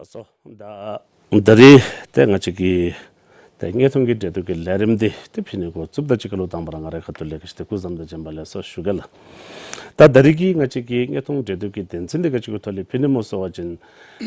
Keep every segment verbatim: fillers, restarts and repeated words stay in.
སོ། ད་ད་རིས་ཏེ་ང་བཅས་ཀྱི་ཏེ་དངོས་མཐོང་གི་འབྲེལ་གཏུག་གི་ལས་རིམ་འདི་ཏེ་ཕུལ་ནི་འགོ་བཙུགསཔ་ད་གཅིག་ཁར་ལུ་དང་པ་ར་ང་རའི་ཁ་ཐུག་ལས་ག་ཅི་ཏེ་སྐུ་གཟུགས་བཟང་པོ་དང་བྱོན་པ་ལེགས་སོ་ཞུ་གེ་ལགས། ད་ད་རིས་ཀྱི་ང་བཅས་ཀྱི་དངོས་མཐོང་འབྲེལ་གཏུག་གི་དོན་ཚན་འདི་ག་ཅི་གི་ཐོག་ལས་ཕུལ་ནི་སྨོ་ཟེར་བ་ཅིན་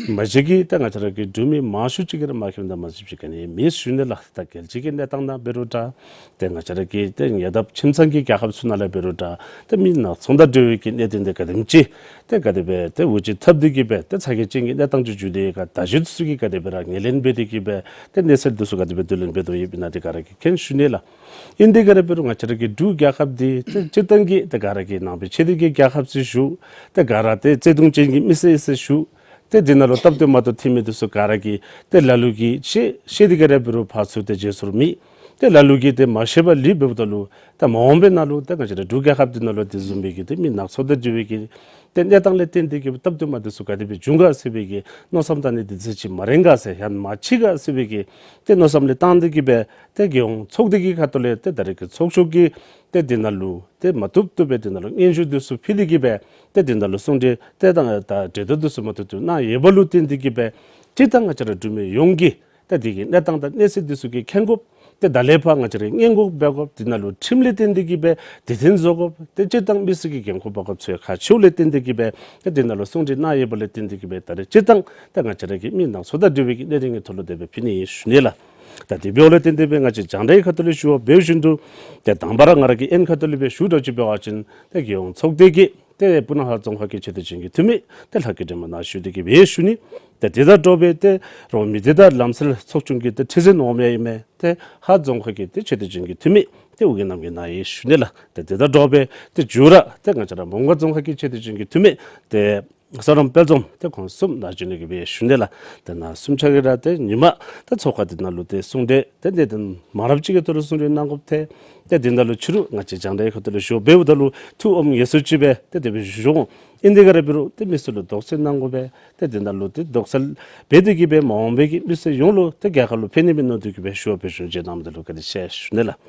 མ་གཞི་གི་ཏེ་ང་བཅས་ར་གི་འབྲུག་མི་མང་ཤོས་ཅིག་གིས་ར་མ་མཁྱེནམ་དང་མ་གཟིགསཔ་ཅིག་ག་ནི་མེད་ཞུ་ནི་ལགས། ད་རྒྱལ་སྤྱི་གི་གནས་སྟངས་ནང་འབད་རུང་འདྲ། ཏེ་ང་བཅས་ར་གི་ཏེ་ཉེ་འདབས་ཁྱིམ་ཚང་གི་རྒྱལ་ཁབ་ཚུ་ནང་ལས་འབད་རུང་འདྲ། ཏེ་མི་ནག་ཚོང་དང་འབྲེལ་བའི་གི་གནད་དོན་འདི་ག་དེམ་ཅིག་ཏེ་ག་དེ་སྦེ་ཏེ་འུ་ཅག་འཐབ་སྟེ་གི་སྦེ་ཏེ་ཚ་གྱང་ཅན་གྱི་གནས་སྟངས་ཅིག་བྱུང་སྟེ་ག་ད་གཞུང་ཚུ་གིས་ག་དེ་སྦེ་ར་ངོས་ལེན་འབད་དེ་གི་སྦེ་ཏེ་གནས་ཚུལ་འདི་ཚུ་ག་དེ་སྦེ་བསྡུ་ལེན་འབད་དོ་ཡོདཔ་ཨིན་ན་འདི་ག་ར་གིས་མཁྱེན་ཞུ་ནི་ལགས། ཨིན་ཏེ་ག་ར་འབད་རུང་ང་བཅས་ར་གི་འབྲུག་རྒྱལ་ཁབ་འདི་ཏེ་སྤྱིར་བཏང་གི་ཏེ་ག་ར་གི་ནང་པའི་ཆེ་བསྟོད་ཀྱི་རྒྱལ་ཁབ་ཟེར་ཞུ། ཏེ་ག་ར་ཏེ་བརྩེ་གདུང་ཅན་གྱི་མི་སེར་ཟེར་ཞུ། ཏེ་འདི་ནང་ལུ་སྟབས་བདེ་མ་བདེཝ་ཐོན་མི་འདི་ཚུ་ག་ར་གིས་ཏེ་ལ་ལུ་གིས་ཤེས་ཤེས་ཏེ་ག་ར་འབད་རུང་ཕར་ཚུར་ཏེ་བརྗེ་སོར་མེད། ཏེ་ལ་ལུ་གིས་ཏེ་མ་ཤེས་པར་ལུས་འབདཝ་ད་ལུ་ཏེ་མ་འོངས་པའི་ནང་ལུ་ཏེ་ང་བཅས་ར་འབྲུག་རྒྱལ་ཁབ་འདི་ནང་ལུ་དེ་བཟུམ་སྦེ་གི་ཏེ་མི་ནག་ཚོང་དང་འབྲེལ་བའི་གི་ཏེ་གནས་སྟངས་ལས་བརྟེན་ཏེ་གི་སྟབས་བདེ་མ་བདེཝ་ཚུ་ག་དེ་སྦེ་འབྱུང་ག་ཟེར་བའི་གི་མནོ་བསམ་བཏང་ནི་དུས་ཚོད་ཅིག་མ་རན་ག་ཟེར་ཡང་མ་མཆིས་ག་ཟེར་བའི་གི་ཏེ་མནོ་བསམ་ལས་བཏང་སྟེ་གི་སྦེ་ཏེ་རྒྱལ་ཡོངས་ཚོགས་སྡེ་གི་ཁ་ཐུག་ལས་ཏེ་ད་རེས་ཀྱི་ཚོགས་ཆུང་གིས་ཏེ་འདི་ནང་ལུ་ཏེ་མ་བཏུབ་བཏུབ་སྦེ་འདི་ནང་ལུ་སྙན་ཞུ་འདི་ཚུ་ཕུལ་ཏེ་གི་སྦེ་ཏེ་འདི་ནང་ལུ་གསུང་གྲོས་ཏེ་དང་ད་གྲོས་བསྡུར་འདི་ཚུ་མ་བཏུབ་བཏུབ་གནང་ཡོདཔ་ལུ་བརྟེན་ཏེ་གི་སྦེ་སྤྱིར་བཏང་ང་བཅས་ར་འབྲུག་མི་ཡོངས་ཀྱིས་ཏེ་འདི་གི་གནས་སྟངས་དང་གནས་ཚུལ་འདི་ཚུ་གི་མཁྱེན་དགོཔ་ཏེ་ད་ལས་ཕར་ང་བཅས་ར་སྔོན་འགོག་འབད་དགོཔ། འདི་ནང་ལུ་ཁྲིམས་ལས་བརྟེན་ཏེ་གི་སྦེ་དེ་བརྟན་བཟོ་དགོཔ། ཏེ་སྤྱིར་བཏང་མི་སེར་གྱི་འགན་ཁུར་འབག་དགོཔ་ཚུ་ཡང་ཁག་ཆེཝ་ལས་བརྟེན་ཏེ་གི་སྦེ་ཏེ་འདི་ནང་ལུ་གསུང་གྲོས་གནང་ཡོདཔ་ལས་བརྟེན་ཏེ་གི་སྦེ་ད་རེས་སྤྱིར་བཏང་ཏེ་ང་བཅས་ར་གི་མི་ནག་ཚོང་དང་འབྲེལ་བའི་གི་གནད་དོན་གྱི་ཐོག་ལུ་དེ་སྦེ་ཕུལ་ནི་ཨིན་ཞུ་ནི་ལགས། ད་དེ་འབདཝ་ལས་བརྟེན་ཏེ་སྦེ་ང་བཅས་རྒྱང་བསྒྲགས་ཁ་ཐུག་ལས་ཞུ་བ་འབད་བཞིན་དུ་ཏེ་དང་པ་ར་ང་ར་གི་ཨེན་ཁ་ཐུག་ལས་སྦེ་ཞུ་དོ་ཅིག་འབད་བ་ཅིན་ཏེ་རྒྱལ་ཡོངས་ཚོགས་སྡེ་གི་ཏེ་སྤུ་ན་ཁ་རྫོང་ཁག་གི་ཆེ་བསྟོད་ཅན་གྱི་འཐུས་མི་ཏེ་ལྷ་སྐྱིད་སྒྲོལ་མ་ནཱ་བཞུགས་ཏེ་གི་སྦེ་ཞུ་ནི། ཏེ་དེ་དང་འདྲཝ་སྦེ་ཏེ་རོགས་མི་སྡེ་དང་ལམ་སྲོལ་ཚོགས་ཆུང་གི་ཏེ་ཁྲི་འཛིན་འོགམ་ཡང་ཨིན་མས། ཏེ་ཧཱ་རྫོང་ཁག་གི་ཏེ་ཆེ་བསྟོད་ཅན་གྱི་འཐུས་མི་ཏེ་ཨོ་རྒྱན་རྣམ་རྒྱལ་ནཱ་ཡང་ཞུ་ནི་ལགས། ཏེ་དེ་དང་འདྲཝ་སྦེ་ཏེ་མཇུག་ར་ཏེ་ང་བཅས་ར་མོང་སྒར་རྫོང་ཁག་གི་ཆེ་བསྟོད་ཅན་གྱི་འཐུས་མི་ཏེ་བསོད་ནམས་དཔལ་འཛོམས་ཏེ་ཁོང་གསུམ་ནཱ་བྱོན་ནི་གི་སྦེ་ཞུ་ནི་ལགས། ཏེ་ནཱ་གསུམ་ཆ་གིས་ར་ཏེ་ཉིནམ་ཏེ་ཚོགས་ཁང་འདི་ནང་ལུ་ཏེ་གསུང་གྲོས་ཏེ་གནད་དོན་མང་རབས་ཅིག་གི་ཐོག་ལུ་གསུང་གྲོས་གནང་དགོཔ་ཐལ། ཏེ་འདི་ནང་ལུ་ཕྱི་རུ་ང་བཅས་རྒྱང་བསྒྲགས་ཁ་ཐུག་ལས་ཞུ་བ་འབདཝ་ད་ལུ་ཐུགས་ངོམ་ཡོད་ཚུལ་ཅིག་སྦེ་ཏེ་དེ་སྦེ་ཞུ་འོང་། ཨིན་ཏེ་ག་ར་འབད་རུང་ཏེ་མི་སེར་ལུ་དོགས་སེལ་གནང་དགོ་པས། ཏེ་འདི་ནང་ལུ་ཏེ་དོགས་སེལ་འབད་དེ་གི་སྦེ་མ་འོངས་པའི་གི་མི་སེར་ཡོངས་ལུ་ཏེ་རྒྱལ་ཁབ་ལུ་ཕན་ནི་མས་མནོ་སྟེ་གི་སྦེ་ཞུ་བ་འབད་ཞིནམ་ལས་རྣམ་པ་འདི་ལུ་བཀའ་དྲིན་ཆེ་ཞུ་ནི་ལགས།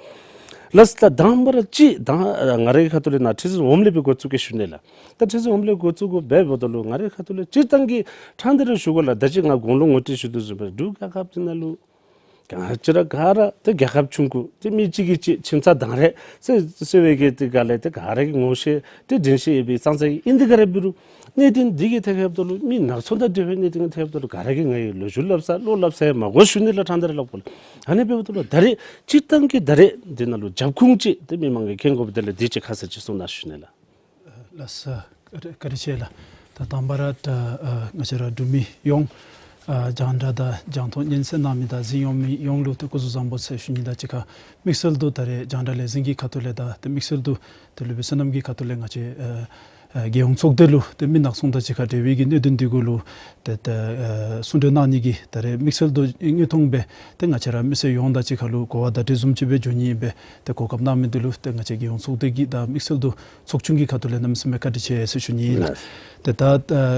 ལགས་སོ། ད་དང་པ་ར་ཅིག་ད་ང་རའི་ཁ་ཐུག་ལས་ནཱ་ཁྲི་འཛིན་འོགམ་ལས་སྦེ་འགོ་བཙུགས་གེ་ཞུ་ནི་ལགས། ད་ཁྲི་འཛིན་འོགམ་ལས་འགོ་བཙུགས་དགོཔ་འབདཝ་ད་ལུ་ང་རའི་ཁ་ཐུག་ལས་སྤྱིར་བཏང་གི་ཕྲང་སྟེ་ར་ཞུ་དགོ་ལགས། ད་ཅི་ང་གོང་ལུ་ངོ་སྤྲོད་ཞུ་དོ་བཟུམ་སྦེ་འབྲུག་རྒྱལ་ཁབ་འདི་ནང་ལུ་ག་ཅི་ར་ག་ར་ཏེ་རྒྱལ་ཁབ་ཆུང་ཀུ་ཏེ་མི་གཅིག་གིས་གཅིག་ཁྱིམ་ཚང་དང་རེ་ཟེར་ཟེར་བའི་གི་ཏེ་ག་ལས་ཏེ་ག་ར་གིས་ངོ་ཤེས་ཏེ་དྲིན་ཤེས་ཡོད་པའི་ཙང་ཙང་ཨིན་ཏེ་ག་ར་འབད་རུང་གནད་དོན་འདི་གི་ཐད་ཁར་འབདཝ་ད་ལུ་མི་ནག་ཚོང་དང་འབྲེལ་བའི་གནད་དོན་གྱི་ཐད་ཁར་འབདཝ་ད་ལུ་ག་ར་གིས་ང་གིས་ལོ་རྒྱུས་སླབ་ས་བློ་སླབ་ས་ཡང་མ་དགོ་ཞུ་ནི་ལགས། ཕྲང་སྟེ་ར་སླབ་དགོ་ལགས། ཨ་ནི་འབདཝ་ད་ལུ་ད་རེས་སྤྱིར་བཏང་གི་ད་རེས་འདི་ནང་ལུ་རྒྱབ་ཁུངས་ཅིག་ཏེ་མི་མང་གིས་མཁྱེན་དགོཔ་དེ་ལས་འདི་ཅིག་ཁ་གསལ་ཅིག་གསུང་གནང་ཞུ་ནི་ལགས། ལགས་སོ། བཀའ་དྲིན་ཆེ་ལགས། ད་དང་པ་ར་ད་ཨ་ང་བཅས་ར་འབྲུག་མི་ཡོངས་ཨ་རྒྱང་བསྒྲགས་དང་རྒྱང་མཐོང་སྙན་གསན་གནང་མི་དང་གཟིགས་ཡོང་མི་ཡོངས་ལུ་ཏེ་སྐུ་གཟུགས་བཟང་པོ་ཟེར་ཞུ་ནི་དང་གཅིག་ཁར་དམིགས་བསལ་དུ་ད་རེས་རྒྱང་བསྒྲགས་ལས་འཛིན་གྱི་ཁ་ཐུག་ལས་དང་ཏེ་དམིགས་བསལ་དུ་ཏེ་སློབ་དཔོན་བསོད་ནམས་ཀྱི་ཁ་ཐུག་ལས་ང་བཅས་ཨ་ཨ་རྒྱལ་ཡོངས་ཚོགས་སྡེ་ལུ་ཏེ་མི་ནག་ཚོང་དང་གཅིག་ཁར་འབྲེལ་བའི་གི་གནད་དོན་འདི་གུ་ལུ་ཏེ་ཏེ་ཨ་གསུང་གྲོས་གནང་ནི་གི་ད་རེས་དམིགས་བསལ་དུ་དངོས་མཐོང་སྦེ་ཏེ་ང་བཅས་ར་མི་སེར་ཡོངས་དང་གཅིག་ཁར་ལུ་གོ་བ་བརྡ་སྤྲོད་བཟུམ་ཅིག་སྦེ་འབྱོན་ནི་ཨིན་པས། ཏེ་གོ་སྐབས་གནང་མི་འདི་ལུ་ཏེ་ང་བཅས་རྒྱལ་ཡོངས་ཚོགས་སྡེ་གི་དང་དམིགས་བསལ་དུ་ཚོགས་ཆུང་གི་ཁ་ཐུག་ལས་གནམ་མེད་ས་མེད་བཀའ་དྲིན་ཆེ་ཟེར་ཞུ་ནི་ཨིན། ལགས། ཏེ་ད་ཨ་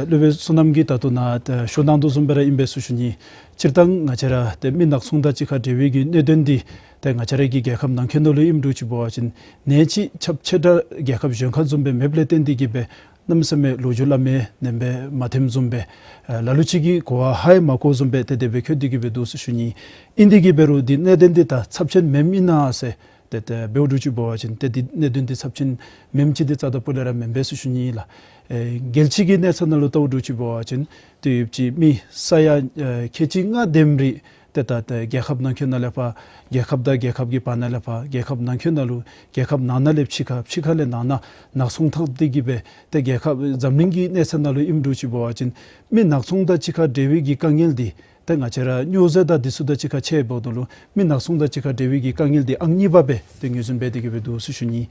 སློབ་དཔོན་བསོད་ནམས་ཀྱིས་ད་ལྟོ་ནཱ་ཏེ་ཞུ་གནང་དོ་བཟུམ་སྦེ་ར་ཨིན་པས་ཟེར་ཞུ་ནི། སྤྱིར་བཏང་ང་བཅས་ར་ཏེ་མི་ནག་ཚོང་དང་གཅིག་ཁར་འབྲེལ་བའི་གི་གནད་དོན་འདི་ཏེ་ང་བཅས་ར་གི་རྒྱལ་ཁབ་ནང་འཁོད་ནང་ལུ་ཨིནམ་འདྲཝ་ཅིག་འབད་བ་ཅིན་ནེ་ཅིག་ཁྱབ་ཆེ་དྲགས་རྒྱལ་ཁབ་གཞན་ཁར་བཟུམ་སྦེ་མེདཔ་ལས་བརྟེན་ཏེ་གི་སྦེ་གནམ་མེད་ས་མེད་ལོ་རྒྱུས་སླབ་མི་ནེམ་སྦེ་མ་ཐོནམ་བཟུམ་སྦེ་ཨ་ལ་ལུ་ཅིག་གིས་གོ་བ་ཧ་ཡང་མ་གོཝ་བཟུམ་སྦེ་ཏེ་དེ་སྦེ་འཁོད་དེ་གི་སྦེ་འདུག་ཟེར་ཞུ་ནི། ཨིན་དེ་གི་འབད་རུང་འདི་གནད་དོན་འདི་ད་ཚབས་ཆེན་མེནམ་ཨིན་ན་ཟེར་ཏེ་ཏེ་འབདཝ་འདྲཝ་ཅིག་འབད་བ་ཅིན་ཏེ་འདི་གནད་དོན་འདི་ཚབས་ཆེན་མེནམ་ཅིག་འདི་རྩ་དང་སྤུ་ལས་ར་མེན་པས་ཟེར་ཞུ་ནི་ལགས། ཨེ་རྒྱལ་སྤྱི་གི་གནས་ཚད་ནང་ལུ་བལྟཝ་འདྲཝ་ཅིག་འབད་བ་ཅིན་ཏེ་ཡོདཔ་ཅིག་མི་ས་ཡ་ཨེ་ཁལ་གཅིག་ལྔ་དེམ་རེ་ཏེ་ད་ཏེ་རྒྱལ་ཁབ་ནང་འཁོད་ནང་ལས་ཕར་རྒྱལ་ཁབ་དང་རྒྱལ་ཁབ་ཀྱི་བར་ན་ལས་ཕར་རྒྱལ་ཁབ་ནང་འཁོད་ནང་ལུ་རྒྱལ་ཁབ་ནང་ན་ལས་ཕྱི་ཁར་ཕྱི་ཁ་ལས་ནང་ན་ནག་ཚོང་འཐབ་སྟེ་གི་སྦེ་ཏེ་རྒྱལ་ཁབ་འཛམ་གླིང་གི་གནས་ཚད་ནང་ལུ་ཨིནམ་འདྲཝ་ཅིག་འབད་བ་ཅིན་མི་ནག་ཚོང་དང་གཅིག་ཁར་འབྲེལ་བའི་གི་དཀའ་ངལ་འདི་ཏེ་ང་བཅས་ར་སྨྱོ་རྫས་དང་འདི་ཚུ་དང་གཅིག་ཁར་ཕྱད་འབདཝ་ད་ལུ་མི་ནག་ཚོང་དང་གཅིག་ཁར་འབྲེལ་བའི་གི་དཀའ་ངལ་འདི་ཨང་གཉིས་པ་སྦེ་ཏེ་ངོས་འཛིན་འབད་དེ་གི་སྦེ་འདུག་ཟེར་ཞུ་ནི།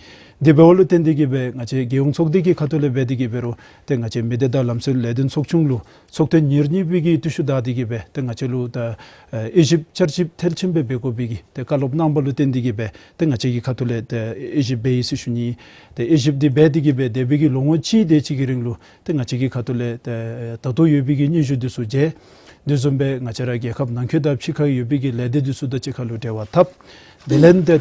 དེ་འབདཝ་ལུ་བརྟེན་ཏེ་གི་སྦེ་ང་བཅས་རྒྱལ་ཡོངས་ཚོགས་སྡེ་གི་ཁ་ཐུག་ལས་འབད་དེ་གི་འབད་རུང་ཏེ་ང་བཅས་མི་སྡེ་དང་ལམ་སྲོལ་ལས་དོན་ཚོགས་ཆུང་ལུ་ཚོགས་ཐེངས་ཉེར་གཉིས་པའི་གི་དུས་ཤུགས་བདའ་སྟེ་གི་སྦེ་ཏེ་ང་བཅས་ལུ་ད་ཨེ་དབྱེ་ཞིབ་བསྐྱར་ཞིབ་མཐིལ་ཕྱིན་སྦེ་འབད་དགོ་པའི་གི་ཏེ་བཀའ་སློབ་གནང་བ་ལུ་བརྟེན་ཏེ་གི་སྦེ་ཏེ་ང་བཅས་ཀྱི་ཁ་ཐུག་ལས་ཏེ་དབྱེ་ཞིབ་འབད་ཡི་ཟེར་ཞུ་ནི། ཏེ་དབྱེ་ཞིབ་འདི་འབད་དེ་གི་སྦེ་འདས་པའི་གི་ལོ་ངོ་གཅིག་དེ་ཅིག་གི་རིང་ལུ་ཏེ་ང་བཅས་ཀྱི་ཁ་ཐུག་ལས་ཏེ་ད་ལྟོ་ཡོད་པའི་གི་སྙན་ཞུ་འདི་ཚུ་མཇལ། དེ་བཟུམ་སྦེ་ང་བཅས་ར་རྒྱལ་ཁབ་ནང་འཁོད་དང་ཕྱི་ཁར་ཡོད་པའི་གི་ལས་སྡེ་འདི་ཚུ་དང་གཅིག་ཁར་ལུ་འབྲེལ་བ་འཐབ། དེ་ལས་ཏེ་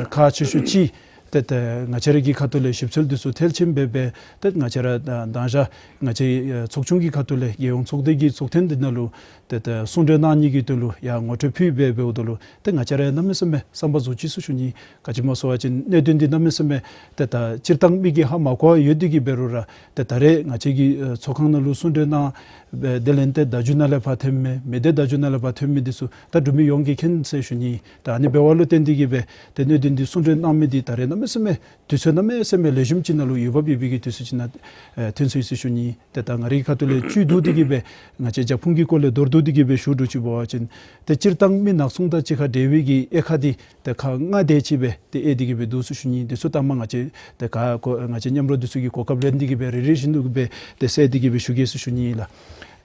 ཁག་ཆེ་ཤོས་ཅིག་ ཏེ་ཏེ་ང་བཅས་ར་གི་ཁ་ཐུག་ལས་ཞིབ་འཚོལ་འདི་ཚུ་མཐིལ་ཕྱིན་འབད་འབད་ཏེ་ང་བཅས་ར་ད་དང་ཞག་ང་བཅས་ཚོགས་ཆུང་གི་ཁ་ཐུག་ལས་རྒྱལ་ཡོངས་ཚོགས་སྡེ་གི་ཚོགས་ཐེངས་འདི་ནང་ལུ་ཏེ་ཏེ་གསུང་གྲོས་གནང་ནི་གི་དོན་ལུ་ཡང་ངོ་སྤྲོད་ཕུལ་འབད་འབདཝ་ད་ལུ་ཏེ་ང་བཅས་ར་གནམ་མེད་ས་མེད་བསམ་པ་རྫོགས་ཅི་ཟེར་ཞུ་ནི། ག་ཅི་སྨོ་ཟེར་བ་ཅིན་གནད་དོན་འདི་གནམ་མེད་ས་མེད་ཏེ་ད་སྤྱིར་བཏང་མི་གིས་ཧ་མ་གོ་བར་ཡོད་དེ་གི་འབད་རུང་ར་ཏེ་ད་རེས་ང་བཅས་ཀྱི་ཚོགས་ཁང་ནང་ལུ་གསུང་གྲོས་གནང་འབད་དེ་ལས་ཏེ་བརྡ་བརྒྱུད་ནང་ལས་ཕར་ཐོན་མི་མི་སྡེ་བརྡ་བརྒྱུད་ནང་ལས་ཕར་ཐོན་མི་འདི་ཚུ་ད་འབྲུག་མི་ཡོངས་ཀྱིས་མཁྱེན་ཟེར་ཞུ་ནི། ད་ཨ་ནི་འབདཝ་ལུ་བརྟེན་ཏེ་གི་འབད་ཏེ་གནད་དོན་འདི་གསུང་གྲོས་གནང་མི་འདི་ད་རེས་གནམ་མེད་ས་མེད་དུས་ཚོད་གནམ་མེད་ས་མེད་ལེགས་ཤོམ་ཅིག་ནང་ལུ་འོས་འབབ་ཡོད་པའི་གི་དུས་ཚོད་ཅིག་ནང་ཨེ་ཐོན་སོ་ཡི་ཟེར་ཞུ་ནི། ཏེ་ད་ང་རའི་ཁ་ཐུག་ལས་བཅུད་བསྡུ་སྟེ་གི་འབད་ང་བཅས་རྒྱབ་ཁུངས་ཀྱི་སྐོར་ལས་མདོར་བསྡུ་སྟེ་གི་འབད་ཞུ་འདྲཝ་ཅིག་འབད་བ་ཅིན་ཏེ་སྤྱིར་བཏང་མི་ནག་ཚོང་དང་གཅིག་ཁར་འབྲེལ་བའི་གི་དབྱེ་ཁག་འདི་ཏེ་ཁག་ལྔ་དེ་ཅིག་འབད་ཏེ་དབྱེ་སྟེ་གི་འབད་འདུག་ཟེར་ཞུ་ནི། འདི་ཚུ་ད་མ་ང་བཅས་ཏེ་ག་གོ་ང་བཅས་མཉམ་རོགས་འདི་ཚུ་གིས་གོ་སྐབས་ལེན་ཏེ་གི་འབད་རེ་རེ་བཞིན་དུ་གི་འབད་ཏེ་གསལ་ཏེ་གི་འབད་ཞུ་གེ་ཟེར་ཞུ་ནི་ལགས།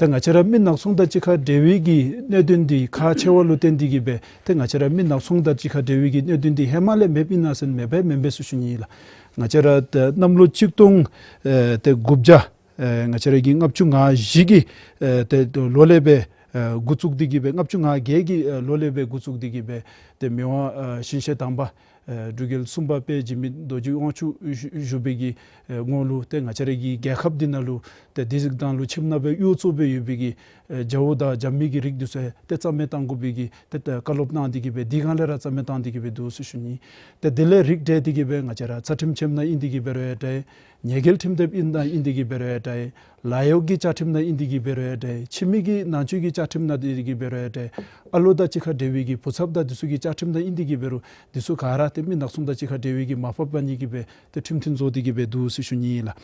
ཏེ་ང་བཅས་ར་མི་ནག་ཚོང་དང་གཅིག་ཁར་འབྲེལ་བའི་གི་གནད་དོན་འདི་ཁག་ཆེ་བ་ལུ་བརྟེན་ཏེ་གི་འབད་ཏེ་ང་བཅས་ར་མི་ནག་ཚོང་དང་གཅིག་ཁར་འབྲེལ་བའི་གི་གནད་དོན་འདི་ཧེ་མ་ལས་མེདཔ་ཨིན་ན་ཟེར་མེདཔ་སྦེ་མེན་པས་ཟེར་ཞུ་ནི་ལགས། ང་བཅས་ར་ཏེ་གནམ་ལོ་གཅིག་སྟོང་ཨེ་ཏེ་དགུ་བརྒྱ་ཨེ་ང་བཅས་ར་གི་ལྔ་བཅུ་ང་བཞི་གི་ཨེ་ཏེ་ལོ་ལས་འབད་ཨེ་འགོ་བཙུགས་ཏེ་གི་འབད་ལྔ་བཅུ་ང་བརྒྱད་ཀྱི་ཨེ་ལོ་ལས་འབད་འགོ་བཙུགས་ཏེ་གི་འབད་ཏེ་མི་དབང་ཨེ་ཞིང་གཤེགས་དང་པ་ཨེ་འབྲུག་རྒྱལ་གསུམ་པ་དཔལ་འཇིགས་མེད་རྡོ་རྗེ་དབང་ཕྱུག་བཞུགས་བཞུགས་པའི་གི་ཨེ་ངོ་ལུ་ཏེ་ང་བཅས་ར་གི་རྒྱལ་ཁབ་འདི་ནང་ལུ་ཏེ་དེ་གི་དང་ལུ་ཁྱིམ་ནང་འབད་གཡོ་བཙུགས་འབད་ཡོད་པའི་གི་ཨེ་རྒྱ་བོ་དང་རྒྱ་མི་གི་རིགས་འདི་ཚུ་ཏེ་རྩ་མེད་གཏང་དགོ་པའི་གི་ཏེ་ཏེ་བཀའ་སློབ་གནང་སྟེ་གི་འབད་དེ་སྒང་ལས་ར་རྩ་མེད་གཏང་སྟེ་གི་འབད་འདུག་ཟེར་ཞུ་ནི། ཏེ་དེ་ལས་རིགས་བསྒྲེས་ཏེ་གི་འབད་ང་བཅས་ར་རྩ་ཁྲིམས་ཆེན་མོ་ནང་ཨིན་ཏེ་གི་འབད་རུང་ཡང་འདྲ། ཉེས་འགེལ་ཁྲིམས་དེབ་ཨིན་ན་ཨིན་ཏེ་གི་འབད་རུང་ཡང་འདྲ། ལཱ་གཡོག་གི་བཅའ་ཁྲིམས་ནང་ཨིན་ཏེ་གི་འབད་རུང་ཡང་འདྲ། ཁྱིམ་མི་གི་ནང་འཁོད་ཀྱི་བཅའ་ཁྲིམས་ནང་ཨིན་ཏེ་གི་འབད་རུང་ཡང་འདྲ། ཨ་ལོ་དང་གཅིག་ཁར་འབྲེལ་བའི་གི་བུ་ཚབ་དང་འདི་ཚུ་གི་བཅའ་ཁྲིམས་ནང་ཨིན་ཏེ་གི་འབད་རུང་འདི་ཚུ་ག་ར་ཏེ་མི་ནག་ཚོང་དང་གཅིག་ཁར་འབྲེལ་བའི་གི་མར་ཕབ་འབག་ནི་གི་འབད་ཏེ་ཁྲིམས་མཐུན་བཟོ་སྟེ་གི་འབད་འདུག་ཟེར་ཞུ་ནི་ལགས།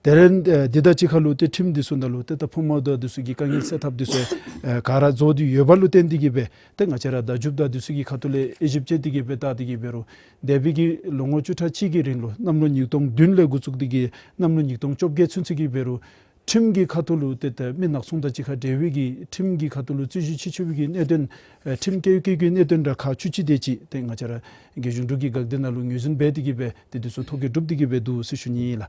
དེ་ལས་ཨེ་འདི་དང་གཅིག་ཁར་ལུ་ཏེ་ཁྲིམས་འདི་ཚུ་ནང་ལུ་ཏེ་ད་ཕོ་མོ་དང་འདི་ཚུ་གི་དཀའ་ངལ་སེལ་ཐབས་འདི་ཚུ་ཨེ་ག་ར་བཟོ་སྟེ་ཡོདཔ་ལུ་བརྟེན་ཏེ་གི་འབད་ཏེ་ང་བཅས་ར་བརྡ་བརྒྱུདཔ་དང་འདི་ཚུ་གི་ཁ་ཐུག་ལས་དབྱེ་ཞིབ་བྱས་ཏེ་གི་འབད་བལྟ་སྟེ་གི་འབད་རུང་འདས་པའི་གི་ལོ་ངོ་བཅུ་ཕྲག་གཅིག་གི་རིང་ལུ་གནམ་ལོ་ཉིས་སྟོང་བདུན་ལས་འགོ་བཙུགས་ཏེ་གི་གནམ་ལོ་ཉིས་སྟོང་བཅོ་བརྒྱད་ཚུན་ཚོད་ཀྱི་འབད་རུང་ཁྲིམས་ཀྱི་ཁ་ཐུག་ལུ་ཏེ་ཏེ་མི་ནག་ཚོང་དང་གཅིག་ཁར་འབྲེལ་བའི་གི་ཁྲིམས་ཀྱི་ཁ་ཐུག་ལུ་རྩོད་གཞི་ཆེ་ཆེ་བའི་གི་གནད་དོན་ཨེ་ཁྲིམས་བཀལ་བཀལ་གྱི་གནད་དོན་ར་ཁག་བཅུ་གཅིག་དེ་ཅིག་ཏེ་ང་བཅས་ར་རྒྱལ་གཞུང་འབྲུག་གི་འགག་སྡེ་ནང་ལུ་ངོས་འཛིན་འབད་དེ་གི་འབད་ཏེ་འདི་ཚུ་ཐོ་བཀོད་གྲུབ་སྟེ་གི་འབད་འདུག་ཟེར་ཞུ་ནི་ལགས།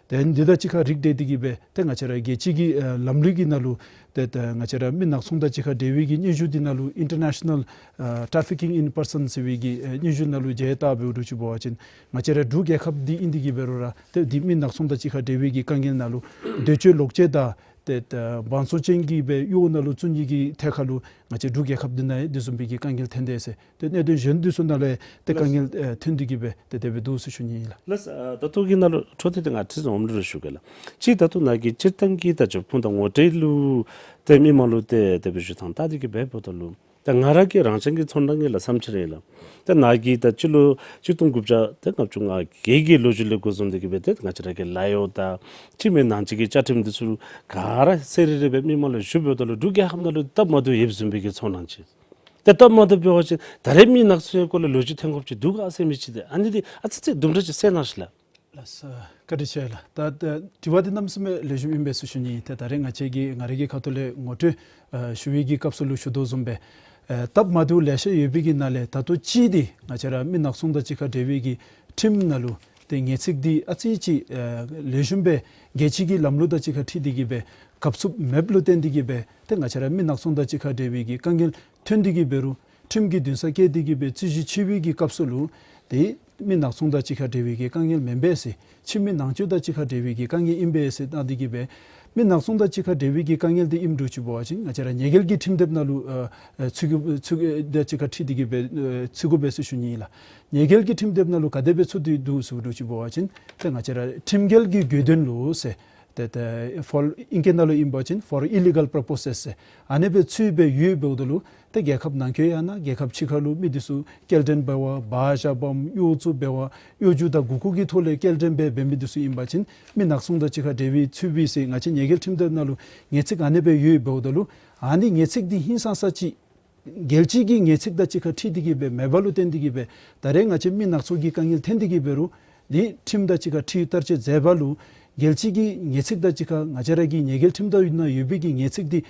ཏེ་འདི་དང་གཅིག་ཁར་རིགས་བསྒྲེས་ཏེ་གི་འབད་ཏེ་ང་བཅས་ར་རྒྱལ་སྤྱི་གི་ཨེ་ལམ་ལུགས་ཀྱི་ནང་ལུ་ཏེ་ཏེ་ང་བཅས་ར་མི་ནག་ཚོང་དང་གཅིག་ཁར་འབྲེལ་བའི་གི་སྙན་ཞུ་འདི་ནང་ལུ་International ཨེ་Trafficking in Person ཟེར་བའི་གི་ཨེ་སྙན་ཞུ་ནང་ལུ་མཇལ་བལྟ་འབདཝ་འདྲཝ་ཅིག་འབད་བ་ཅིན་ང་བཅས་ར་འབྲུག་རྒྱལ་ཁབ་འདི་ཨིན་ཏེ་གི་འབད་རུང་ར་ཏེ་འདི་མི་ནག་ཚོང་དང་གཅིག་ཁར་འབྲེལ་བའི་གི་དཀའ་ངལ་ནང་ལུ་འདོད་སྤྱོད་ལོག་སྤྱོད་དང་ཏེ་ཏེ་བང་མཛོད་ཅན་གྱི་འབད་གཡོག་ནང་ལུ་བཙུགས་ནི་གི་ཐད་ཁར་ལུ་ང་བཅས་འབྲུག་རྒྱལ་ཁབ་འདི་ནང་ཡང་འདི་བཟུམ་མའི་གི་དཀའ་ངལ་ཐོན་དེས་ཟེར་ཏེ་གནད་དོན་གཞན་འདི་ཚུ་ནང་ལས་ཏེ་དཀའ་ངལ་ཨེ་ཐོན་ཏེ་གི་འབད་ཏེ་དེ་སྦེ་འདུག་ཟེར་ཞུ་ནི་ཨིན་ལགས། ལགས། ཨ་ད་ལྟོ་གི་ནང་ལུ་འཕྲོ་མཐུད་དེ་ང་ཁྲིག་ཙམ་ཨོམ་ལུ་རེ་ཞུ་གེ་ལགས། གཅིག་ད་ལྟོ་ནཱ་གི་སྤྱིར་བཏང་གི་ད་རྒྱབ་ཁུངས་དང་ངོ་སྤྲོད་ལུ་ཏེ་མི་མང་ལུ་ཏེ་དེ་སྦེ་ཞུ་ཐངས་བལྟ་སྟེ་གི་འབདཝ་ད་ལུ་ད་ང་ར་གི་རང་བཞིན་གྱི་ཚོར་སྣང་གི་ལགས་བསམ་འཆར་ཨིན་ལགས། ད་ནཱ་གི་ད་སྤྱི་ལོ་གཅིག་སྟོང་དགུ་བརྒྱ་ཏེ་ལྔ་བཅུ་ང་བརྒྱད་ཀྱི་ལོ་རྒྱུས་ལས་འགོ་བཟུང་སྟེ་གི་འབད་ཏེ་ང་བཅས་ར་གི་ལཱ་གཡོག་དང་ཁྱིམ་མི་ནང་གཅིག་གི་བཅའ་ཁྲིམས་འདི་ཚུ་ག་ར་གསལ་རི་རི་སྦེ་མི་མང་ལུ་ཞུ་འབདཝ་ད་ལུ་འབྲུག་རྒྱལ་ཁབ་ནང་ལུ་སྟབས་མ་བདེཝ་ཡོདཔ་བཟུམ་མའི་གི་ཚོར་སྣང་ཅིག། ཏེ་སྟབས་མ་བདེཝ་འབད་བ་ཅིན་ད་རེས་མི་ནག་ཚོང་གི་སྐོར་ལས་ལོ་རྒྱུས་ཐོན་དགོཔ་ཅིག་འདུག་ག་ཟེར་མི་ཅིག་ཏེ་ཨ་ནི་འདི་ཨ་ཙི་ཙི་དུམ་གྲ་ཅིག་གསལ་གནང་ཤིག་ལགས། ལགས་སོ། བཀའ་དྲིན་ཆེ་ལགས། ད་ད་དྲི་བ་འདི་གནམ་མེད་ས་མེད་ལེགས་ཤོམ་ཨིན་པས་ཟེར་ཞུ་ནི། ཏེ་ད་རེས་ང་བཅས་ཀྱིས་ང་རའི་གི་ཁ་ཐུག་ལས་ངོ་སྤྲོད་ཨ་ཞུ་བའི་གི་སྐབས་སུ་ལུ་ཞུ་དོ་བཟུམ་སྦེ་ཨ་སྟབས་མ་བདེཝ་ལེ་ཤ་ཡོད་པའི་གི་ནང་ལས་ད་ལྟོ་གཅིག་འདི་ང་བཅས་ར་མི་ནག་ཚོང་དང་གཅིག་ཁར་འབྲེལ་བའི་གི་ཁྲིམས་ནང་ལུ་ཏེ་ངེས་ཚིག་འདི་ཨ་ཙི་ཅིག་ཨ་ལེགས་ཤོམ་སྦེ་རྒྱལ་སྤྱི་གི་ལམ་ལུགས་དང་གཅིག་ཁར་འཁྲིལ་ཏེ་གི་སྦེ་གབ་ཚུགསཔ་མེདཔ་ལུ་བརྟེན་ཏེ་གི་སྦེ་ཏེ་ང་བཅས་ར་མི་ནག་ཚོང་དང་གཅིག་ཁར་འབྲེལ་བའི་གི་དཀའ་ངལ་ཐོན་ཏེ་གི་འབད་རུང་ཁྲིམས་ཀྱི་འདུན་ས་བཀལ་ཏེ་གི་སྦེ་རྩོད་གཞི་ཆེ་བའི་གི་སྐབས་སུ་ལུ་ཏེ་མི་ནག་ཚོང་དང་གཅིག་ཁར་འབྲེལ་བའི་གི་དཀའ་ངལ་མེན་པས་ཟེར། ཁྱིམ་མི་ནང་འཁོད་དང་གཅིག་ཁར་འབྲེལ་བའི་གི་དཀའ་ངལ་ཨིན་པས་ཟེར་བཏང་སྟེ་གི་སྦེ་མི་ནག་ཚོང་དང་གཅིག་ཁར་འབྲེལ་བའི་གི་དཀའ་ངལ་འདི་ཨིནམ་འདྲཝ་ཅིག་འབད་བ་ཅིན་ང་བཅས་ར་ཉེས་འགེལ་གྱི་ཁྲིམས་དེབ་ནང་ལུ་ཨ་ཨ་ཚུད་དགོ་ཚུད་དང་གཅིག་ཁར་འཁྲིལ་ཏེ་གི་སྦེ་ཨ་ཚུད་དགོ་པས་ཟེར་ཞུ་ནི་ཨིན་ལགས། ཉེས་འགེལ་གྱི་ཁྲིམས་དེབ་ནང་ལུ་ག་དེ་སྦེ་ཚུད་དེ་འདུག་ཟེར་འདྲཝ་ཅིག་འབད་བ་ཅིན་ཏེ་ང་བཅས་ར་ཁྲིམས་འགལ་གྱི་དགོས་དོན་ལུ་ཟེར་ཏེ་ཏེ་for ཨིང་སྐད་ནང་ལུ་ཨིན་པ་ཅིན་for illegal purposes ཟེར་ཨ་ནི་སྦེ་ཚུད་སྦེ་ཡོདཔ་འབདཝ་ད་ལུ་ཏེ་རྒྱལ་ཁབ་ནང་འཁོད་ཡང་ན་རྒྱལ་ཁབ་ཕྱི་ཁ་ལུ་མི་འདི་ཚུ་སྐྱེལ་འདྲེན་འབད་བར་བར་བཞགཔ་འམ་གཡོ་བཙུགས་འབད་བར་གཡོ་སྒྱུ་དང་མགུ་སྐོར་གྱི་ཐོག་ལས་སྐྱེལ་འདྲེན་འབད་འབད་མི་འདི་ཚུ་ཨིན་པ་ཅིན་མི་ནག་ཚོང་དང་གཅིག་ཁར་འབྲེལ་བའི་ཚུད་པའི་ཟེར་ང་བཅས་ཉེས་འགེལ་ཁྲིམས་དེབ་ནང་ལུ་ངེས་ཚིག་ཨ་ནི་སྦེ་ཡོདཔ་འབདཝ་ད་ལུ་ཨ་ནི་ངེས་ཚིག་འདི་ཧིང་སངས་ས་ཅིག་རྒྱལ་སྤྱི་གི་ངེས་ཚིག་དང་གཅིག་ཁར་འཁྲིལ་ཏེ་གི་སྦེ་མེདཔ་ལུ་བརྟེན་ཏེ་གི་སྦེ་ད་རེས་ང་བཅས་མི་ནག་ཚོང་གི་དཀའ་ངལ་ཐོན་ཏེ་གི་འབད་རུང་འདི་ཁྲིམས་དང་གཅིག་ཁར་འཁྲིལ་བསྟར་སྤྱོད་མཛད་པ་ལུ་རྒྱལ་སྤྱི་གི་ངེས་ཚིག་དང་གཅིག་ཁར་ང་བཅས་ར་གི་ཉེས་འགེལ་ཁྲིམས་དེབ་ནང་ཡོད་པའི་གི་ངེས་ཚིག་འདི་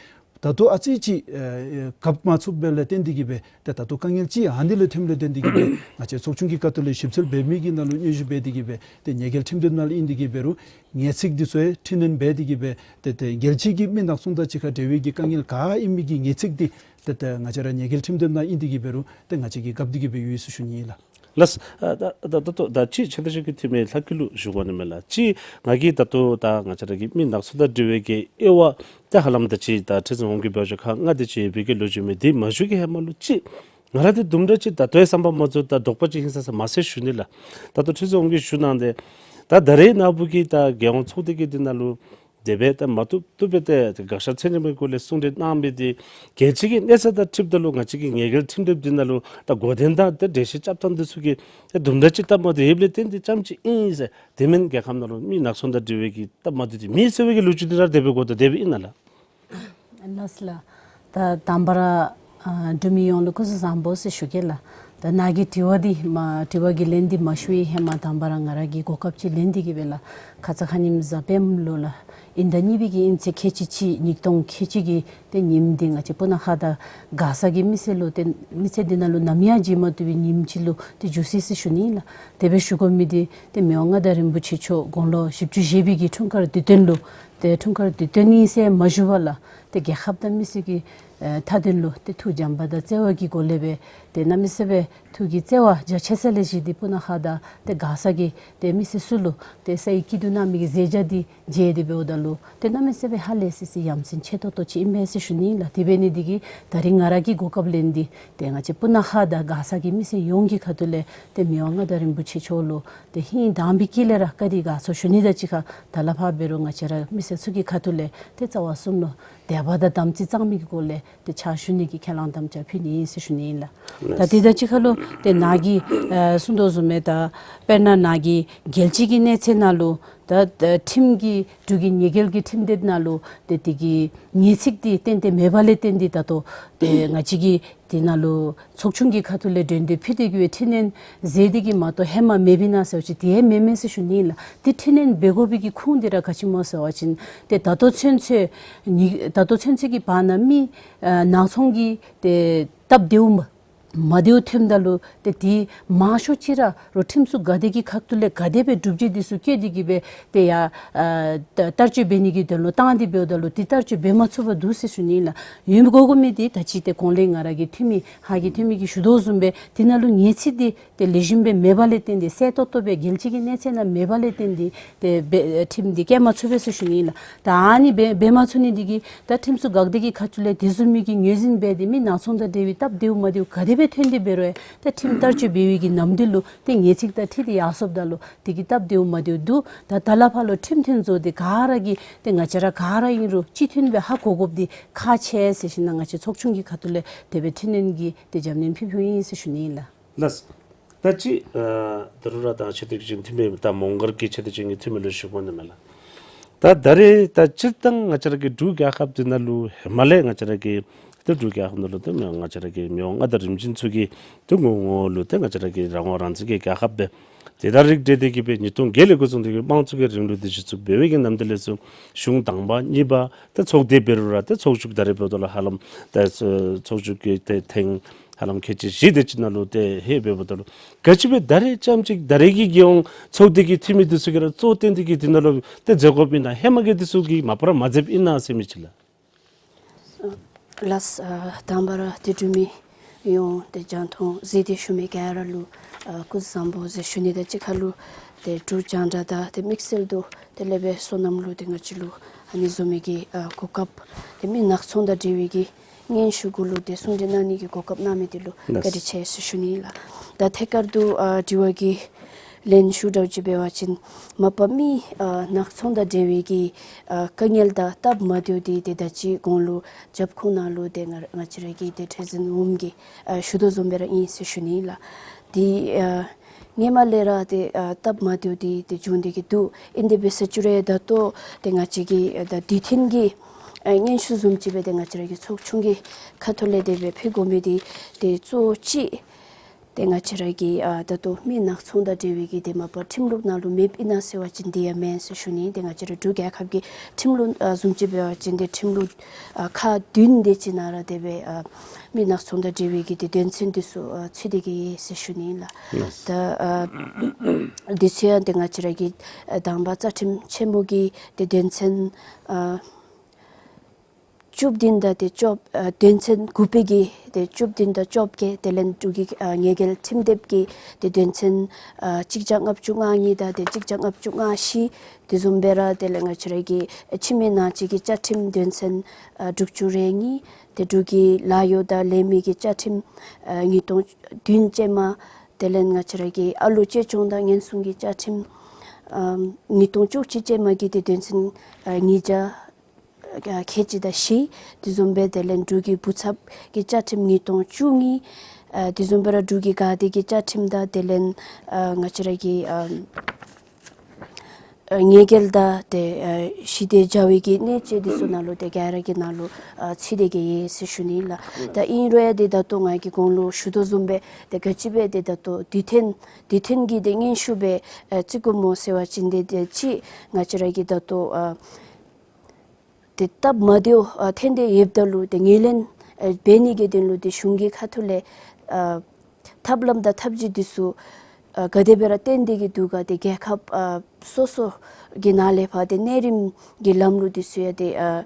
ད་ལྟོ་ཨ་ཙི་ཅིག་ཨེ་ཨེ་གབ་མ་ཚུགསཔ་ལས་བརྟེན་ཏེ་གི་སྦེ་ཏེ་ད་ལྟོ་དཀའ་ངལ་ཅིག་ཨ་ནི་ལས་ཐོནམ་ལས་བརྟེན་ཏེ་གི་སྦེ་ང་བཅས་ཚོགས་ཆུང་གི་ཁ་ཐུག་ལས་ཞིབ་འཚོལ་འབད་མི་གི་ནང་ལུ་སྙན་ཞུ་འབད་དེ་གི་སྦེ་ཏེ་ཉེས་འགེལ་ཁྲིམས་དེབ་ནང་ལུ་ཨིན་ཏེ་གི་འབད་རུང་ངེས་ཚིག་འདི་ཚུ་ཡང་འཕྲི་སྣོན་འབད་དེ་གི་སྦེ་ཏེ་ཏེ་རྒྱལ་སྤྱི་གི་མི་ནག་ཚོང་དང་གཅིག་ཁར་འབྲེལ་བའི་གི་དཀའ་ངལ་ག་ཨིན་མི་གི་ངེས་ཚིག་འདི་ཏེ་ཏེ་ང་བཅས་ར་ཉེས་འགེལ་ཁྲིམས་དེབ་ནང་ཨིན་ཏེ་གི་འབད་རུང་ཏེ་ང་བཅས་ཀྱིས་གབ་སྟེ་གི་སྦེ་ཡོད་ཟེར་ཞུ་ནི་ཨིན་ལགས། ལགས། ཨ་ད་ད་ད་ལྟོ་ད་ཅི་ཆེ་ད་ཤོས་ཀྱི་འཐུས་མི་ལྷག་སྐྱེས་ལུ་ཞུ་དགོ་ནི་མས་ལགས། ཅི་ང་གིས་ད་ལྟོ་ད་ང་བཅས་ར་གི་མི་ནག་ཚོང་དང་འབྲེལ་བའི་གི་དབྱེ་བ་ད་ཧ་ལམ་ད་ཅི་ད་ཁྲི་འཛིན་འོགམ་གི་འབད་བ་ཅིན་ཁག་ལྔ་དེ་ཅིག་ཡོད་པའི་གི་ལོ་རྒྱུས་མས། དེ་མ་ཞུ་གི་ཧེ་མ་ལུ་ཅིག་ང་ར་དེ་དུམ་གྲ་ཅིག་ད་ལྟོའི་བསམ་པ་མ་ཚུགས་ད་དོགས་པ་ཅིག་ཧིང་སངས་ས་མ་ཟེར་ཞུ་ནི་ལགས། ད་ལྟོ་ཁྲི་འཛིན་འོགམ་གིས་ཞུ་གནང་སྟེ་ད་ད་རེས་ནངས་པ་གི་ད་རྒྱལ་ཡོངས་ཚོགས་སྡེ་གི་འདི་ནང་ལུ་དེ་སྦེ་ད་མ་བཏུབ་བཏུབ་སྦེ་ཏེ་དགག་བཞག་ཚད་མཐོན་པོའི་སྒོ་ལས་གསུང་གྲོས་གནང་མི་འདི་རྒྱལ་སྤྱི་གི་གནས་ཚད་དང་འཁྲིལཝ་ད་ལུ་ང་བཅས་ཀྱི་ཉེས་འགེལ་ཁྲིམས་དེབ་འདི་ནང་ལུ་ད་འགོ་འདྲེན་དང་ཏེ་འགྲེལ་བཤད་རྐྱབ་ཐངས་འདི་ཚུ་གི་ཏེ་དུམ་གྲ་ཅིག་སྟབས་མ་བདེཝ་ཡོདཔ་ལས་བརྟེན་ཏེ་ཙམ་ཅིག་ཨིན་ཟེར། དེ་མེན་རྒྱལ་ཁབ་ནང་ལུ་མི་ནག་ཚོང་དང་འབྲེལ་བའི་གི་སྟབས་མ་བདེཝ་འདི་མེད་ཟེར་བའི་གི་ལོ་རྒྱུས་འདི་ར་དེ་སྦེ་གོ་ད་དེ་སྦེ་ཨིན་ན་ལགས། ལགས་ལགས། ད་དང་པ་ར་ཨ་འབྲུག་མི་ཡོངས་ལུ་སྐུ་གཟུགས་བཟང་པོ་ཟེར་ཞུ་གེ་ལགས། ད་ནཱ་གི་དྲི་བ་འདི་མ་དྲི་བ་གི་ལན་འདི་མ་ཞུ་བའི་ཧེ་མ་དང་པ་ར་ང་ར་གིས་གོ་སྐབས་ཅིག་ལེན་ཏེ་གིས་སྦེ་ལགས། ཁ་ཙ་ཁ་ཉིནམ་གཟའ་སྤེནམ་ལུ་ལགས། དབྱིན་ཟླ་གཉིས་པའི་གི་དབྱིན་ཚེས་ཁལ་གཅིག་གཅིག་ཉིས་སྟོང་ཁལ་གཅིག་གི་ཏེ་ཉིནམ་འདི་ང་བཅས་སྤུ་ན་ཁ་དང་མགར་ས་གི་མི་སེར་ལུ་ཏེ་མི་ཚེ་འདི་ནང་ལུ་ནམ་ཡང་བརྗེད་མ་བཏུབ་པའི་ཉིནམ་ཅིག་ལུ་ཏེ་འགྱུར་སོ་ཡི་ཟེར་ཞུ་ནི་ལགས། དེ་སྦེ་ཞུ་དགོ་མི་འདི་ཏེ་མི་དབང་མངའ་བདག་རིན་པོ་ཆེ་མཆོག་དགུང་ལོ་བཞི་བཅུ་བཞེས་པའི་གི་འཁྲུངས་སྐར་དུས་སྟོན་ལུ་ཏེ་འཁྲུངས་སྐར་དུས་སྟོན་ཨིན་ཟེར་མ་ཞུ་བར་ལགས། ཏེ་རྒྱལ་ཁབ་དང་མི་སེར་གྱི་ཨེ་མཐའ་དོན་ལུ་ཏེ་ཐུགས་བྱམས་པ་དང་བརྩེ་བ་གི་སྒོ་ལས་སྦེ་ཏེ་གནམ་མེད་ས་མེད་ཐུགས་ཀྱི་བརྩེ་བ་རྒྱ་ཆེ་ས་ལས་བཞེས་ཏེ་སྤུ་ན་ཁ་དང་ཏེ་མགར་ས་གི་ཏེ་མི་སེར་ཚུ་ལུ་ཏེ་ས་ཡི་སྐྱིད་སྡུག་གནང་མི་གི་མཛད་བྱ་འདི་མཇལ་ཏེ་འབདཝ་ད་ལུ་ཏེ་གནམ་མེད་ས་མེད་ཧ་ལས་སི་སི་ཡ་མཚན་ཆེ་ཏོག་ཏོ་ཅིག་ཨིན་པས་ཟེར་ཞུ་ནི་ལགས། དེ་འབད་ནི་འདི་གིས་ད་རིས་ང་ར་གིས་གོ་སྐབས་ལེན་ཏེ་ཏེ་ང་བཅས་སྤུ་ན་ཁ་དང་མགར་ས་གི་མི་སེར་ཡོངས་ཀྱི་ཁ་ཐུག་ལས་ཏེ་མི་དབང་མངའ་བདག་རིན་པོ་ཆེ་མཆོག་ལུ་ཏེ་ཧིང་དྭངས་པའི་དཀྱིལ་ལས་ར་བཀའ་དྲིན་དགའ་ཚོར་ཞུ་ནི་དང་གཅིག་ཁར་ད་ལས་ཕར་འབད་རུང་ང་བཅས་ར་མི་སེར་ཚུ་གི་ཁ་ཐུག་ལས་ཏེ་རྩ་བ་གསུམ་ལུ་དད་པ་དང་དམ་ཚིག་གཙང་མའི་གི་སྒོ་ལས་ཏེ་ཕྱག་ཞུ་ནི་གི་ཁས་བླངས་དམ་བཅའ་ཕུལ་ནི་ཨིན་ཟེར་ཞུ་ནི་ཨིན་ལགས། ད་དེ་དང་གཅིག་ཁར་ལུ་ཏེ་ནཱ་གིས་ཨ་གསུང་དོ་བཟུམ་སྦེ་ད་དཔེར་ན་ནཱ་གིས་རྒྱལ་སྤྱི་གི་གནས་ཚད་ནང་ལུ་ད་ད་ཁྲིམས་ཀྱི་འབྲུག་གི་ཉེས་འགེལ་གྱི་ཁྲིམས་དེབ་ནང་ལུ་ཏེ་དེ་གི་ངེས་ཚིག་འདི་གཏན་གཏན་མེད་པ་ལས་བརྟེན་ཏེ་ད་ལྟོ་ཏེ་ང་བཅས་ཀྱིས་དེ་ནང་ལུ་ཚོགས་ཆུང་གི་ཁ་ཐུག་ལས་འགྲན་བསྡུར་ཕུལ་ཏེ་གི་སྦེ་འཕྲི་སྣོན་མཛད་དེ་གི་མ་གཏོགས་ཧེ་མ་མེདཔ་ཨིན་ན་ཟེར་བ་ཅིན་དེ་ཡང་མེན་མས་ཟེར་ཞུ་ནི་ལགས། ཏེ་འཕྲི་སྣོན་འབད་དགོ་པའི་གི་ཁུངས་འདི་ར་ག་ཅི་སྨོ་ཟེར་བ་ཅིན་ཏེ་ད་ལྟོ་ཚུན་ཚོད་ནི་ད་ལྟོ་ཚུན་ཚོད་ཀྱི་བར་ན་མི་ཨ་ནག་ཚོང་གི་ཏེ་སྟབས་བདེཝ་མ་མ་བདེཝ་ཐོནམ་ད་ལུ་ཏེ་དེ་མང་ཤོས་ཅིག་ར་རོགས་ཁྲིམས་སུ་འགལ་ཏེ་གི་ཁ་ཐུག་ལས་ག་དེ་སྦེ་སྒྲུབ་བྱེད་འདི་ཚུ་བཀོད་དེ་གི་སྦེ་ཏེ་ཡ་ཨ་བསྟར་སྤྱོད་འབད་ནི་གི་དོན་ལུ་བཏང་སྟེ་འབདཝ་ད་ལུ་ཏེ་བསྟར་སྤྱོད་འབད་མ་ཚུགས་པར་འདུག་ཟེར་ཞུ་ནི་ལགས། ཡོད་དགོ་དགོ་མི་འདི་ད་ཅི་ཏེ་གོང་ལས་ང་ར་གི་འཐུས་མི་ཧཱ་གི་འཐུས་མི་གིས་ཞུ་དོ་བཟུམ་སྦེ་དེ་ནང་ལུ་ངེས་ཚིག་འདི་ཏེ་ལེགས་ཤོམ་སྦེ་མེད་པ་ལས་བརྟེན་ཏེ་གསལ་ཏོག་ཏོ་སྦེ་རྒྱལ་སྤྱི་གི་གནས་ཚད་ནང་མེད་པ་ལས་བརྟེན་ཏེ་ཏེ་འབད་ཁྲིམས་འདི་བཀལ་མ་ཚུགས་པས་ཟེར་ཞུ་ནི་ལགས། ད་ཨ་ནི་འབད་འབད་མ་ཚུགས་ནི་འདི་གིས་ད་ཁྲིམས་སུ་འགལ་ཏེ་གི་ཁ་ཐུག་ལས་དེ་བཟུམ་མའི་གི་ངོས་འཛིན་འབད་དེ་མི་ནག་ཚོང་དང་འབྲེལ་བའི་སྟབས་བདེཝ་མ་བདེཝ་ག་དེ་སྦེ་ཐོན་ཏེ་འབད་རུང་ཡང་ད་ཁྲིམས་བསྟར་སྤྱོད་འབད་བའི་གི་ནམ་དུས་ལུ་ཏེ་ངེས་ཚིག་དང་འཁྲིལ་ཏེ་ཡར་སོངམ་ད་ལུ་དེ་གི་སྟབས་བདེཝ་མ་བདེཝ་འདུག། ད་ད་ལས་ཕར་ལུ་ཁྲིམས་མཐུན་བཟོ་སྟེ་ག་ར་གིས་ཏེ་ང་བཅས་ར་ག་ར་ཨིན་རུང་གཅིག་མཐུན་སྦེ་ཧ་གོ་དགོཔ་འདི་ཁག་ཆེ་ཟེར་ཞིནམ་ལས་ང་བཅས་ཚོགས་ཆུང་གི་ཁ་ཐུག་ལས་དེ་སྦེ་འཕྲི་སྣོན་གྱི་ཏེ་རྒྱབ་སྣོན་ཕུལ་ཕུལཝ་ཨིན་ཟེར་ཞུ་ནི་ཨིན་ལགས། ལགས། ད་ཅི་ཨ་ད་རུང་ར་ད་ཆེ་བསྟོད་ཅན་འཐུས་མི་ད་མོང་སྒར་གྱི་ཆེ་བསྟོད་ཅན་གྱི་འཐུས་མི་ལུ་ཞུ་དགོ་ནི་མས་ལགས། ད་ད་རེས་ད་སྤྱིར་བཏང་ང་བཅས་ར་གི་འབྲུག་རྒྱལ་ཁབ་འདི་ནང་ལུ་ཧེ་མ་ལས་ང་བཅས་ར་གི་ད་འབྲུག་རྒྱལ་ཁབ་ནང་ལུ་ད་ང་བཅས་ར་གི་མི་དབང་མངའ་བདག་རིམ་བྱོན་ཚུ་གི་ད་ངོ་ངོ་ལུ་ད་ང་བཅས་ར་གི་རང་དབང་རང་བཙན་གྱི་རྒྱལ་ཁབ་སྦེ་དེ་དང་རིགས་བསྒྲེས་ཏེ་གི་སྦེ་ཉིས་སྟོང་བརྒྱད་ལས་འགོ་བཟུང་སྟེ་གི་དམངས་གཙོ་གི་རིང་ལུགས་འདི་གཞི་བཙུགས་འབད་བའི་གི་ནམ་དུས་ལས་ཚུར་གཞུང་དང་པ་གཉིས་པ་ད་ཚོགས་སྡེ་འབད་རུང་ར་ད་ཚོགས་བཅུ་ད་རེས་འབདཝ་ད་ལུ་ཧ་ལམ་ད་ཚོགས་བཅུ་གི་ད་ཐེངས་ཧ་ལམ་ཁལ་གཅིག་བཞི་དེ་ཅིག་ནང་ལུ་ཏེ་ཧེ་འབདཝ་ད་ལུ་ག་ཅི་སྦེ་ད་རེས་ཙམ་ཅིག་ད་རེས་ཀྱི་རྒྱལ་ཡོངས་ཚོགས་སྡེ་གི་འཐུས་མི་འདི་ཚུ་གིས་ར་གཙོ་བོ་བཏོན་ཏེ་གི་འདི་ནང་ལུ་ཏེ་མཛད་དགོཔ་ཨིན་ན་ཧེ་མ་གི་འདི་ཚུ་གིས་མ་པ་ར་མ་མཛདཔ་ཨིན་ན་ཟེར་མི་ཅིག་ལགས། ལགས། ཨ་དང་པ་ར་ཏེ་འབྲུག་མི་ཡོངས་ཏེ་རྒྱང་མཐོང་གཟིགས་ཏེ་བཞུགས་མི་ག་ར་ལུ་ཨ་སྐུ་གཟུགས་བཟང་པོ་ཟེར་ཞུ་ནི་དང་གཅིག་ཁར་ལུ་ཏེ་འབྲུག་རྒྱང་བསྒྲགས་དང་ཏེ་དམིགས་བསལ་དུ་ཏེ་ལེགས་པའི་བསོད་ནམས་ལུ་ཏེ་ང་བཅས་ལུ་ཨ་ནི་བཟུམ་མའི་གི་ཨ་གོ་སྐབས་ཏེ་མི་ནག་ཚོང་དང་འབྲེལ་བའི་གི་སྙན་ཞུ་གུ་ལུ་ཏེ་གསུང་གྲོས་གནང་ནི་གི་གོ་སྐབས་གནང་མི་འདི་ལུ་ལགས། བཀའ་དྲིན་ཆེ་ཟེར་ཞུ་ནི་ཨིན་ལགས། ད་ཐད་ཀར་དུ་ཨ་དྲི་བ་གི་ལན་ཞུ་འདྲཝ་ཅིག་འབད་བ་ཅིན་མ་པ་མི་ཨ་ནག་ཚོང་དང་འབྲེལ་བའི་གི་ཨ་དཀའ་ངལ་དང་སྟབས་མ་བདེཝ་འདི་ཏེ་ད་ཅི་གོང་ལུ་རྒྱབ་ཁུངས་ནང་ལུ་ཏེ་ང་ང་བཅས་ར་གི་ཏེ་ཁྲི་འཛིན་འོགམ་གིས་ཨ་ཞུ་དོ་བཟུམ་སྦེ་ར་ཨིན་ཟེར་ཞུ་ནི་ཨིན་ལགས། ཏེ་ཨ་སྔོན་མ་ལས་ར་ཏེ་ཨ་སྟབས་མ་བདེཝ་འདི་ཏེ་བྱུང་སྟེ་གི་འདུག། ཨིན་དེ་འབད་ས་ཅིག་ར་ད་ལྟོ་ཏེ་ང་བཅས་ཀྱི་ཨ་ད་འདི་ཐེངས་ཀྱི་ཨ་སྙན་ཞུ་བཟུམ་ཅིག་སྦེ་ཏེ་ང་བཅས་ར་གི་ཚོགས་ཆུང་གི་ཁ་ཐུག་ལས་དེ་སྦེ་ཕུལ་དགོ་མི་འདི་ཏེ་གཙོ་བོ་ཅིག་ཏེ་ང་བཅས་ར་གི་ཨ་ད་ལྟོ་མི་ནག་ཚོང་དང་འབྲེལ་བའི་གི་ཏེ་མ་པ་ཁྲིམས་ལུགས་ནང་ལུ་མེདཔ་ཨིན་ན་ཟེར་བ་ཅིན་དེ་ཡང་མེན་ཟེར་ཞུ་ནི། ཏེ་ང་བཅས་ར་འབྲུག་རྒྱལ་ཁབ་ཀྱི་ཁྲིམས་ལུགས་ཨ་བཟུམ་ཅིག་འབད་བ་ཅིན་ཏེ་ཁྲིམས་ལུགས་ཨ་ཁག་བདུན་དེ་ཅིག་ནང་ར་དེ་སྦེ་ཨ་མི་ནག་ཚོང་དང་འབྲེལ་བའི་གི་ཏེ་དོན་ཚན་འདི་ཚུ་ཨ་ཚུད་དེ་གི་ཡོད་ཟེར་ཞུ་ནི་ཨིན་ལགས། ད་ཨ་འདི་ཚུ་ཡང་ཏེ་ང་བཅས་ར་གི་ཨ་དང་པ་རྩ་ཁྲིམས་ཆེན་མོ་གི་ཏེ་དོན་ཚན་ཨ་ བཅུ་བདུན་དང་ཏེ་བཅོ་ཨ་དོན་ཚན་དགུ་པའི་གི་ཏེ་བཅུ་བདུན་དང་བཅོ་བརྒྱད་དེ་ལས་འབྲུག་གི་ཨ་ཉེས་འགེལ་ཁྲིམས་དེབ་ཀྱི་ཏེ་དོན་ཚན་ཨ་གཅིག་བརྒྱ་ལྔ་བཅུ་ང་གཉིས་དང་ཏེ་གཅིག་བརྒྱ་ལྔ་བཅུ་ང་བཞི། དེ་བཟུམ་སྦེ་ར་དེ་ལས་ང་བཅས་ར་གི་ཨ་ཕྱི་མི་ནང་འཁྲུག་གི་བཅའ་ཁྲིམས་དོན་ཚན་ཨ་དྲུག་ཅུ་རེ་གཉིས། ཏེ་འབྲུག་གི་ལཱ་གཡོག་དང་ལས་མི་གི་བཅའ་ཁྲིམས་ཨ་ཉིས་སྟོང་བདུན་ཅན་མ། དེ་ལས་ང་བཅས་ར་གི་ཨ་ལོ་གཅེས་སྐྱོང་དང་ཉེན་སྲུང་གི་བཅའ་ཁྲིམས་ཨ་ཉིས་སྟོང་བཅུ་གཅིག་ཅན་མ་གི་ཏེ་དོན་ཚན་ཨ་ཉིས་བརྒྱ་ཨ་ཁལ་གཅིག་དང་བཞི། དེ་བཟུམ་སྦེ་དེ་ལས་འབྲུག་གི་བུ་ཚབ་ཀྱི་བཅའ་ཁྲིམས་ཉིས་སྟོང་བཅུ་གཉིས། ཨ་དེ་བཟུམ་སྦེ་ར་འབྲུག་གི་ག་དེ་གི་བཅའ་ཁྲིམས་དང་དེ་ལས་ཨ་ང་བཅས་ར་གི་ཨ་ཨ་ཉེས་འགེལ་དང་ཏེ་ཨ་ཞི་བདེ་བྱ་བའི་གི་གནད་དཔྱད་འདི་ཚུ་ནང་ལུ་ཏེ་ག་ར་གི་ནང་ལུ་ཨ་ཚུད་དེ་གི་ཡོད་ཟེར་ཞུ་ནི་ལགས། ད་ཨིན་རུང་ཡང་ཏེ་ད་ལྟོ་ང་གིས་གོང་ལུ་ཞུ་དོ་བཟུམ་སྦེ་ཏེ་ག་ཅི་སྦེ་ཏེ་ད་ལྟོ་དུས་མཐུན་དུས་མཐུན་གྱི་ཏེ་སྙན་ཞུ་སྦེ་ཨ་བརྩི་དགོཔ་སྨོ་ཟེར་བ་ཅིན་ཏེ་ཏེ་ཅིག་ང་བཅས་ར་གི་ད་ལྟོ་ཨ་ཏེ་སྟབས་མ་བདེཝ་ཨ་ཐོན་ཏེ་ཡོདཔ་ད་ལུ་ཏེ་ངོས་ལེན་ཨ་འབད་ནི་གི་དོན་ལུ་ཏེ་གཞུང་གི་ཁ་ཐུག་ལས་ཨ་ཐབས་ལམ་དང་ཐབས་བྱུས་འདི་ཚུ་ཨ་ག་དེ་སྦེ་ར་བཏོན་ཏེ་གི་འདུག་ག། ཏེ་རྒྱལ་ཁབ་ཨ་སོ་སོ་གི་ནང་ལས་ཕར་ཏེ་གནས་རིམ་གྱི་ལམ་ལུགས་འདི་ཚུ་ཡང་ཏེ་ཨ་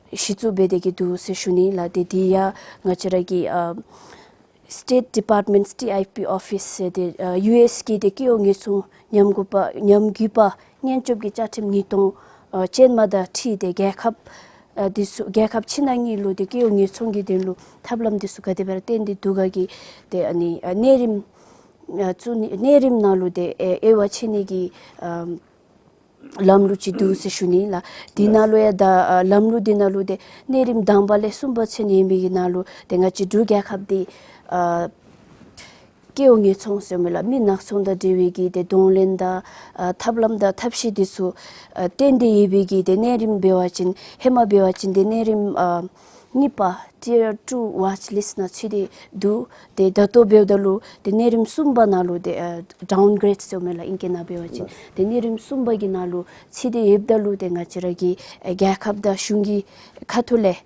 གཞི་བཙུགས་འབད་དེ་གི་འདུག་ཟེར་ཞུ་ནི་ལགས། ཏེ་འདི་ཡང་ང་བཅས་ར་གི་ཨ་State Department, S T I P Office ཟེར་ཏེ་ཨ་ཡུ་ཨེསི་གི་ཏེ་སྐྱེ་བོ་ཉེས་སྲུང་ཉམས་རྒུད་པ་ཉམས་རྒུད་པ་སྙན་ཞུ་གི་བཅའ་ཁྲིམས་ཉིས་སྟོང་ཨ་ཅན་མ་དང་འཁྲིལ་ཏེ་རྒྱལ་ཁབ་ཨ་འདི་ཚུ་རྒྱལ་ཁབ་ཕྱི་ནང་གཉིས་ལུ་ཏེ་སྐྱེ་བོ་ཉེས་སྲུང་གི་དོན་ལུ་ཐབས་ལམ་འདི་ཚུ་ག་དེ་སྦེ་ར་བཏོན་ཏེ་འདུག་ག་གི་ཏེ་ཨ་ནི་ཨ་གནས་རིམ་ཨ་བཙུགས་ནི་གནས་རིམ་ནང་ལུ་ཏེ་ཨེ་དབྱེ་བ་ཕྱེ་ནི་གི་ཨ་ལམ་ལུགས་ཅིག་འདུག་ཟེར་ཞུ་ནི་ལགས། འདི་ནང་ལུ་ཡང་ད་ཨ་ལམ་ལུགས་འདི་ནང་ལུ་ཏེ་གནས་རིམ་དང་པ་ལས་གསུམ་པ་ཚུན་ཡོད་མི་གི་ནང་ལུ་ཏེ་ང་བཅས་འབྲུག་རྒྱལ་ཁབ་འདི་ཨ་སྐྱེ་བོ་ཉེས་སྲུང་ཟེར་མི་ལགས་མི་ནག་ཚོང་དང་འབྲེལ་བའི་གི་ཏེ་གདོང་ལེན་དང་ཨ་ཐབས་ལམ་དང་ཐབས་ཤེས་འདི་ཚུ་ཨ་བཏོན་ཏེ་ཡོད་པའི་གི་ཏེ་གནས་རིམ་འབད་བ་ཅིན་ཧེ་མ་འབད་བ་ཅིན་ཏེ་གནས་རིམ་ཨ་གཉིས་པ་Tier two watch list ནང་ཚུད་དེ་འདུག། ཏེ་ད་ལྟོ་འབདཝ་ད་ལུ་ཏེ་གནས་རིམ་གསུམ་པ་ནང་ལུ་ཏེ་ཨ་ཌའུན་གྲེཌ་ཟེར་མི་ལགས་ཨིང་སྐད་ནང་འབད་བ་ཅིན་ཏེ་གནས་རིམ་གསུམ་པ་གི་ནང་ལུ་ཚུད་དེ་ཡོདཔ་ད་ལུ་ཏེ་ང་བཅས་ར་གི་ཨ་རྒྱལ་ཁབ་དང་གཞུང་གི་ཁ་ཐུག་ལས་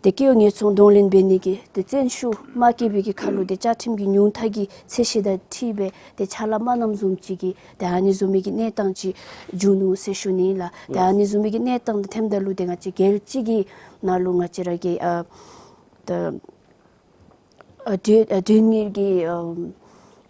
ཏེ་སྐྱེ་བོ་ཉེས་སྲུང་གདོང་ལེན་འབད་ནི་གི་ཏེ་བརྩོན་ཤུགས་མ་བསྐྱེད་པའི་གི་ཁར་ལུ་ཏེ་བཅའ་ཁྲིམས་ཀྱི་ཉུང་མཐའ་གི་ཚད་གཞི་དང་འཁྲིལ་སྦེ་ཏེ་ཕྱག་ལཱ་མ་གནངམ་བཟུམ་ཅིག་གི་ཏེ་ཨ་ནི་བཟུམ་མའི་གི་གནས་སྟངས་ཅིག་བྱུང་ནུག་ཟེར་ཞུ་ནི་ལགས། ཏེ་ཨ་ནི་བཟུམ་མའི་གི་གནས་སྟངས་དང་འཐེནམ་ད་ལུ་ཏེ་ང་བཅས་རྒྱལ་སྤྱི་གི་ནང་ལུ་ང་བཅས་ར་གི་ཨ་ད་ཨ་དུས་ཨ་དུས་ངེས་ཀྱི་ཨ་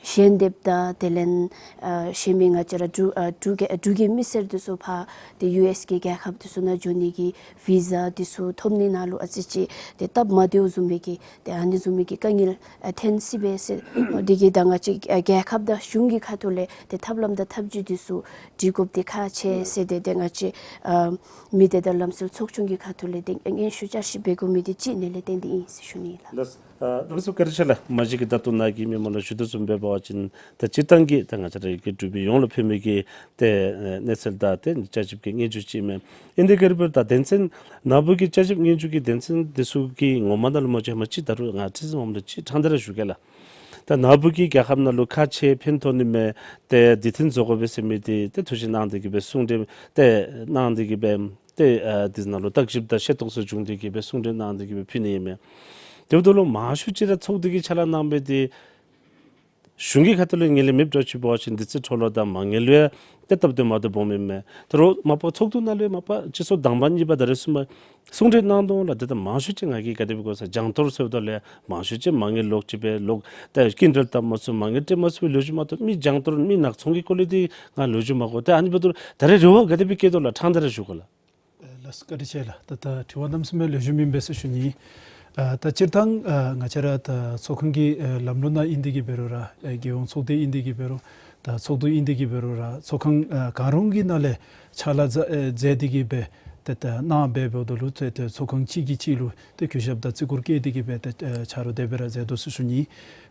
ཞལ་འདེབས་དང་དེ་ལས་ཨ་གཞན་མི་ང་བཅས་ར་འབྲུག་ཨ་འབྲུག་གི་ཨ་འབྲུག་གི་མི་སེར་འདི་ཚུ་ཕར་ཏེ་ཡུ་ཨེསི་གི་རྒྱལ་ཁབ་འདི་ཚུ་ནང་འགྱོ་ནི་གི་བི་ཟ་འདི་ཚུ་ཐོབ་ནི་ནང་ལུ་ཨ་ཙི་ཅིག་ཏེ་སྟབས་མ་བདེཝ་བཟུམ་མའི་གི་ཏེ་ཨ་ནི་བཟུམ་མའི་གི་དཀའ་ངལ་ཨ་འཐོན་སྲིད་པས་ཟེར། འདི་གིས་ད་ང་བཅས་ཨ་རྒྱལ་ཁབ་དང་གཞུང་གི་ཁ་ཐུག་ལས་ཏེ་ཐབས་ལམ་དང་ཐབས་བྱུས་འདི་ཚུ་སྒྲིག་དགོཔ་འདི་ཁག་ཆེ་ཟེར་ཏེ་ཏེ་ང་བཅས་ཨ་མི་སྡེ་དང་ལམ་སྲོལ་ཚོགས་ཆུང་གི་ཁ་ཐུག་ལས་ཏེ་སྙན་ཞུ་བསྐྱར་ཞིབ་འབད་དགོ་མི་འདི་ཅིག་ནི་ལས་བརྟེན་ཏེ་ཨིན་ཟེར་ཞུ་ནི་ལགས། ལགས་སོ། ཨ་ལགས་སོ་བཀའ་དྲིན་ཆེ་ལགས། མ་གཞི་གི་ད་ལྟོ་ནཱ་གིས་མི་མང་ལུ་ཞུ་དོ་བཟུམ་སྦེ་འབད་བ་ཅིན་ད་སྤྱིར་བཏང་གི་ད་ང་བཅས་ར་གི་འབྲུག་པའི་ཡོངས་ལུ་ཕན་མི་གི་ཏེ་ཨེ་གནས་ཚུལ་དང་ཏེ་བསྐྱར་ཞིབ་ཀྱི་སྙན་ཞུ་ཅིག་མས། ཨིན་དེ་གི་རིགས་པར་ད་དོན་ཚན་ནཱ་བུ་གི་བསྐྱར་ཞིབ་སྙན་ཞུ་གི་དོན་ཚན་འདི་ཚུ་གི་ངོ་མ་ནང་ལུ་མ་བཅུག་མ་ཅིག་ད་རུང་ང་ཁྲི་འཛིན་འོགམ་ལུ་ཅིག་ཕྲང་སྟེ་ར་ཞུ་གེ་ལགས། ད་ནཱ་བུ་གི་རྒྱལ་ཁབ་ནང་ལུ་ཁག་ཆེ་ཕན་ཐོགས་ནི་མས། ཏེ་འདི་ཐོན་བཟོ་དགོ་པས་ཟེར་མི་འདི་ཏེ་ཐུགས་བཞེད་གནང་སྟེ་གི་སྦེ་གསུང་གྲོས་ཏེ་གནང་སྟེ་གི་སྦེ་ཏེ་ཨ་འདི་ནང་ལུ་བརྟག་ཞིབ་དང་ཤེས་རྟོགས་ཚུ་བྱུང་སྟེ་གི་སྦེ་གསུང་གྲོས་གནང་སྟེ་གི་སྦེ་ཕུལ་ནི་ཨིན་མས། དེ་འབདཝ་ད་ལུ་མང་ཤོས་ཅིག་ར་ཚོགས་སྡེ་གི་ཕྱག་ལཱ་གནང་སྦེ་ཏེ་གཞུང་གི་ཁ་ཐུག་ལས་ངོས་ལེན་མེདཔ་འདྲཝ་ཅིག་འབད་བ་ཅིན་འདི་ཚུ་འཕྲོ་བརླག་དང་མ་དངུལ་ལུ་ཡང་ཏེ་སྟབས་བདེ་མ་བདེཝ་འབོ་མི་མས། ད་རུང་མ་པ་ཚོགས་འདུ་ནང་ལུ་ཡང་མ་པ་སྤྱི་ཚོགས་དང་པ་གཉིས་པ་ད་རེས་གསུམ་པ་གསུང་གྲོས་གནང་དོ་ལགས། ཏེ་ད་མང་ཤོས་ཅིག་ང་གིས་ག་དེ་སྦེ་གོ་ས་གྱང་གཏོར་ཟེརཝ་ད་ལུ་ཡང་མང་ཤོས་ཅིག་མ་དངུལ་ལོག་ཅི་སྦེ་ལོག་ཏེ་སྐྱིན་འགྲུལ་བཏབ་མ་ཚུགས་མ་དངུལ་སྤྲོད་མ་ཚུགས་པའི་ལོ་རྒྱུས་མ་གཏོགས་མི་གྱང་གཏོར་མི་ནག་ཚོང་གི་སྐོར་ལས་འདི་ང་ལོ་རྒྱུས་མ་གོ། ཏེ་ཨ་ནི་འབདཝ་ད་ད་རེས་རེ་བ་ག་དེ་སྦེ་བསྐྱེད་དོ་ལགས། ཕྲང་སྟེ་ར་ཞུ་གེ་ལགས། ལགས་སོ་བཀའ་དྲིན་ཆེ་ལགས། ད་ད་དྲི་བ་གནམ་མེད་ས་མེད་ལེགས་ཤོམ་ཨིན་པས་ཟེར་ཞུ་ནི། ཨ་ད་སྤྱིར་བཏང་ཨ་ང་བཅས་ར་ད་ཚོགས་ཁང་གི་ཨ་ལམ་ལུགས་ནང་ཨིན་ཏེ་གི་འབད་རུང་ར་ཨ་རྒྱལ་ཡོངས་ཚོགས་སྡེ་ཨིན་ཏེ་གི་འབད་རུང་ད་ཚོགས་འདུ་ཨིན་ཏེ་གི་འབད་རུང་ར་ཚོགས་ཁང་ཨ་གང་རུང་གི་ནང་ལས་ཕྱག་ལཱ་མཛད་ཨེ་མཛད་དེ་གི་སྦེ་ཏེ་ད་གནང་སྦེ་འབདཝ་ད་ལུ་ཏེ་ཏེ་ཚོགས་ཁང་གཅིག་གིས་གཅིག་ལུ་ཏེ་གུས་ཞབས་དང་བརྩི་བཀུར་བསྐྱེད་དེ་གི་སྦེ་ཏེ་ཨ་ཕྱག་རོགས་དེ་སྦེ་ར་མཛད་དོ་ཟེར་ཞུ་ནི།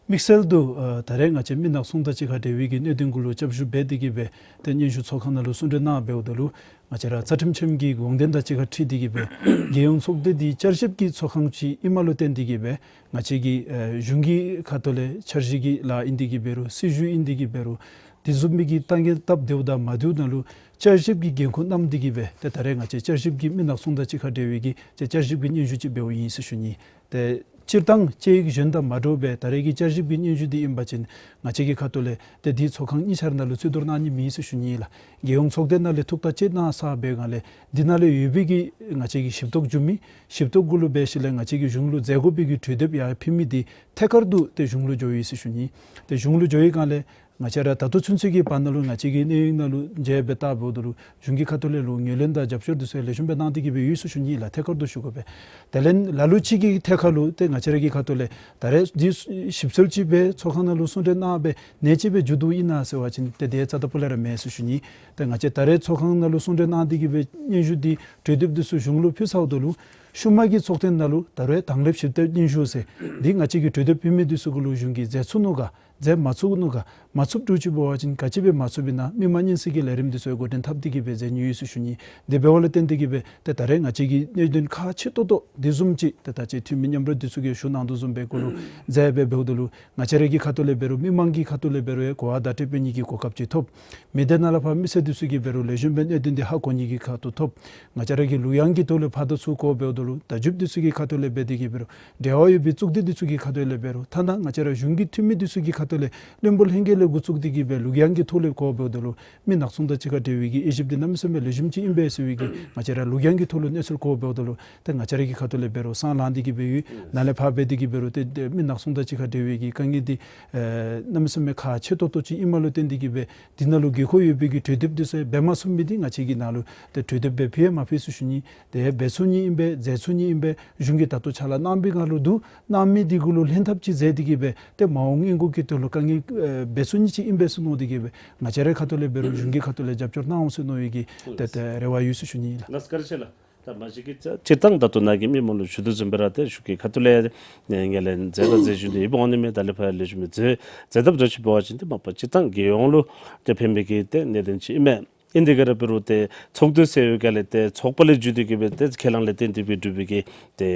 དམིགས་བསལ་དུ་ཨ་ད་རེས་ང་བཅས་མི་ནག་ཚོང་དང་གཅིག་ཁར་འབྲེལ་བའི་གི་གནད་དོན་གུ་ལུ་སྐྱབས་ཞུ་འབད་དེ་གི་སྦེ་ཏེ་སྙན་ཞུ་ཚོགས་ཁང་ནང་ལུ་གསུང་གྲོས་གནང་འབདཝ་ད་ལུ་ང་བཅས་ར་རྩ་ཁྲིམས་ཆེན་མོ་གི་དགོངས་དོན་དང་གཅིག་ཁར་འཁྲིལ་ཏེ་གི་སྦེ་རྒྱལ་ཡོངས་ཚོགས་སྡེ་འདི་བསྐྱར་ཞིབ་ཀྱི་ཚོགས་ཁང་ཅིག་ཨིནམ་ལུ་བརྟེན་ཏེ་གི་སྦེ་ང་བཅས་ཀྱི་ཨ་གཞུང་གི་ཁ་ཐུག་ལས་འཆར་གཞི་གི་ལཱ་ཨིན་ཏེ་གི་འབད་རུང་སྲིད་བྱུས་ཨིན་ཏེ་གི་འབད་རུང་དེ་བཟུམ་མའི་གི་ལྟ་ངན་སྟབས་བདེཝ་དང་མ་བདེཝ་ནང་ལུ་བསྐྱར་ཞིབ་ཀྱི་འགན་ཁུར་བསྣམས་ཏེ་གི་སྦེ་ཏེ་ད་རེས་ང་བཅས་བསྐྱར་ཞིབ་ཀྱི་མི་ནག་ཚོང་དང་གཅིག་ཁར་འབྲེལ་བའི་གི་ཏེ་བསྐྱར་ཞིབ་ཀྱི་སྙན་ཞུ་ཅིག་འབདཝ་ཨིན་ཟེར་ཞུ་ནི། ཏེ་ སྤྱིར་བཏང་དཔྱད་ཡིག་གཞན་དང་མ་འདྲཝ་སྦེ་ད་རེས་ཀྱི་བསྐྱར་ཞིབ་ཀྱི་སྙན་ཞུ་འདི་ཨིན་པ་ཅིན་ང་བཅས་ཀྱི་ཁ་ཐུག་ལས་ཏེ་འདི་ཚོགས་ཁང་གཉིས་ཆ་ར་ནང་ལུ་བརྩི་དོར་གནང་ནི་མེད་ཟེར་ཞུ་ནི་ཨིན་ལགས། རྒྱལ་ཡོངས་ཚོགས་སྡེ་ནང་ལས་ཐུགས་ཐག་བཅད་གནང་ས་འབད་སྒང་ལས་འདི་ནང་ལས་ཡོད་པའི་གི་ང་བཅས་ཀྱི་ཞིབ་རྟོག་འབྱུང་མི་ཞིབ་རྟོག་གུ་ལུ་འབད་ཞིནམ་ལས་ང་བཅས་ཀྱིས་གཞུང་ལུ་མཛད་དགོ་པའི་གི་གྲོས་འདེབས་ཡར་ཕུལ་མི་འདི་ཐད་ཀར་དུ་ཏེ་གཞུང་ལུ་འགྱོ་ཡི་ཟེར་ཞུ་ནི། ཏེ་གཞུང་ལུ་འགྱོ་བའི་སྒང་ལས་ང་བཅས་ར་ད་ལྟོ་ཚུན་ཚོད་ཀྱི་བར་ན་ལུ་ང་བཅས་ཀྱི་གནས་ཡིག་ནང་ལུ་མཇལ་སྦེ་བལྟཝ་ད་ལུ་གཞུང་གི་ཁ་ཐུག་ལས་ལུ་ངོས་ལེན་དང་རྒྱབ་སྐྱོར་འདི་ཚུ་ལེགས་ཤོམ་སྦེ་གནང་སྟེ་གི་སྦེ་ཡོད་ཟེར་ཞུ་ནི་ལགས། ཐད་ཀར་དུ་ཞུ་དགོ་པས། དེ་ལས་ལ་ལུ་ཅིག་གི་ཐད་ཁར་ལུ་ཏེ་ང་བཅས་ར་གི་ཁ་ཐུག་ལས་ད་རེས་འདི་ཞིབ་འཚོལ་ཅིག་སྦེ་ཚོགས་ཁང་ནང་ལུ་གསུང་གྲོས་གནང་སྦེ་གནས་ཅིག་སྦེ་མཇུག་བསྡུ་ཨིན་ན་ཟེར་བ་ཅིན་ཏེ་དེ་རྩ་དང་པོ་ལས་ར་མེན་ཟེར་ཞུ་ནི། ཏེ་ང་བཅས་ད་རེས་ཚོགས་ཁང་ནང་ལུ་གསུང་གྲོས་གནང་སྟེ་གི་སྦེ་སྙན་ཞུ་འདི་གྲོས་འདེབས་འདི་ཚུ་གཞུང་ལུ་ཕུལ་ཚརཝ་ད་ལུ་ཤུལ་མ་གི་ཚོགས་ཐེངས་ནང་ལུ་ད་རེས་དང་ལེགས་ཞིབ་ལྟ་སྙན་ཞུ་ཟེར་འདི་ང་བཅས་ཀྱིས་གྲོས་འདེབས་ཕུལ་མི་འདི་ཚུ་གུ་ལུ་གཞུང་གིས་མཛད་ཚུགས་ནུག་ག་མཛད་མ་ཚུགས་ནུག་ག་མ་ཚུགསཔ་འདྲཝ་ཅིག་འབད་བ་ཅིན་ག་ཅི་སྦེ་མ་ཚུགསཔ་ཨིན་ན་མི་མང་སྙན་གསན་གྱི་ལས་རིམ་འདི་ཚུ་འགོ་འདྲེན་འཐབ་སྟེ་གི་སྦེ་མཛད་ནི་ཡོད་ཟེར་ཞུ་ནི། དེ་འབདཝ་ལས་བརྟེན་ཏེ་གི་སྦེ་ཏེ་ད་རེས་ང་བཅས་ཀྱི་གནད་དོན་ཁག་ཆེ་ཏོག་ཏོ་འདི་བཟུམ་ཅིག་ཏེ་ད་ཅི་འཐུས་མི་མཉམ་རོགས་འདི་ཚུ་གིས་ཞུ་གནང་དོ་བཟུམ་སྦེ་གུ་ལུ་མཛད་སྦེ་འབདཝ་ད་ལུ་ང་བཅས་ར་གི་ཁ་ཐུག་ལས་འབད་རུང་མི་མང་གི་ཁ་ཐུག་ལས་འབད་རུང་གོ་བ་བརྡ་སྤྲོད་འབད་ནི་གི་གོ་སྐབས་ཅིག་ཐོབ། མི་སྡེ་ནང་ལས་ཕར་མི་སེར་འདི་ཚུ་གིས་འབད་རུང་ལེགས་ཤོམ་སྦེ་གནད་དོན་འདི་ཧ་གོ་ནི་གི་ཁ་ཐུག་ཐོབ། ང་བཅས་ར་གིས་ལུག་གཡང་གི་ཐོག་ལས་ཕར་དང་ཚུར་གོ་འབདཝ་ད་ལུ་བརྡ་བརྒྱུདཔ་འདི་ཚུ་གི་ཁ་ཐུག་ལས་འབད་དེ་གི་འབད་རུང་འབྲེལ་བ་ཡོད་པའི་གཙུག་སྡེ་འདི་ཚུ་གི་ཁ་ཐུག་ལས་འབད་རུང་ཐ་ན་ང་བཅས་ར་གཞུང་གི་འཐུས་མི་འདི་ཚུ་གི་ཁ་ཐུག་ལས་བློན་པོ་ལྷན་རྒྱས་ལས་འགོ་བཙུགས་ཏེ་གི་སྦེ་ལུག་གཡང་གི་ཐོག་ལས་གོ་འབདཝ་ད་ལུ་མི་ནག་ཚོང་དང་གཅིག་ཁར་འབྲེལ་བའི་གི་དབྱེ་ཞིབ་འདི་གནམ་མེད་ས་མེད་ལེགས་ཤོམ་ཅིག་ཨིན་པས་ཟེར་བའི་གི་ང་བཅས་ར་ལུག་གཡང་གི་ཐོག་ལུ་གནས་ཚུལ་གོ་འབདཝ་ད་ལུ་ཏེ་ང་བཅས་ར་གི་ཁ་ཐུག་ལས་འབད་རུང་སང་ལངས་ཏེ་གི་སྦེ་ཡོད། ནཱ་ལས་ཕར་འབད་དེ་གི་འབད་རུང་ཏེ་ཏེ་མི་ནག་ཚོང་དང་གཅིག་ཁར་འབྲེལ་བའི་གི་དཀའ་ངལ་འདི་ཨེ་གནམ་མེད་ས་མེད་ཁག་ཆེ་ཏོག་ཏོ་ཅིག་ཨིནམ་ལུ་བརྟེན་ཏེ་གི་སྦེ་འདི་ནང་ལུ་དགོས་མཁོ་ཡོད་པའི་གི་གྲོས་འདེབས་འདི་ཚུ་འབད་མ་ཚུགས་མི་འདི་ང་བཅས་ཀྱིས་ནཱ་ལུ་ཏེ་གྲོས་འདེབས་སྦེ་ཕུལ་ཡང་མ་ཕུལ་ཟེར་ཞུ་ནི། ཏེ་འབད་ཚུགས་ནི་ཨིན་པས། མཛད་ཚུགས་ནི་ཨིན་པས། གཞུང་གིས་ད་ལྟོ་ཕྱག་ལཱ་གནང་པའི་སྒང་ལུ་འདུག། གནང་མི་འདི་གུ་ལུ་ལྷན་ཐབས་ཅིག་མཛད་དེ་གི་སྦེ་ཏེ་མ་འོངས་སྔོན་འགོག་གི་དོན་ལུ་དཀའ་ངལ་ཨེ་འབད་ཚུགས་ནི་ཅིག་ཨིན་པས་ཟེར་མནོ་སྟེ་གི་སྦེ་ང་བཅས་རའི་ཁ་ཐུག་ལས་འབད་རུང་གཞུང་གི་ཁ་ཐུག་ལས་རྒྱབ་སྐྱོར་གནང་འོང་ཟེར་མནོ་བའི་གི་ཏེ་ཏེ་རེ་བ་ཡོད་ཟེར་ཞུ་ནི་ཨིན་ལགས། ལགས་སོ། བཀའ་དྲིན་ཆེ་ལགས། ད་མ་གཞི་གི་སྤྱིར་བཏང་ད་ལྟོ་ནཱ་གི་མི་མང་ལུ་ཞུ་དོ་བཟུམ་སྦེ་ར་ཏེ་གཞུང་གི་ཁ་ཐུག་ལས་ངོས་ལེན་མཛད་དང་མཛད་བཞིན་དུ་ཡོདཔ་འོང་ནི་མས། ད་ལས་ཕར་ལེགས་ཤོམ་སྦེ་མཛད་མཛད་ཐབས་འདྲཝ་ཅིག་འབད་བ་ཅིན་ཏེ་མ་པ་སྤྱིར་བཏང་རྒྱལ་ཡོངས་ལུ་ཏེ་ཕན་པའི་གི་ཏེ་གནད་དོན་ཅིག་ཨིན་མས། ཨིན་དེ་ག་ར་འབད་རུང་ཏེ་ཚོགས་འདུ་ཟེར་བའི་སྒང་ལས་ཏེ་ཚོགས་པ་ལས་བརྒྱུད་དེ་གི་སྦེ་ཏེ་ཁས་བླངས་ལས་བརྟེན་ཏེ་སྦེ་གྲུབ་པའི་གི་ཏེ་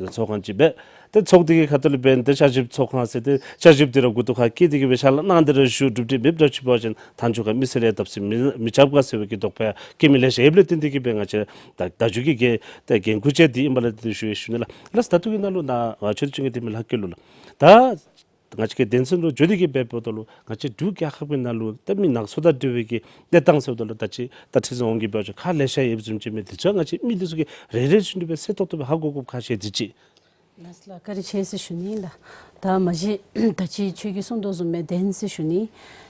ཚོགས་ཁང་ཅིག་སྦེ་ཏེ་ཚོགས་འདུ་གི་ཁ་ཐུག་ལས་འབད་ཏེ་བསྐྱར་ཞིབ་ཚོགས་ཁང་ཟེར་ཏེ་བསྐྱར་ཞིབ་འདི་ར་མགུ་ཏོ་ཁར་བཀལ་ཏེ་གི་སྦེ་ཕྱག་ལཱ་གནང་སྟེ་ར་བཞུགས་གྲུབ་སྟེ་མེདཔ་འདྲཝ་ཅིག་འབད་བ་ཅིན་མཐའ་མཇུག་ཁར་མི་སེར་ཡང་བརྡབ་གསིག་མི་མི་རྐྱབ་ག་ཟེར་བའི་གི་དོགས་པ་ཡང་བསྐྱེད་མི་ལེ་ཤ་ཡོདཔ་ལས་བརྟེན་ཏེ་གི་སྦེ་ང་བཅས་ད་ད་མཇུག་གི་གི་ད་འགན་ཁུར་ཅིག་འདི་ཨིནམ་ལས་ཏེ་ཞུ་ཡི་ཞུ་ནི་ལགས། ལགས་སོ། ད་ལྟོ་གི་ནང་ལུ་ནཱ་ང་ཆོས་སྡེ་གཅིག་གི་འདེམས་མི་ལྷག་སྐྱེས་ལུ་ལགས། ད་ང་བཅས་ཀྱི་དོན་ཚན་ལུ་འགྱོ་སྟེ་གི་སྦེ་འབདཝ་ད་ལུ་ང་བཅས་འབྲུག་རྒྱལ་ཁབ་ཀྱི་ནང་ལུ་ཏེ་མི་ནག་ཚོང་དང་འབྲེལ་བའི་གི་གནས་སྟངས་ཟེརཝ་ད་ལུ་ད་ཅི་ད་ཁྲི་འཛིན་འོང་གི་འབད་བ་ཅིན་ཁག་ལེ་ཤ་ཡོདཔ་བཟུམ་ཅིག་མས། དེ་ཚུ་ང་བཅས་མི་འདི་ཚུ་གིས་རེ་རེ་བཞིན་དུ་སྦེ་གསལ་ཏོག་ཏོ་སྦེ་ཧ་གོ་དགོཔ་ཁག་ཆེ་འདི་ཅིག། ལགས་སོ་ལགས། བཀའ་དྲིན་ཆེ་ཟེར་ཞུ་ནི་ལགས། ད་མ་གཞི་ད་ཅི་ཁྱོད་ཀྱིས་གསུངས་དོ་བཟུམ་སྦེ་བདེན་ཟེར་ཞུ་ནི།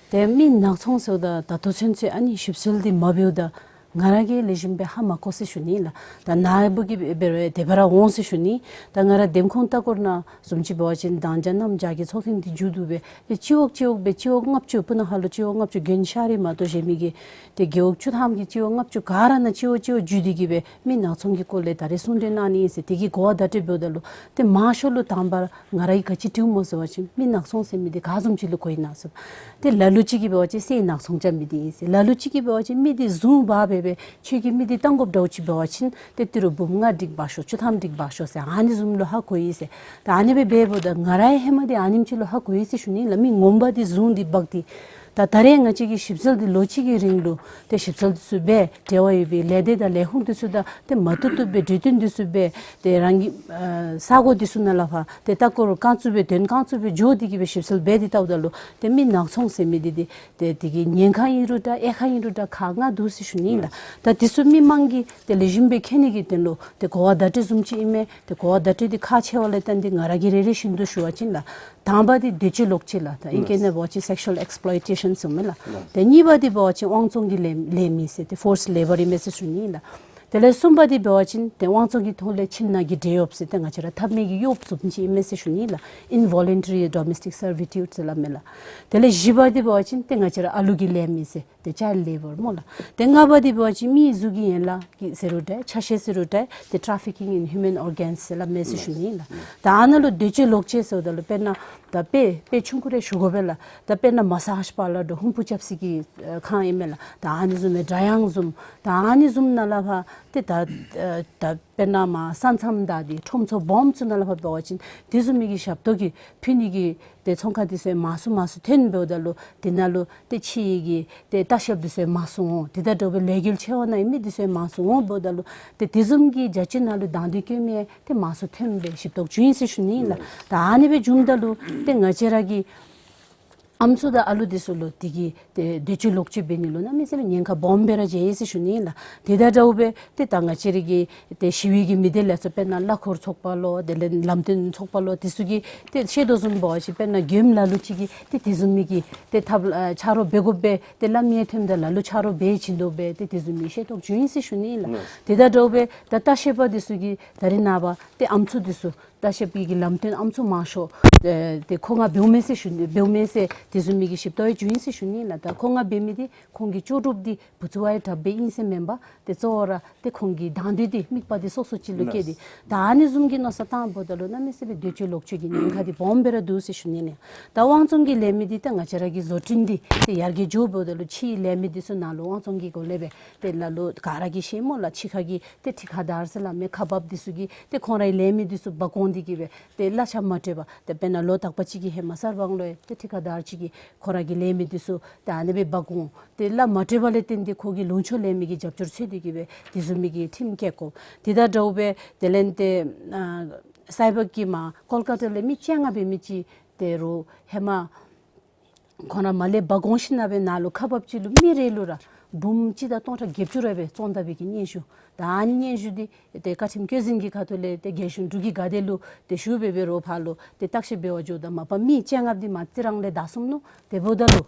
ཏེ་མི་ནག་ཚོང་ཟེརཝ་ད་ད་ལྟོ་ཚུན་ཚོད་ཨ་ནི་ཞིབ་འཚོལ་འདི་མ་འབདཝ་ད་ང་ར་གིས་ལེགས་ཤོམ་སྦེ་ཧ་མ་གོ་ཟེར་ཞུ་ནི་ལགས། ད་ནཱ་བུ་གིས་འབད་རུང་དེ་སྦེ་ར་འོང་ཟེར་ཞུ་ནི། ད་ང་ར་འདེམས་ཁོངས་ལྟ་སྐོར་ནང་བཟུམ་ཅིག་འབད་བ་ཅིན་དང་ཅ་གནམ་བྱཱར་གྱི་ཚོགས་ཐེངས་འདི་མཇུག་བསྡུ་སྦེ་ཏེ་སྤྱི་འོག་སྤྱི་འོག་སྦེ་སྤྱི་འོག་ལྔ་བཅུ་སྤུ་ན་ཁ་ལུ་སྤྱི་འོག་ལྔ་བཅུ་དགོན་ཤར་རི་མ་གཏོགས་གཞན་མི་གི་ཏེ་རྒེད་འོག་བཅུ་ཐམ་གྱི་སྤྱི་འོག་ལྔ་བཅུ་ག་ར་ནང་སྤྱི་འོག་སྤྱི་འོག་བརྒྱུད་དེ་གི་སྦེ་མི་ནག་ཚོང་གི་སྐོར་ལས་ད་རེས་གསུང་གྲོས་གནང་ནི་ཨིན་ཟེར་དེ་གི་གོ་བ་བརྡ་སྤྲོད་འབདཝ་ད་ལུ་ཏེ་མང་ཤོས་ལུ་དང་པ་ར་ང་ར་གིས་ག་ཅི་དྲིཝ་སྨོ་ཟེར་བ་ཅིན་མི་ནག་ཚོང་ཟེར་མི་འདི་ག་བཟུམ་ཅིག་ལུ་གོ་ཡི་ན་ཟེར། ཏེ་ལ་ལུ་ཅིག་གིས་འབད་བ་ཅིན་གསེར་ནག་ཚོང་རྐྱབ་མི་འདི་ཨིན་ཟེར། ལ་ལུ་ཅིག་གིས་འབད་བ་ཅིན་མི་འདི་བཟུང་འབག་སྦེ་སྦེ་ཁྱོད་ཀྱིས་མི་འདི་བཏང་དགོཔ་འདྲཝ་ཅིག་འབད་བ་ཅིན་ཏེ་ཏི་རུ་འབུམ་ལྔ་སྒྲིག་འབག་ཤོག་བཅུ་ཐམ་སྒྲིག་འབག་ཤོག་ཟེར་ཨ་ནི་བཟུམ་ལུ་ཧ་གོ་ཡི་ཟེར། ད་ཨ་ནི་སྦེ་འབདཝ་ད་ང་ར་ཡང་ཧེ་མ་འདི་ཨ་ནེམ་ཅིག་ལུ་ཧ་གོ་ཡི་ཟེར་ཞུ་ནི་ལགས། མི་ངོ་མ་འདི་བཟུང་སྟེ་འབག་སྟེ། ད་ད་རེས་ང་བཅས་ཀྱིས་ཞིབ་འཚོལ་འདི་ལོ་གཅིག་གི་རིང་ལུ་ཏེ་ཞིབ་འཚོལ་འདི་ཚུ་འབད་འབྲེལ་བ་ཡོད་པའི་ལས་སྡེ་དང་ལས་ཁུངས་འདི་ཚུ་དང་ཏེ་མ་བཏུབ་བཏུབ་སྦེ་གྲོས་བསྟུན་འདི་ཚུ་འབད་དེ་རང་གི་ཨ་ས་གོ་འདི་ཚུ་ནང་ལས་ཕར་ཏེ་ལྟ་སྐོར་རྐང་བཙུགས་སྦེ་དོན་རྐང་བཙུགས་སྦེ་འགྱོ་སྟེ་གི་སྦེ་ཞིབ་འཚོལ་འབད་དེ་བལྟཝ་ད་ལུ་ཏེ་མི་ནག་ཚོང་ཟེར་མི་འདི་འདི་ཏེ་དེ་གི་ཉེན་ཁ་ཨིན་རུང་འདྲ་དབྱེ་ཁག་ཨིན་རུང་འདྲ་ཁག་ལྔ་འདུག་ཟེར་ཞུ་ནི་ལགས། ད་འདི་ཚུ་མི་མང་གིས་ཏེ་ལེགས་ཤོམ་སྦེ་མཁྱེན་ནི་གི་དོན་ལུ་ཏེ་གོ་བ་བརྡ་སྤྲོད་བཟུམ་ཅིག་ཨིན་མས། ཏེ་གོ་བ་བརྡ་སྤྲོད་འདི་ཁག་ཆེ་བ་ལས་བརྟེན་ཏེ་ང་ར་གིས་རེ་རེ་བཞིན་དུ་ཞུ་བ་ཅིན་ལགས། དང་པ་འདི་འདོད་སྤྱོད་ལོག་སྤྱོད་ལགས། ད་ཨིང་སྐད་ནང་འབད་བ་ཅིན་sexual exploitation ཟེར་མས་ལགས། ཏེ་གཉིས་པ་འདི་འབད་བ་ཅིན་དབང་བཙོང་གི་ལས་ལས་མི་ཟེར་ཏེ་forced labour ཨིན་མས་ཟེར་ཞུ་ནི་ལགས། དེ་ལས་གསུམ་པ་འདི་འབད་བ་ཅིན་ཏེ་དབང་བཙོང་གི་ཐོག་ལས་ཁྱིམ་ནང་གི་བགྲེས་གཡོགཔ་ཟེར་ཏེ་ང་བཅས་ར་ཐབས་མེད་ཀྱི་གཡོགཔ་བཟུམ་ཅིག་ཨིན་མས་ཟེར་ཞུ་ནི་ལགས། Involuntary domestic servitude ཟེར་སླབ་མས་ལགས། དེ་ལས་བཞི་པ་འདི་འབད་བ་ཅིན་ཏེ་ང་བཅས་ར་ཨ་ལུ་གི་ལས་མི་ཟེར་ཏེ་child labour སྨོ་ལགས། ཏེ་ལྔ་པ་འདི་འབད་བ་ཅིན་མིའི་གཟུགས་ཀྱི་ཡན་ལག་གི་ཟེར་རུང་འདྲ་ཆ་ཤས་ཟེར་རུང་འདྲ་ཏེ་trafficking in human organs ཟེར་སླབ་མས་ཟེར་ཞུ་ནི་ལགས། ད་ཨ་ནཱ་ལུ་འདོད་སྤྱོད་ལོག་སྤྱོད་ཟེརཝ་ད་ལུ་དཔེར་ན་ད་དཔེ་དཔེ་ཆུང་ཀུ་རེ་ཞུ་དགོ་པས་ལགས། ད་དཔེར་ན་massage parlour འདྲ་ཧུམ་བུ་རྐྱབ་ས་གི་ཨ་ཁང་ཨིན་མས་ལགས། ད་ཨ་ནི་བཟུམ་མའི་སྒྲ་དབྱངས་བཟུམ་ད་ཨ་ནི་བཟུམ་ནང་ལས་ཕར་ ཏེ་ད་ཨ་ད་དཔེར་ན་མར་ས་མཚམས་དང་འདི་ཁྲོམ་ཚོགས་སྦོམ་ཚུ་ནང་ལུ་ཕར་འབད་བ་ཅིན་དེ་བཟུམ་མའི་གི་ཞབས་ཏོག་གི་ཕུལ་ནི་གི་ཏེ་ཚོང་ཁང་འདི་ཚུ་མང་སུ་མང་སུ་ཐོན་འབདཝ་ད་ལུ་དེ་ནང་ལུ་ཏེ་ཕྱིའི་གི་ཏེ་ལྟ་བཤལཔ་འདི་ཚུ་མང་སུ་འོང་། ཏེ་ད་དེ་འདྲཝ་སྦེ་ལས་འགུལ་ཆེ་བ་ནང་ཨིན་མི་འདི་ཚུ་མང་སུ་འོང་འབདཝ་ད་ལུ་ཏེ་དེ་བཟུམ་གྱི་རྒྱལ་སྤྱི་ནང་ལུ་དང་འདོད་བསྐྱེད་མི་ཏེ་མང་སུ་ཐོན་སྦེ་ཞིབ་ཏོག་ཅིག་ཨིན་ཟེར་ཞུ་ནི་ཨིན་ལགས། ད་ཨ་ནི་སྦེ་འབྱུངམ་ད་ལུ་ཏེ་ང་བཅས་ར་གི་ཨམ་སྲུ་དང་ཨ་ལུ་འདི་ཚུ་ལུ་དེ་གི་ཏེ་འདོད་སྤྱོད་ལོག་སྤྱོད་འབད་ནི་ལུ་གནམ་མེད་ས་མེད་ཉེན་ཁ་སྦོམ་སྦེ་ར་འགྱོ་ཡི་ཟེར་ཞུ་ནི་ཨིན་ལགས། ཏེ་ད་དེ་འབདཝ་ད་ཏེ་ད་ང་བཅས་ར་གི་ཏེ་ཞི་བའི་གི་མི་སྡེ་ལས་ཚོགས་དཔེར་ན་གླ་འཁོར་ཚོགས་པ་ལོ་དེ་ལས་ལམ་སྟོན་ཚོགས་པ་ལོ་འདི་ཚུ་གིས་ཏེ་ཤེས་དོ་བཟུམ་འབད་བ་ཅིན་དཔེར་ན་མགྱོནམ་ལ་ལུ་ཅིག་གིས་ཏེ་དེ་བཟུམ་མའི་གི་ཏེ་ཐབས་ཨ་ཆ་རོགས་འབད་དགོ་པས། ཏེ་སླབ་མི་ཐོནམ་ད་ལ་ལུ་ཆ་རོགས་འབད་བྱིན་དོ་སྦེ་ཏེ་དེ་བཟུམ་མའི་ཤེས་རྟོགས་བྱུང་ཡི་ཟེར་ཞུ་ནི་ཨིན་ལགས། ཏེ་ད་དེ་འབདཝ་ད་ད་ལྟ་བཤལ་པ་འདི་ཚུ་གིས་ད་རེས་ནངས་པ་ཏེ་ཨམ་སྲུ་འདི་ཚུ་ལྟ་བཤལ་པའི་གི་ལམ་སྟོན་ཨམ་སྲུ་མང་ཤོས་ཨེ་ཏེ་མཁོ་མངགས་འབདཝ་མས་ཟེར་ཞུ་འབདཝ་མས་ཟེར་དེ་བཟུམ་མའི་གི་ཞིབ་ལྟ་ཡང་བྱུང་ཡི་ཟེར་ཞུ་ནི་ལགས། ད་མཁོ་མངགས་འབད་མི་འདི་ཁོང་གི་ལྕོགས་གྲུབ་འདི་བུ་ཚུ་ཝའི་དྲགཔ་སྦེ་ཨིན་ཟེར་མེན་པར་ཏེ་གཙོ་བོ་ར་ཏེ་ཁོང་གི་དང་འདོད་འདི་དམིགས་པ་འདི་སོ་སོ་ཅིག་ལུ་བསྐྱེད་དེ་ད་ཨ་ནི་བཟུམ་གྱི་མནོ་བསམ་བཏངམ་ད་ལུ་གནམ་མེད་ས་མེད་འདོད་སྤྱོད་ལོག་སྤྱོད་ཀྱི་ཉེན་ཁ་འདི་སྦོམ་སྦེ་ར་འདུག་ཟེར་ཞུ་ནི་ལགས། ད་དབང་བཙོང་གི་ལས་མི་འདི་ད་ང་བཅས་ར་གི་བཟོ་སྐྲུན་འདི་ཏེ་ཡར་རྒྱས་འགྱོཝ་ད་ལུ་ཕྱིའི་ལས་མི་འདི་ཚུ་ནང་ལུ་དབང་བཙོང་གི་སྒོ་ལས་སྦེ་ཏེ་ལ་ལུ་ག་ར་གིས་ཤེས་སྨོ་ལགས། ཕྱི་ཁ་གི་ཏེ་ཊི་ཀ་དར་ཟེར་སླབ་མི་ཁག་འབགཔ་འདི་ཚུ་གིས་ཏེ་ཁོང་རའི་ལས་མི་འདི་ཚུ་འབག་འོང་སྟེ་གིས་སྦེ་ཏེ་གླ་ཆ་མ་སྤྲོད་པར་ཏེ་དཔེར་ན་ལོ་དག་པ་ཅིག་གི་ཧེ་མ་གསར་སྤང་ལུ་ཡང་ཏེ་ཊི་ཀ་དར་ཅིག་གིས་ཁོ་ར་གི་ལས་མི་འདི་ཚུ་ཏེ་ཨ་ནི་སྦེ་འབག་འོང་། ཏེ་གླ་མ་སྤྲོད་པ་ལས་བརྟེན་ཏེ་ཁོ་གིས་ལུང་ཕྱོགས་ལས་མི་གི་རྒྱབ་སྐྱོར་འཚོལ་ཏེ་གིས་སྦེ་དེ་བཟུམ་མའི་གི་ཁྲིམས་བཀལ་དགོ། ཏེ་ད་དེ་འབདཝ་ད་དེ་ལས་ཏེ་ཨ་སའི་བར་གྱི་མར་ཀོལ་ཀ་ཏ་ལས་མི་བཅོ་ལྔ་འབད་མི་ཅིག་ཏེ་རུང་ཧེ་མ་ཁོང་ར་མར་ལས་འབག་འོང་ཞིནམ་ལས་ནཱ་ལུ་ཁག་འབགཔ་ཅིག་ལུ་མི་རེ་ལུ་ར་འབུམ་གཅིག་དང་སྟོང་ཕྲག་བརྒྱད་ཅུ་རེ་སྦེ་བཙོང་ད་པའི་གི་སྙན་ཞུ། ད་ཨ་ནི་སྙན་ཞུ་འདི་ཏེ་བཀའ་ཁྲིམས་བཀོད་འཛིན་གྱི་ཁ་ཐུག་ལས་ཏེ་རྒྱལ་གཞུང་འབྲུག་གི་དགའ་དད་ལུ་ཏེ་ཞུ་སྦེ་འབད་རུང་ཕར་ལུ་ཏེ་བརྟག་ཞིབ་འབད་བར་འགྱོཝ་ད་མ་པ་མི་བཅོ་ལྔ་འདི་མར་རྩི་རང་ལས་བདའ་སོངམ་ནུག། དེ་འབདཝ་ད་ལུ་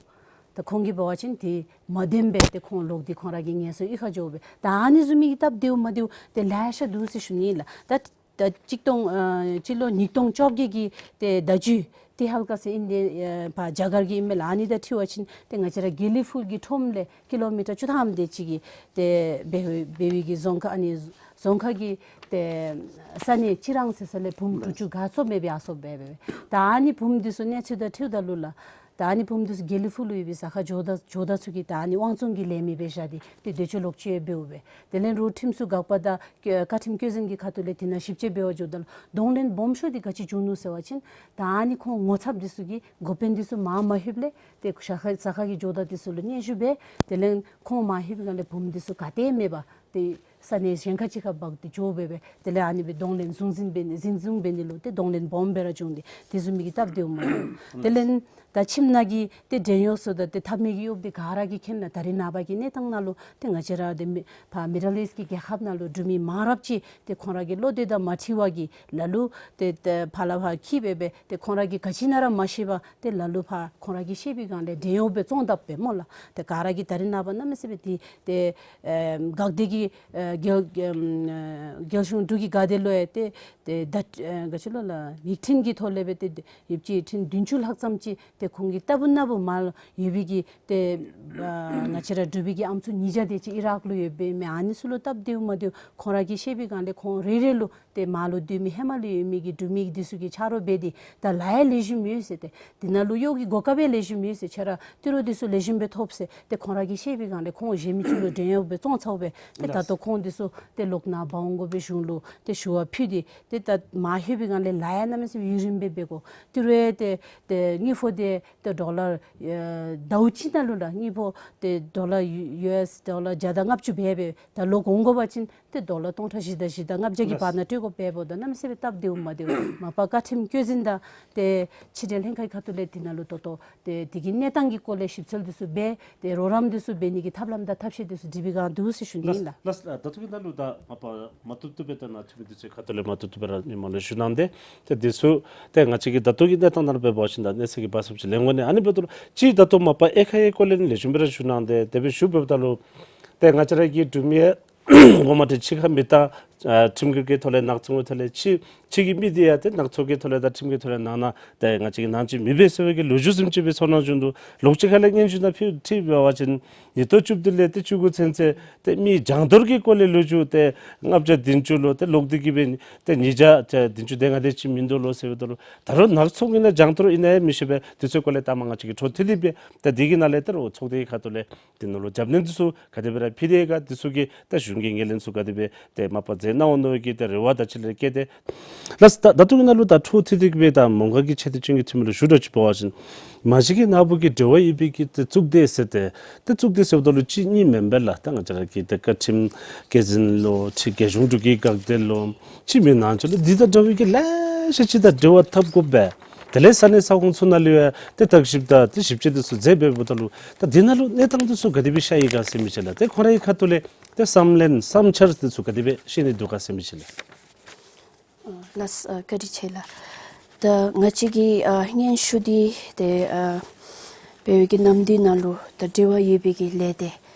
ད་ཁོང་གིས་འབད་བ་ཅིན་ཏེ་མ་བདེནམ་སྦེ་ཏེ་ཁོང་ལོག་སྟེ་ཁོང་ར་གི་ངན་སོང་གཡུས་ཁར་འགྱོ་སྦེ་ད་ཨ་ནི་བཟུམ་མའི་གི་སྟབས་བདེཝ་མ་བདེཝ་ཏེ་ལེ་ཤ་འདུག་ཟེར་ཞུ་ནི་ལགས། ད་ད་གཅིག་སྟོང་ཨ་སྤྱི་ལོ་ཉིས་སྟོང་བཅོ་བརྒྱད་ཀྱི་ཏེ་ཟླ་བཅུ་ཏེ་ཧལ་ཀ་ཟེར་ཨིན་ཏེ་ཨ་ཕར་རྒྱ་གར་གྱི་ཨིན་མས་ལགས། ཨ་ནི་དང་འཁྲིལ་བ་ཅིན་ཏེ་ང་བཅས་ར་དགེ་ལེགས་ཕུག་གི་ཁྲོམ་ལས་ཀི་ལོ་མི་ཊར་བཅུ་ཐམ་དེ་ཅིག་གི་ཏེ་སྦེ་སྦེ་བའི་གི་རྫོང་ཁག་ཨ་ནི་རྫོང་ཁག་གི་ཏེ་ས་གནས་སྤྱིར་བཏང་ཟེར་ས་ལས་བུམོ་དྲུག་ཅུ་ག་ཚོད་མེད་པའི་ཨ་སོ་སྦེ་སྦེ་ད་ཨ་ནི་བུམོ་འདི་ཚུ་གནས་ཚུལ་དང་འཁྲིལཝ་ད་ལུ་ལགས། ད་ཨ་ནི་བུམོ་འདི་ཚུ་དགེ་ལེགས་ཕུག་ལུ་ཡོད་པའི་ཟ་ཁང་ཇོ་བདག་ཇོ་བདག་ཚུ་གིས་ད་ཨ་ནི་དབང་བཙོང་གི་ལས་མི་སྦེ་བཞག་སྟེ་ཏེ་འདོད་སྤྱོད་ལོག་སྤྱོད་འབདཝ་སྦེ་དེ་ལས་རུང་ཁྲིམས་སུ་འགག་པ་དང་བཀའ་ཁྲིམས་བཀོད་འཛིན་གྱི་ཁ་ཐུག་ལས་དེ་ནང་ཞིབ་དཔྱད་འབད་བར་འགྱོཝ་ད་ལུ་གདོང་ལེན་སྦོམ་ཤོས་འདི་ག་ཅི་བྱུང་ནུག་ཟེར་བ་ཅིན་ད་ཨ་ནི་ཁོང་ངོ་ཚབ་འདི་ཚུ་གིས་འགོ་དཔོན་འདི་ཚུ་མར་མ་ལྷོདཔ་ལས་ཏེ་ཟ་ཁང་ཟ་ཁང་གི་ཇོ་བདག་འདི་ཚུ་ལུ་སྙན་ཞུ་འབད། དེ་ལས་ཁོང་མ་ལྷོདཔ་ལས་བུམོ་འདི་ཚུ་ག་ཏེ་མེད་པར་ཏེ་ས་གནས་གཞན་ཁ་ཅིག་ཁར་འབག་སྟེ་འགྱོ་སྦེ་སྦེ་དེ་ལས་ཨ་ནི་སྦེ་གདོང་ལེན་བཟུང་འཛིན་འབད་ནི་འཛིན་བཟུང་འབད་ནི་ལུ་ཏེ་གདོང་ལེན་སྦོམ་སྦེ་ར་བྱུང་སྟེ་དེ་བཟུམ་མའི་གི་སྟབས་བདེཝ་མ་བདེཝ། དེ་ལས་ད་ཁྱིམ་ནང་གི་ཏེ་བྲན་གཡོག་ཚུ་དང་ཏེ་འཐབ་མི་གི་གཡོགཔ་འདི་ག་ར་གིས་མཁྱེན་ལགས། ད་རེས་ནངས་པ་གི་གནས་སྟངས་ནང་ལུ་ཏེ་ང་བཅས་ར་ཏེ་མི་ཕར་མི་ཌལ་ཨིསཊ་ཀྱི་རྒྱལ་ཁབ་ནང་ལུ་འབྲུག་མི་མང་རབས་ཅིག་ཏེ་ཁོང་ར་གི་བློ་འདོད་དང་མ་འཁྲིལ་བ་གིས་ལ་ལུ་ཏེ་ཏེ་ཕར་ལས་ཕར་འཁྱིད་སྦེ་སྦེ་ཏེ་ཁོང་ར་གིས་ག་ཅི་ཨིན་ན་ར་མ་ཤེས་པར་ཏེ་ལ་ལུ་ཕར་ཁོང་ར་གིས་ཤེས་པའི་སྒང་ལས་བྲན་གཡོག་སྦེ་བཙོང་དཔ་སྦེ་སྨོ་ལགས། ཏེ་ག་ར་གིས་ད་རེས་ནངས་པ་གནམ་མེད་ས་མེད་ཏེ་ཏེ་ཨེ་འགག་སྡེ་གི་ཨེ་རྒྱལ་ཨེ་རྒྱལ་གཞུང་འབྲུག་གི་དགའ་དད་ལུ་ཡང་ཏེ་ཏེ་ད་ཨེ་ག་ཅི་ལོ་ལགས་མིག་འཕྲུལ་གྱི་ཐོག་ལས་སྦེ་ཏེ་ཡོདཔ་ཅིག་འཕྲུལ་བདུན་ཅུ་ལྷག་ཙམ་ཅིག་ཏེ་ཁོང་གི་ལྟ་བུ་ན་བུ་མར་ཡོད་པའི་གི་ཏེ་ཨ་ང་བཅས་ར་འབྲུག་པའི་གི་ཨམ་སྲུ་ཉིས་བརྒྱ་དེ་ཅིག་ཨི་རག་ལུ་ཡོདཔ་སྦེ་མས། ཨ་ནི་ཚུ་ལུ་སྟབས་བདེཝ་མ་བདེཝ་ཁོང་ར་གིས་ཤེས་པའི་སྒང་ལས་ཁོང་རེ་རེ་ལུ་ཏེ་མར་ལུ་སྡོད་མི་ཧེ་མ་ལུ་ཡོད་མི་གི་འབྲུག་མི་འདི་ཚུ་གིས་ཆ་རོགས་འབད་དེ་ད་ལཱ་ཡང་ལེགས་ཤོམ་ཡོད་ཟེར། ཏེ་འདི་ནང་ལུ་གཡོག་གི་གོ་སྐབས་ཡང་ལེགས་ཤོམ་ཡོད་ཟེར། ཁྱེད་ར་ཏི་རུ་འདི་ཚུ་ལེགས་ཤོམ་སྦེ་ཐོབ་ཟེར། ཏེ་ཁོང་ར་གིས་ཤེས་པའི་སྒང་ལས་ཁོང་གཞན་མི་ཚུ་ལུ་བྲན་གཡོག་སྦེ་བཙོང་ཚརཝ་སྦེ་ཏེ་ད་ལྟོ་ཁོང་འདི་ཚུ་ཏེ་ལོག་ནཱ་འབག་འོང་དགོ་པའི་གཞུང་ལུ་ཏེ་ཞུ་བ་ཕུལ་ཏེ་ཏེ་ད་མར་ལྷོད་པའི་སྒང་ལས་ལཱ་ཡང་གནམ་མེད་ས་མེད་ཡུན་རིངམོ་སྦེ་འབད་དགོ། ཏི་རུ་ཡང་ཏེ་ཏེ་དངུལ་ཕོགས་འདི་ཏེ་ཌོ་ལར་ཨེ་ཟླཝ་གཅིག་ནང་ལུ་ར་དངུལ་ཕོགས་ཏེ་ཌོ་ལར་ཡུ་ཨེསི་ཌོ་ལར་བརྒྱ་དང་ལྔ་བཅུ་སྦེ་སྦེ་ད་ལོག་འོང་དགོ་པ་ཅིན་ཏེ་ཌོ་ལར་སྟོང་ཕྲག་བཞི་དང་བཞི་དང་ལྔ་བརྒྱ་གི་བར་ན་སྤྲོད་དགོ་པས་འབདཝ་ད་གནམ་མེད་ས་མེད་སྟབས་བདེཝ་མ་བདེཝ། མ་པ་བཀའ་ཁྲིམས་བཀོད་འཛིན་དང་ཏེ་ཕྱི་འབྲེལ་ལྷན་ཁག་གི་ཁ་ཐུག་ལས་འདི་ནང་ལུ་ཏོག་ཏོ་ཏེ་འདི་གི་གནས་སྟངས་ཀྱི་སྐོར་ལས་ཞིབ་འཚོལ་འདི་ཚུ་འབད་ཏེ་རོགས་རམ་འདི་ཚུ་འབད་ནི་གི་ཐབས་ལམ་དང་ཐབས་ཤེས་འདི་ཚུ་སྒྲིག་པའི་སྒང་འདུག་ཟེར་ཞུ་ནི་ཨིན་ལགས། ལགས་ལགས། ད་ལྟོ་གི་ནང་ལུ་ད་མ་པ་མ་བཏུབ་བཏུབ་སྦེ་ད་ནཱ་འཐུས་མི་འདི་ཚུ་ཁ་ཐུག་ལས་མ་བཏུབ་བཏུབ་སྦེ་ར་མི་མང་ལུ་ཞུ་གནང་སྟེ་ཏེ་འདི་ཚུ་ཏེ་ང་བཅས་ཀྱིས་ད་ལྟོ་གི་གནས་སྟངས་ནང་ལུ་འབད་བ་ཅིན་ད་གནས་ཚུལ་གྱི་བབས་ཚབ་ཅིག་ལེན་དགོ་ནི། ཨ་ནི་འབདཝ་ད་ལུ་ཅིག་ད་ལྟོ་མ་པ་དབྱེ་ཁ་དབྱེ་སྐོར་ལས་ནི་ལེགས་ཤོམ་སྦེ་ར་ཞུ་གནང་སྟེ་དེ་སྦེ་ཞུ་འབདཝ་ད་ལུ་ཏེ་ང་བཅས་ར་གི་འབྲུག་མི་འགོ་མ་ཏེ་ཕྱི་ཁ་མི་རྟག་ ཨ་ཁྲིམས་འགལ་གྱི་ཐོག་ལས་ནག་ཚོང་གི་ཐོག་ལས་ཕྱི་ཕྱི་གི་མི་འདི་ཡང་ཏེ་ནག་ཚོང་གི་ཐོག་ལས་དང་ཁྲིམས་ཀྱི་ཐོག་ལས་ནང་ན་ཏེ་ང་བཅས་ཀྱི་ནང་ཆོས་མེད་པས་ཟེར་བའི་གི་ལོ་རྒྱུས་ཙམ་ཅིག་སྦེ་ཚོར་སྣང་བྱུང་འདུག། ལོགས་ཅིག་ཁ་ལས་སྙན་ཞུ་ནང་ཕུལ་ཏེ་འབད་བ་ཅིན་ཉིས་སྟོང་བཅུ་བདུན་ལས་ཏེ་བཅུ་དགུ་ཚུན་ཚོད་ཏེ་མི་གྱང་ཐོར་གྱི་སྐོར་ལས་ལོ་རྒྱུས་ཏེ་ལྔ་བརྒྱ་བདུན་ཅུ་ལུ་ཏེ་ལོག་སྟེ་གི་སྦེ་ཏེ་ཉིས་བརྒྱ་བདུན་ཅུ་དེ་ལྔ་དེ་ཅིག་མིན་འདུག་ལོ་ཟེར་བའི་དོན་ལུ། ད་རུང་ནག་ཚོང་གི་ནང་གྱང་ཐོར་ཨིན་ན་ཡང་མི་ཤེས་པས། དེ་ཚུ་སྐོར་ལས་ད་མ་ང་བཅས་ཀྱིས་འཕྲོ་མཐུད་དེ་སྦེ་ད་འདི་གི་ནང་ལས་ད་རུང་ཚོགས་སྡེ་གི་ཁ་ཐུག་ལས་དེ་ནང་ལུ་རྒྱབ་སྣོན་འདི་ཚུ་ག་དེ་སྦེ་ར་ཕུལ་ཏེ་ག་འདི་ཚུ་གི་ད་གཞུང་གི་ངོས་ལེན་ཚུ་ག་དེ་སྦེ་ཏེ་མ་པ་མཛད་གནང་འོང་མནོ་བའི་གི་ཏེ་རེ་བ་དང་ཆེད་ལས་བསྐྱེད་དེ། ལགས་ད་ད་ལྟོ་གི་ནང་ལུ་ད་འཕྲོ་མཐུད་དེ་གི་སྦེ་ད་མོང་སྒར་གྱི་ཆེ་བསྟོད་ཅན་གྱི་འཐུས་མི་ལུ་ཞུ་དགོཔ་ཅིག་འབད་བ་ཅིན་མ་གཞི་གི་ནཱ་བུ་གི་འབྲེལ་བ་ཡོད་པའི་གི་ཏེ་གཙུག་སྡེ་ཟེར་ཏེ་ཏེ་གཙུག་སྡེ་ཟེརཝ་ད་ལུ་གཅིག་གཉིས་མེན་པས་ལགས། ད་ང་བཅས་ར་གི་ཏེ་བཀའ་ཁྲིམས་བཀའ་འཛིན་ལོ་ཅིག་རྒྱལ་གཞུང་འབྲུག་གི་འགག་སྡེ་ལོ་ཅིག་མི་ནང་ཆོས་ལོ་འདི་དང་འདྲ་བའི་གི་ལེ་ཤ་ཅིག་དང་འབྲེལ་བ་འཐབ་དགོ་པས། དེ་ལས་ས་གནས་ས་ཁོངས་ཚུ་ནང་ལུ་ཡང་ཏེ་བརྟག་ཞིབ་དང་ཏེ་ཞིབ་དཔྱད་འདི་ཚུ་མཛད་འབདཝ་ད་ལུ་ད་འདི་ནང་ལུ་གནས་སྟངས་འདི་ཚུ་ག་དེ་སྦེ་ཤར་ཡི་ག་ཟེར་མི་ཅིག་ལགས། ཏེ་ཁོང་རའི་ཁ་ཐུག་ལས་ཏེ་བསམ་ལན་བསམ་འཆར་འདི་ཚུ་ག་དེ་སྦེ་བཤད་ནི་འདུག་ག་ཟེར་མི་ཅིག་ལགས། ཨ་ལགས་ཨ་བཀའ་དྲིན་ཆེ་ལགས། ད་ང་བཅས་ཀྱི་ཨ་སྙན་ཞུ་འདི་ཏེ་ཨ་འབད་བའི་གི་ནམ་དུས་ནང་ལུ་ད་འབྲེལ་བ་ཡོད་པའི་གི་ལས་སྡེ་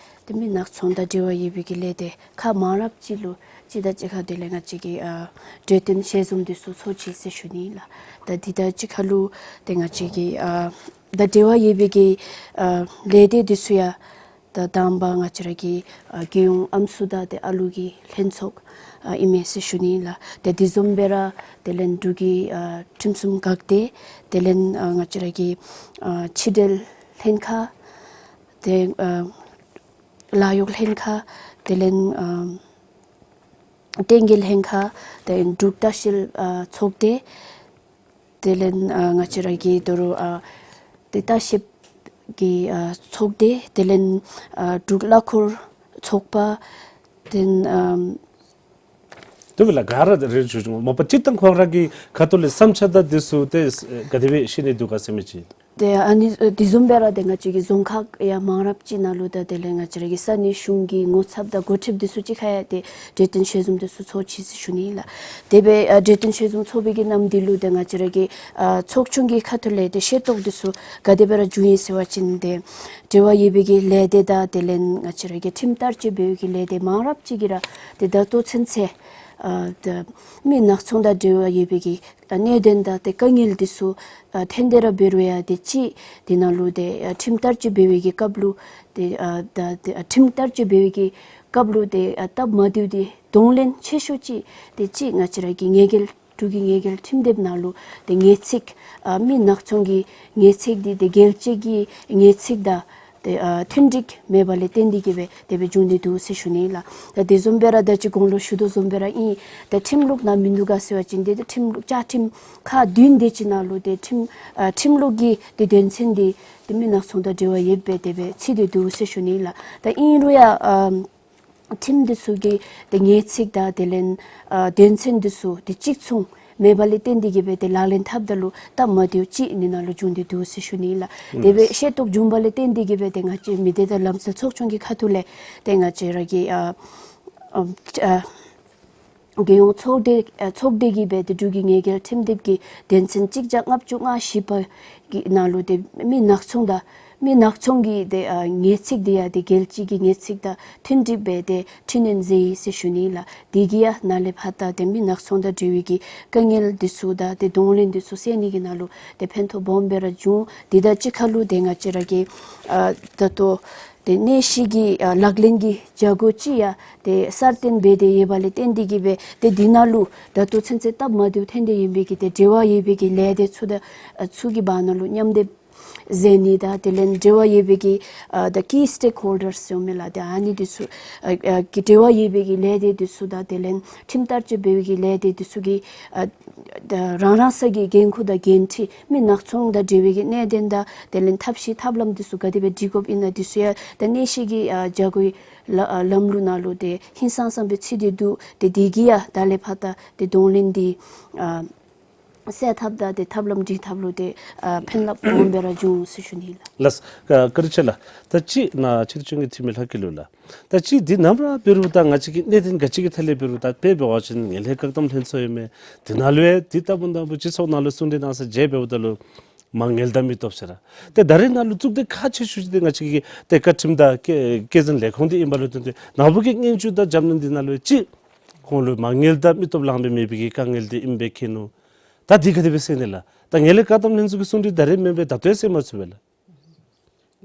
ཏེ་མི་ནག་ཚོང་དང་འབྲེལ་བ་ཡོད་པའི་གི་ལས་སྡེ་ཁག་མང་རབས་ཅིག་ལུ་གཅིག་དང་གཅིག་ཁར་དེ་ལས་ང་བཅས་ཀྱིས་ཨ་གྲོས་བསྟུན་ཞལ་འཛོམས་འདི་ཚུ་ཚོགས་ཅི་ཟེར་ཞུ་ནི་ལགས། ད་འདི་དང་གཅིག་ཁར་ལུ་ཏེ་ང་བཅས་ཀྱི་ཨ་ད་འབྲེལ་བ་ཡོད་པའི་གི་ཨ་ལས་སྡེ་འདི་ཚུ་ཡང་ད་དང་པ་ང་བཅས་ར་གི་ཨ་རྒྱལ་ཡོངས་ཨམ་སྲུ་དང་ཏེ་ཨ་ལུ་གི་ལྷན་ཚོགས་ཨ་ཨིན་མས་ཟེར་ཞུ་ནི་ལགས། ཏེ་དེ་བཟུམ་སྦེ་ར་དེ་ལས་འབྲུག་གི་ཨ་ཁྲིམས་སྲུང་འགག་སྡེ་དེ་ལས་ཨ་ང་བཅས་ར་གི་ཨ་ཕྱི་འབྲེལ་ལྷན་ཁག་ཏེ་ཨ་ལཱ་གཡོག་ལྷན་ཁག་དེ་ལས་ཨ་གཏན་འཁེལ་ལྷན་ཁག་ཏེ་འབྲུག་ལྟ་བཤལ་ཨ་ཚོགས་སྡེ་དེ་ལས་ཨ་ང་བཅས་ར་གི་ད་རུང་ཨ་ཏེ་ལྟ་བཤལ་གྱི་ཨ་ཚོགས་སྡེ་དེ་ལས་ཨ་འབྲུག་གླ་འཁོར་ཚོགས་པ་དེ་ཨ་དེ་སྦེ་ལགས་ག་ར་རེ་ཞུ་ཞུ་མ་པ་སྤྱིར་བཏང་ཁོང་ར་གི་ཁ་ཐུག་ལས་བསམ་འཆར་དང་འདི་ཚུ་ཏེ་ག་དེ་སྦེ་བཤད་ནི་འདུག་ག་ཟེར་མི་ཅིག། ཏེ་ཨ་ནི་ཨ་དེ་བཟུམ་སྦེ་ར་ཏེ་ང་བཅས་ཀྱི་རྫོང་ཁག་ཡང་མང་རབས་ཅིག་ནང་ལུ་ད་དེ་ལས་ང་བཅས་ར་གི་ས་གནས་གཞུང་གི་ངོ་ཚབ་དང་འགོ་ཁྲིདཔ་འདི་ཚུ་གཅིག་ཁར་ཡང་ཏེ་གྲོས་བསྟུན་ཞལ་འཛོམས་འདི་ཚུ་ཚོགས་ཅི་ཟེར་ཞུ་ནི་ལགས། དེ་སྦེ་ཨ་གྲོས་བསྟུན་ཞལ་འཛོམས་ཚོགས་པའི་གི་ནམ་དུས་ལུ་ཏེ་ང་བཅས་ར་གི་ཨ་ཚོགས་ཆུང་གི་ཁ་ཐུག་ལས་ཏེ་ཤེས་རྟོགས་འདི་ཚུ་ག་དེ་སྦེ་ར་བྱུང་ཡི་ཟེར་བ་ཅིན་ཏེ་འབྲེལ་བ་ཡོད་པའི་གི་ལས་སྡེ་དང་དེ་ལས་ང་བཅས་ར་གི་ཁྲིམས་བསྟར་སྤྱོད་འབད་བའི་གི་ལས་སྡེ་མང་རབས་ཅིག་གིས་ར་ཏེ་ད་ལྟོ་ཚུན་ཚོད་ཨ་ཏེ་མི་ནག་ཚོང་དང་འབྲེལ་བ་ཡོད་པའི་གི་ཨ་གནད་དོན་དང་ཏེ་དཀའ་ངལ་འདི་ཚུ་ཨ་ཐོན་ཏེ་ར་འབད་རུང་ཡང་ཏེ་ཅིག་འདི་ནང་ལུ་ཏེ་ཨ་ཁྲིམས་བསྟར་སྤྱོད་འབད་བའི་གི་སྐབས་ལུ་ཏེ་ཨ་ད་ཏེ་ཨ་ཁྲིམས་བསྟར་སྤྱོད་འབད་བའི་གི་སྐབས་ལུ་ཏེ་ཨ་སྟབས་མ་བདེཝ་འདི་གདོང་ལེན་ཆེ་ཤོས་ཅིག་ཏེ་ཅིག་ང་བཅས་ར་གི་ཉེས་འགེལ་འབྲུག་གི་ཉེས་འགེལ་ཁྲིམས་དེབ་ནང་ལུ་ཏེ་ཉེས་ཚིག་ཨ་མི་ནག་ཚོང་གི་ཉེས་ཚིག་འདི་ཏེ་འགེལ་བཅད་ཀྱི་ཉེས་ཚིག་དང་ཏེ་ཨ་མཐུན་འགྲིག་མེད་པ་ལས་བརྟེན་ཏེ་གི་སྦེ་དེ་སྦེ་བྱུང་སྟེ་འདུག་ཟེར་ཞུ་ནི་ལགས། ད་དེ་བཟུམ་སྦེ་ར་ད་ཅི་གོང་ལུ་ཞུ་དོ་བཟུམ་སྦེ་ར་ཨིན། ད་ཁྲིམས་ལུགས་ནང་མིན་འདུག་ག་ཟེར་བ་ཅིན་ཏེ་ད་ཁྲིམས་ལུགས་བཅའ་ཁྲིམས་ཁག་བདུན་དེ་ཅིག་ནང་ལུ་ཏེ་ཁྲིམས་ཨ་ཁྲིམས་ལུགས་ཀྱི་ཏེ་དོན་ཚན་འདི་ཏེ་མི་ནག་ཚོང་དང་འབྲེལ་བ་ཡོདཔ་སྦེ་དེ་སྦེ་ཚུད་དེ་འདུག་ཟེར་ཞུ་ནི་ལགས། ད་ཨིན་རུང་ཡང་ཨ་ཁྲིམས་འདི་ཚུ་གི་ཏེ་ཉེས་ཚིག་དང་དེ་ལས་ཨ་དོན་ཚན་འདི་ཚུ་ཏེ་གཅིག་མཚུངས་མེད་པ་ལས་བརྟེན་ཏེ་གི་སྦེ་ཏེ་ལག་ལེན་འཐབ་ད་ལུ་སྟབས་མ་བདེཝ་ཅིག་འདི་ནང་ལུ་བྱུང་སྟེ་འདུག་ཟེར་ཞུ་ནི་ལགས། དེ་སྦེ་ཤེས་རྟོགས་བྱུང་བ་ལས་བརྟེན་ཏེ་གི་སྦེ་ཏེ་ང་བཅས་མི་སྡེ་དང་ལམ་སྲོལ་ཚོགས་ཆུང་གི་ཁ་ཐུག་ལས་ཏེ་ང་བཅས་ར་གི་ཨ་ཨ་ཨ་རྒྱལ་ཡོངས་ཚོགས་སྡེ་ཨ་ཚོགས་སྡེ་གིས་སྦེ་ཏེ་འབྲུག་གི་ཉེས་འགེལ་ཁྲིམས་དེབ་ཀྱི་དོན་ཚན་གཅིག་བརྒྱ་ལྔ་བཅུ་ང་བཞི་པ་གི་ནང་ལུ་ཏེ་མི་ནག་ཚོང་དང་མི་ནག་ཚོང་གི་ཏེ་ཨ་ཉེས་ཚིག་འདི་ཡང་ཏེ་འགེལ་བཅད་ཀྱི་ཉེས་ཚིག་དང་མཐུན་འགྲིག་སྦེ་ཏེ་འཕྲི་སྣོན་མཛད་ཡི་ཟེར་ཞུ་ནི་ལགས། དེ་གིས་ཡང་ནཱ་ལས་ཕར་ད་ཏེ་མི་ནག་ཚོང་དང་འབྲེལ་བའི་གི་དཀའ་ངལ་འདི་ཚུ་དང་ཏེ་གདོང་ལེན་འདི་ཚུ་སེལ་ནི་གི་ནང་ལུ་ཏེ་ཕན་ཐོགས་སྦོམ་སྦེ་ར་འབྱུང་། དེ་དང་གཅིག་ཁར་ལུ་ཏེ་ང་བཅས་ར་གི་ཨ་ད་ལྟོ་ཏེ་གནས་གཞི་གི་ཨ་ལག་ལེན་གྱི་བྱ་སྒོ་ཅིག་ཡང་ཏེ་གསར་བཏོན་འབད་དེ་ཡོད་པ་ལས་བརྟེན་ཏེ་གི་སྦེ་ཏེ་འདི་ནང་ལུ་ད་ལྟོ་ཚུན་ཚོད་སྟབས་མ་བདེཝ་ཐོན་ཏེ་ཡོད་པའི་གི་ཏེ་འབྲེལ་བ་ཡོད་པའི་གི་ལས་སྡེ་ཚུ་དང་ཨ་ཚུ་གི་བར་ན་ལུ་མཉམ་སྡེབ་མཛད་ནི་དང་དེ་ལས་འབྲེལ་བ་ཡོད་པའི་གི་ཨ་the key stakeholders ཟེར་མི་ལགས། ཏེ་ཨ་ནི་འདི་ཚུ་ཨ་ཨ་གི་འབྲེལ་བ་ཡོད་པའི་གི་ལས་སྡེ་འདི་ཚུ་དང་དེ་ལས་ཁྲིམས་བསྟར་སྤྱོད་འབད་བའི་གི་ལས་སྡེ་འདི་ཚུ་གི་ཨ་ད་རང་རང་སོ་གི་འགན་ཁུར་དང་འགན་འཁྲི་མི་ནག་ཚོང་དང་འབྲེལ་བའི་གི་གནད་དོན་དང་དེ་ལས་ཐབས་ཤེས་ཐབས་ལམ་འདི་ཚུ་ག་དེ་སྦེ་སྒྲིག་དགོཔ་ཨིན་ན་འདི་ཚུ་ཡང་ད་གནས་གཞི་གི་ཨ་བྱ་སྒོའི་ལ་ཨ་ལམ་ལུགས་ནང་ལུ་ཏེ་ཧིང་སངས་ས་སྦེ་ཚུད་དེ་འདུག། ཏེ་དེ་གིས་ཡང་ད་ལས་ཕར་ད་ཏེ་གདོང་ལེན་འདི་ཨ་སེལ་ཐབས་དང་ཏེ་ཐབས་ལམ་སྒྲིག་ཐབས་ལུ་ཏེ་ཨ་ཕན་རླབས་སྦོམ་སྦེ་ར་འབྱུང་ཟེར་ཞུ་ནི་ལགས། ལགས་སོ། བཀའ་དྲིན་ཆེ་ལགས། ད་ཅི་ནཱ་ཕྱི་རུ་བྱོན་གྱི་འཐུས་མི་ལྷག་སྐྱེས་ལུ་ལགས། ད་ཅི་འདི་ནམ་ར་འབད་རུང་ད་ང་བཅས་ཀྱི་གནད་དོན་ག་ཅི་གི་ཐད་ལས་འབད་རུང་ད་དཔེ་འབད་བ་ཅིན་ངན་ལྷད་བཀག་སྡོམ་ལྷན་ཚོགས་ཡོད་མི་འདི་ནང་ལུ་ཡང་འདི་ལྟ་བུ་ལྟ་བུ་སྤྱི་ཚོགས་ནང་ལུ་གསུང་གྲོས་གནང་ས་མཇལ་འབདཝ་ད་ལུ་མ་ངལ་དང་མི་སྟོབས་ཟེར་ར། ཏེ་ད་རེས་ནང་ལུ་གཙུག་སྡེ་ཁག་ཆེ་ཤོས་ཅིག་འདི་ང་བཅས་ཀྱི་ཏེ་བཀའ་ཁྲིམས་དང་བཀའ་བཀའ་འཛིན་ལས་ཁུངས་འདི་ཨིན་པ་ལུ་བརྟེན་ཏེ་ནཱ་བུ་གི་སྙན་ཞུ་དང་རྒྱབ་སྣོན་འདི་ནང་ལུ་ཡང་ཅིག་ ཁོང་ལུ་མ་དངུལ་དང་མི་སྟོབས་ལངམ་སྦེ་མེད་པའི་གི་དཀའ་ངལ་འདི་ཨིནམ་སྦེ་མཁྱེན་ནུག། ད་འདི་ག་དེ་སྦེ་གསན་ནི་ལགས། ད་ངན་ལྷད་བཀག་སྡོམ་ལྷན་ཚོགས་ཀྱི་གསུང་གྲོས་ད་རེས་མེན་པས། ད་ལྟོ་ཡང་གསན་མ་ཚུགས་པས་ལགས།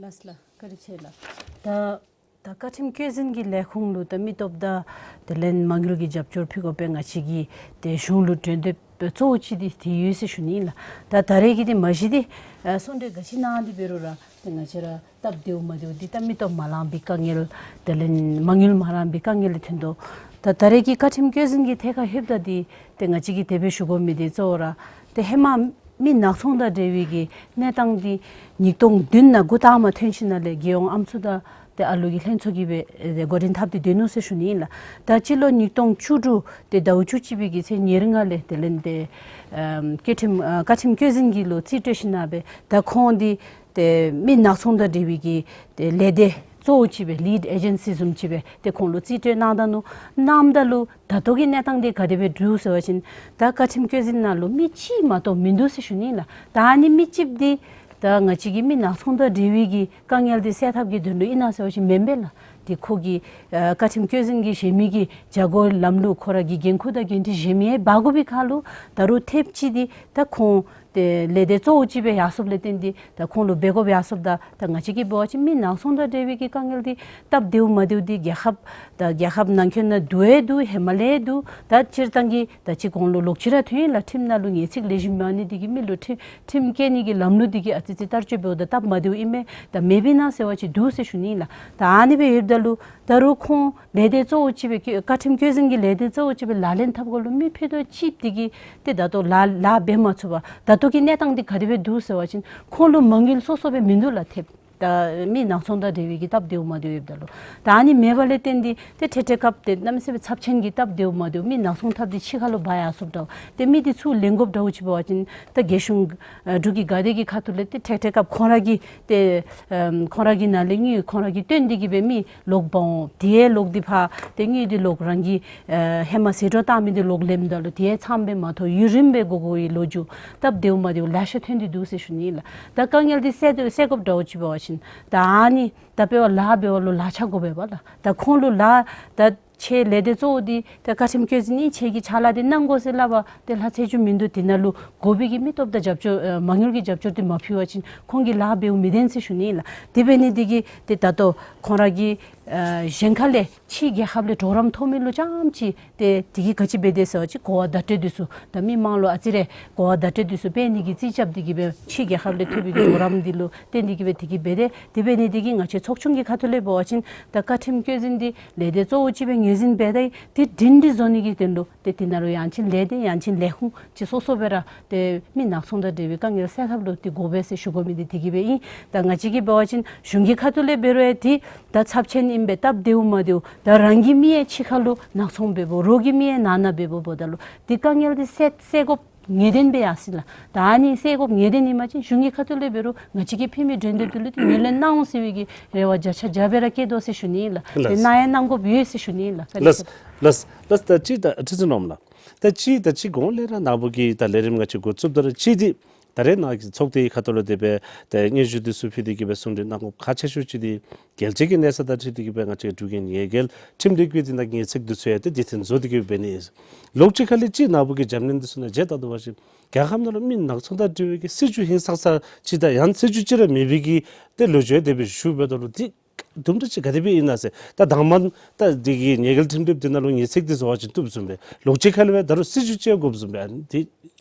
ལགས་སོ་ལགས། བཀའ་དྲིན་ཆེ་ལགས། ད་ད་བཀའ་ཁྲིམས་བཀོད་འཛིན་གྱི་ལས་ཁུངས་ལུ་ད་མི་སྟོབས་དང་དེ་ལས་མ་དངུལ་གྱི་རྒྱབ་སྐྱོར་ཕུལ་དགོ་པའི་ང་བཅས་ཀྱི་ཏེ་གཞུང་ལུ་གྲོས་འདེབས་གཙོ་བོ་ཅིག་འདི་དེ་ཡོད་ཟེར་ཞུ་ནི་ཨིན་ལགས། ད་ད་རེས་ཀྱི་འདི་མ་གཞི་འདི་ཨ་གསུང་གྲོས་ག་ཅི་གནང་སྟེ་འབད་རུང་ར་ཏེ་ང་བཅས་ར་སྟབས་བདེཝ་མ་བདེཝ་འདི་ད་མི་སྟོབས་མ་ལངམ་པའི་དཀའ་ངལ་དེ་ལས་མ་དངུལ་མ་རག་པའི་དཀའ་ངལ་ལས་ཐོན་དོ། ད་ད་རེས་ཀྱི་བཀའ་ཁྲིམས་བཀོད་འཛིན་གྱི་ཐད་ཁར་ལྷོདཔ་ད་འདི་ཏེ་ང་བཅས་ཀྱིས་དེ་སྦེ་ཞུ་དགོ་མི་འདི་གཙོ་བོ་ར་ཏེ་ཧེ་མ་མི་ནག་ཚོང་དང་འབྲེལ་བའི་གི་གནས་སྟངས་འདི་ཉིས་སྟོང་བདུན་ནང་འགོ་དང་པ་ཐོན་ཞིནམ་ལས་རྒྱལ་ཡོངས་ཨམ་སྲུ་དང་ཏེ་ཨ་ལུ་གི་ལྷན་ཚོགས་ཀྱིས་སྦེ་ཨེ་འགོ་འདྲེན་འཐབ་སྟེ་སྡོད་ནུག་ཟེར་ཞུ་ནི་ཨིན་ལགས། ད་སྤྱི་ལོ་ཉིས་སྟོང་བཅུ་དྲུག་ཏེ་ཟླཝ་བཅུ་གཅིག་པའི་གི་ཚེས་ཉེར་ལྔ་ལས་དེ་ལས་ཏེ་ཨམ་བཀའ་ཁྲིམས་ཨ་བཀའ་ཁྲིམས་བཀོད་འཛིན་གྱི་ལུ་རྩིས་སྤྲོད་ཞིནམ་སྦེ་ད་ཁོང་འདི་ཏེ་མི་ནག་ཚོང་དང་འབྲེལ་བའི་གི་ཏེ་ལས་སྡེ་གཙོ་བོ་ཅིག་སྦེ་ལིཌ་ཨེ་ཇེན་སི་བཟུམ་ཅིག་སྦེ་ཏེ་ཁོང་ལུ་རྩིས་སྤྲོད་གནང་ད་ནུག། གནངམ་ད་ལུ་ད་ལྟོ་གི་གནས་སྟངས་འདི་ག་དེ་སྦེ་འདུག་ཟེར་བ་ཅིན་ད་བཀའ་ཁྲིམས་བཀོད་འཛིན་ནང་ལུ་མི་གཅིག་མ་གཏོགས་མིན་འདུག་ཟེར་ཞུ་ནི་ལགས། ད་ཨ་ནི་མི་གཅིག་འདི་ད་ང་བཅས་ཀྱི་མི་ནག་ཚོང་དང་འབྲེལ་བའི་གི་དཀའ་ངལ་འདི་སེལ་ཐབས་ཀྱི་དོན་ལུ་ཨིན་ན་ཟེར་བ་ཅིན་མེན་པས་ལགས། ཏེ་ཁོ་གི་ཨ་བཀའ་ཁྲིམས་བཀོད་འཛིན་གྱི་གཞན་མི་གི་བྱ་སྒོ་ལམ་ལུགས་ཁོ་ར་གི་འགན་ཁུར་དང་འགན་འཁྲི་གཞན་མི་ཡང་འབག་དགོ་པའི་ཁར་ལུ་ད་རུང་ཐེབས་ཅིག་འདི་ད་ཁོང་ཏེ་ལས་སྡེ་གཙོ་བོ་ཅིག་སྦེ་ཡར་སོངམ་ལས་བརྟེན་ཏེ་ད་ཁོང་ལུ་འབད་དགོཔ་ཡར་སོངམ་ད་ད་ང་བཅས་ཀྱིས་འབད་བ་ཅིན་མི་ནག་ཚོང་དང་འབྲེལ་བའི་གི་དཀའ་ངལ་འདི་སྟབས་བདེཝ་མ་བདེཝ་འདི་རྒྱལ་ཁབ་ད་རྒྱལ་ཁབ་ནང་འཁོད་ནང་འདུག་ཡང་འདུག་ཧེ་མ་ལས་འདུག། ད་སྤྱིར་བཏང་གི་ད་ཅི་གོང་ལུ་ལོག་ཅི་ར་ཐོན་ཡི་ལགས། ཁྲིམས་ནང་ལུ་ངེས་ཚིག་ལེགས་ཤོམ་མེད་ནི་འདི་གིས་མི་ལུ་ཁྲིམས་ཁྲིམས་བཀལ་ནི་གི་ལམ་ལུགས་འདི་གིས་ཨ་ཙི་ཙི་བསྟར་སྤྱོད་འབདཝ་ད་སྟབས་མ་བདེཝ་ཨིན་མས། ད་མེདཔ་ཨིན་ན་ཟེར་བ་ཅིན་འདུག་ཟེར་ཞུ་ནི་ཨིན་ལགས། ད་ཨ་ནི་སྦེ་ཡོདཔ་ད་ལུ་ད་རུང་ཁོང་ལས་སྡེ་གཙོ་བོ་ཅིག་སྦེ་བཀོད་བཀའ་ཁྲིམས་བཀོད་འཛིན་གྱི་ལས་སྡེ་གཙོ་བོ་ཅིག་སྦེ་ལག་ལེན་འཐབ་དགོཔ་ལུ་མི་ཕུད་རྡོག་གཅིག་འདི་གིས་ཏེ་ད་ལྟོ་ལཱ་ལཱ་འབད་མ་ཚུགས་པར་ད་ལྟོ་གི་གནས་སྟངས་འདི་ག་དེ་སྦེ་འདུག་ཟེར་བ་ཅིན་ཁོང་ལུ་མ་དངུལ་སོ་སོ་སྦེ་མིན་འདུག་ལགས། ཐེབས་ད་མི་ནག་ཚོང་དང་འབྲེལ་བའི་གི་སྟབས་བདེཝ་མ་བདེཝ་ཡོདཔ་ད་ལུ་ད་ཨ་ནི་མེད་པ་ལས་བརྟེན་ཏེ་ཏེ་འཕྲལ་འཕྲལ་སྐབས་ཏེ་གནམ་མེད་ས་མེད་ཚབས་ཆེན་གྱི་སྟབས་བདེཝ་མ་བདེཝ་མི་ནག་ཚོང་འཐབ་སྟེ་ཕྱི་ཁ་ལུ་འབག་ཡར་སོངམ་འདྲཝ་ཏེ་མི་འདི་ཚུར་ལེན་དགོཔ་འདྲཝ་ཅིག་འབད་བ་ཅིན་ད་རྒྱལ་གཞུང་ཨ་འབྲུག་གི་དགའ་སྡེ་གི་ཁ་ཐུག་ལས་ཏེ་འཕྲལ་འཕྲལ་སྐབས་ཁོང་ར་གི་ཏེ་ཨམ་ཁོང་ར་གི་ནང་ལས་དངུལ་ཁོང་ར་གིས་བཏོན་ཏེ་གིས་སྦེ་མི་ལོག་འབག་འོང་། དེ་ཡང་ལོག་འདི་ཕར་ཏེ་དངུལ་འདི་ལོག་རང་གི་ཨ་ཧེ་མ་ཟད་འགྲོ་བཏང་མི་འདི་ལོག་ལེནམ་ད་ལུ་དེ་ཡང་ཚངམ་སྦེ་མ་ཐོབ་ཡུན་རིངམོ་སྦེ་འགོར་འགོརཝ་ལོ་རྒྱུས་སྟབས་བདེཝ་མ་བདེཝ་ལེ་ཤ་ཐོན་ཏེ་འདུག་ཟེར་ཞུ་ནི་ཨིན་ལགས། ད་དཀའ་ངལ་འདི་སེལ་སེལ་དགོཔ་འདྲཝ་ཅིག་འབད་བ་ཅིན་ད་ཨ་ནི་ད་འབད་བ་ལཱ་འབད་བ་ལུ་ལག་ཆ་དགོ་པས་པ་ལགས། ད་ཁོང་ལུ་ལཱ་ད་ཁྱེད་ལས་སྡེ་གཙོ་བོ་འདི་ད་བཀའ་ཁྲིམས་བཀོད་འཛིན་ཨིན། ཁྱེད་ཀྱིས་ཕྱག་ལཱ་འདི་གནང་དགོ་ཟེར་སླབ་པ་ཏེ་ལྷག་ཆད་ཅིག་མིན་འདུག། དེ་ནང་ལུ་དགོ་པའི་གི་མི་སྟོབས་དང་རྒྱབ་སྐྱོར་ཨ་མ་དངུལ་གྱི་རྒྱབ་སྐྱོར་འདི་མ་ཕུལ་བ་ཅིན་ཁོང་གིས་ལཱ་འབདཝ་མི་བདེན་ཟེར་ཞུ་ནི་ཨིན་ལགས། དེ་འབད་ནི་འདི་གིས་ཏེ་ད་ལྟོ་ཁོང་ར་གིས་ཨ་གཞན་ཁ་ལས་ཕྱི་རྒྱལ་ཁབ་ལས་གྲོགས་རམ་ཐོབ་མི་ལུ་རྐྱངམ་ཅིག་ཏེ་དེ་གིས་ག་ཅི་འབད་དེ་ཟེར་བ་ཅིན་གོ་བ་བརྡ་སྤྲོད་འདི་ཚུ་ད་མི་མང་ལུ་ཨ་ཙི་རེ་གོ་བ་བརྡ་སྤྲོད་འདི་ཚུ་སྤེལ་ནི་གི་རྩིས་རྐྱབ་སྟེ་གིས་སྦེ་ཕྱི་རྒྱལ་ཁབ་ལས་ཐོབ་པའི་གི་གྲོགས་རམ་འདི་ལུ་བརྟེན་ཏེ་གིས་སྦེ་དེ་གིས་འབད་དེ། དེ་འབད་ནི་འདི་གིས་ང་བཅས་ཚོགས་ཆུང་གི་ཁ་ཐུག་ལས་འབད་བ་ཅིན་ད་བཀའ་ཁྲིམས་བཀོད་འཛིན་འདི་ལས་སྡེ་གཙོ་བོ་ཅིག་སྦེ་ངོས་འཛིན་འབད་ད་ཡི། དེ་སྒྲིང་སྒྲི་བཟོ་ནི་གི་དོན་ལུ་ཏེ་དེ་ནང་ལུ་ཡང་ཅིན་ལས་སྡེ་ཡང་ཅིན་ལས་ཁུངས་ཅིག་སོ་སོ་སྦེ་ར་ཏེ་མི་ནག་ཚོང་དང་འབྲེལ་བའི་དཀའ་ངལ་སེལ་ཐབས་ལུ་ཏེ་དགོ་པས་ཟེར་ཞུ་དགོ་མི་འདི་དེ་གིས་སྦེ་ཨིན། ད་ང་བཅས་ཀྱིས་འབད་བ་ཅིན་གཞུང་གི་ཁ་ཐུག་ལས་འབད་རུང་ཡང་འདི་ད་ཚབས་ཆེན་ཨིན་པས། སྟབས་བདེཝ་མ་བདེཝ་ད་རང་གི་མི་ཡང་ཕྱི་ཁ་ལུ་ནག་ཚོང་འབདཝ་རོགས་ཀྱི་མི་ཡང་ནང་ན་འབདཝ་འབདཝ་ད་ལུ་འདི་དཀའ་ངལ་འདི་སེལ་སེལ་དགོཔ་ངེས་བདེན་སྦེ་ཡར་སོ་ཡི་ལགས། ད་ཨ་ནི་སེལ་དགོཔ་ངེས་བདེན་ཨིན་པ་ཅིན་གཞུང་གི་ཁ་ཐུག་ལས་འབད་རུང་ང་བཅས་ཀྱིས་ཕུལ་མི་གྲོས་འདེབས་འདི་ལུ་ཏེ་ངོས་ལེན་གནང་འོང་ཟེར་བའི་གི་རེ་བ་བརྒྱ་ཆ་བརྒྱ་སྦེ་ར་བསྐྱེད་དོ་ཟེར་ཞུ་ནི་ཨིན་ལགས། ཏེ་ལགས། གནང་ཡང་གནང་དགོཔ་ཡོད་ཟེར་ཞུ་ནི་ཨིན་ལགས། ལགས་ལགས་ལགས། ད་ཅི་ད་ཁྲི་འཛིན་ནོར་བུ་ལགས། ད་ཅི་ད་ཅི་གོང་ལས་ར་ནཱ་བུ་གིས་ད་ལས་རིམ་ང་བཅས་འགོ་བཙུགསཔ་ད་ར་ཅི་འདི་ད་རེས་ནཱ་གི་ཚོགས་སྡེའི་ཁ་ཐུག་ལུ་དེ་སྦེ་ཏེ་སྙན་ཞུ་འདི་ཚུ་ཕུལ་ཏེ་གིས་སྦེ་གསུང་གྲོས་གནང་དགོཔ་ཁག་ཆེ་ཤོས་ཅིག་འདི་རྒྱལ་སྤྱི་གི་གནས་ཚད་དང་འཁྲིལ་ཏེ་གིས་སྦེ་ང་བཅས་འབྲུག་གི་ཉེས་འགེལ་ཁྲིམས་སྒྲིག་གི་འདི་ནང་ངེས་ཚིག་འདི་ཚུ་ཡང་ཏེ་དེ་བརྟེན་བཟོ་སྟེ་གིས་འབད་ནི་ཨིན། ལོགས་ཅིག་ཁ་ལས་ཅིག་ནཱ་བུ་གིས་འཇམ་མཉེན་འདི་ཚུ་ནང་མཇལ་བལྟ་དོ་བ་ཅིན་རྒྱལ་ཁབ་ནང་ལུ་མི་ནག་ཚོང་དང་འབྲེལ་བའི་གི་སྲིད་བྱུས་ཧིང་སངས་ས་ཅིག་དང་ཡང་སྲིད་བྱུས་ཅིག་ར་མེད་པའི་གི་ཏེ་ལོ་རྒྱུས་དེ་སྦེ་ཞུ་འབདཝ་ད་ལུ་འདི་དུམ་གྲ་ཅིག་ག་དེ་སྦེ་ཨིན་ན་ཟེར། ད་དང་པ་ད་འདི་གི་ཉེས་འགེལ་ཁྲིམས་སྒྲིག་འདི་ནང་ལུ་ངེས་ཚིག་འདི་བཟོ་བ་ཅིན་བཏུབ་བཟུམ་སྦེ་ལོགས་ཅིག་ཁ་ལས་སྦེ་ད་རུང་སྲིད་བྱུས་ཅིག་དགོཔ་བཟུམ་སྦེ་ཨ་ནི་འདི།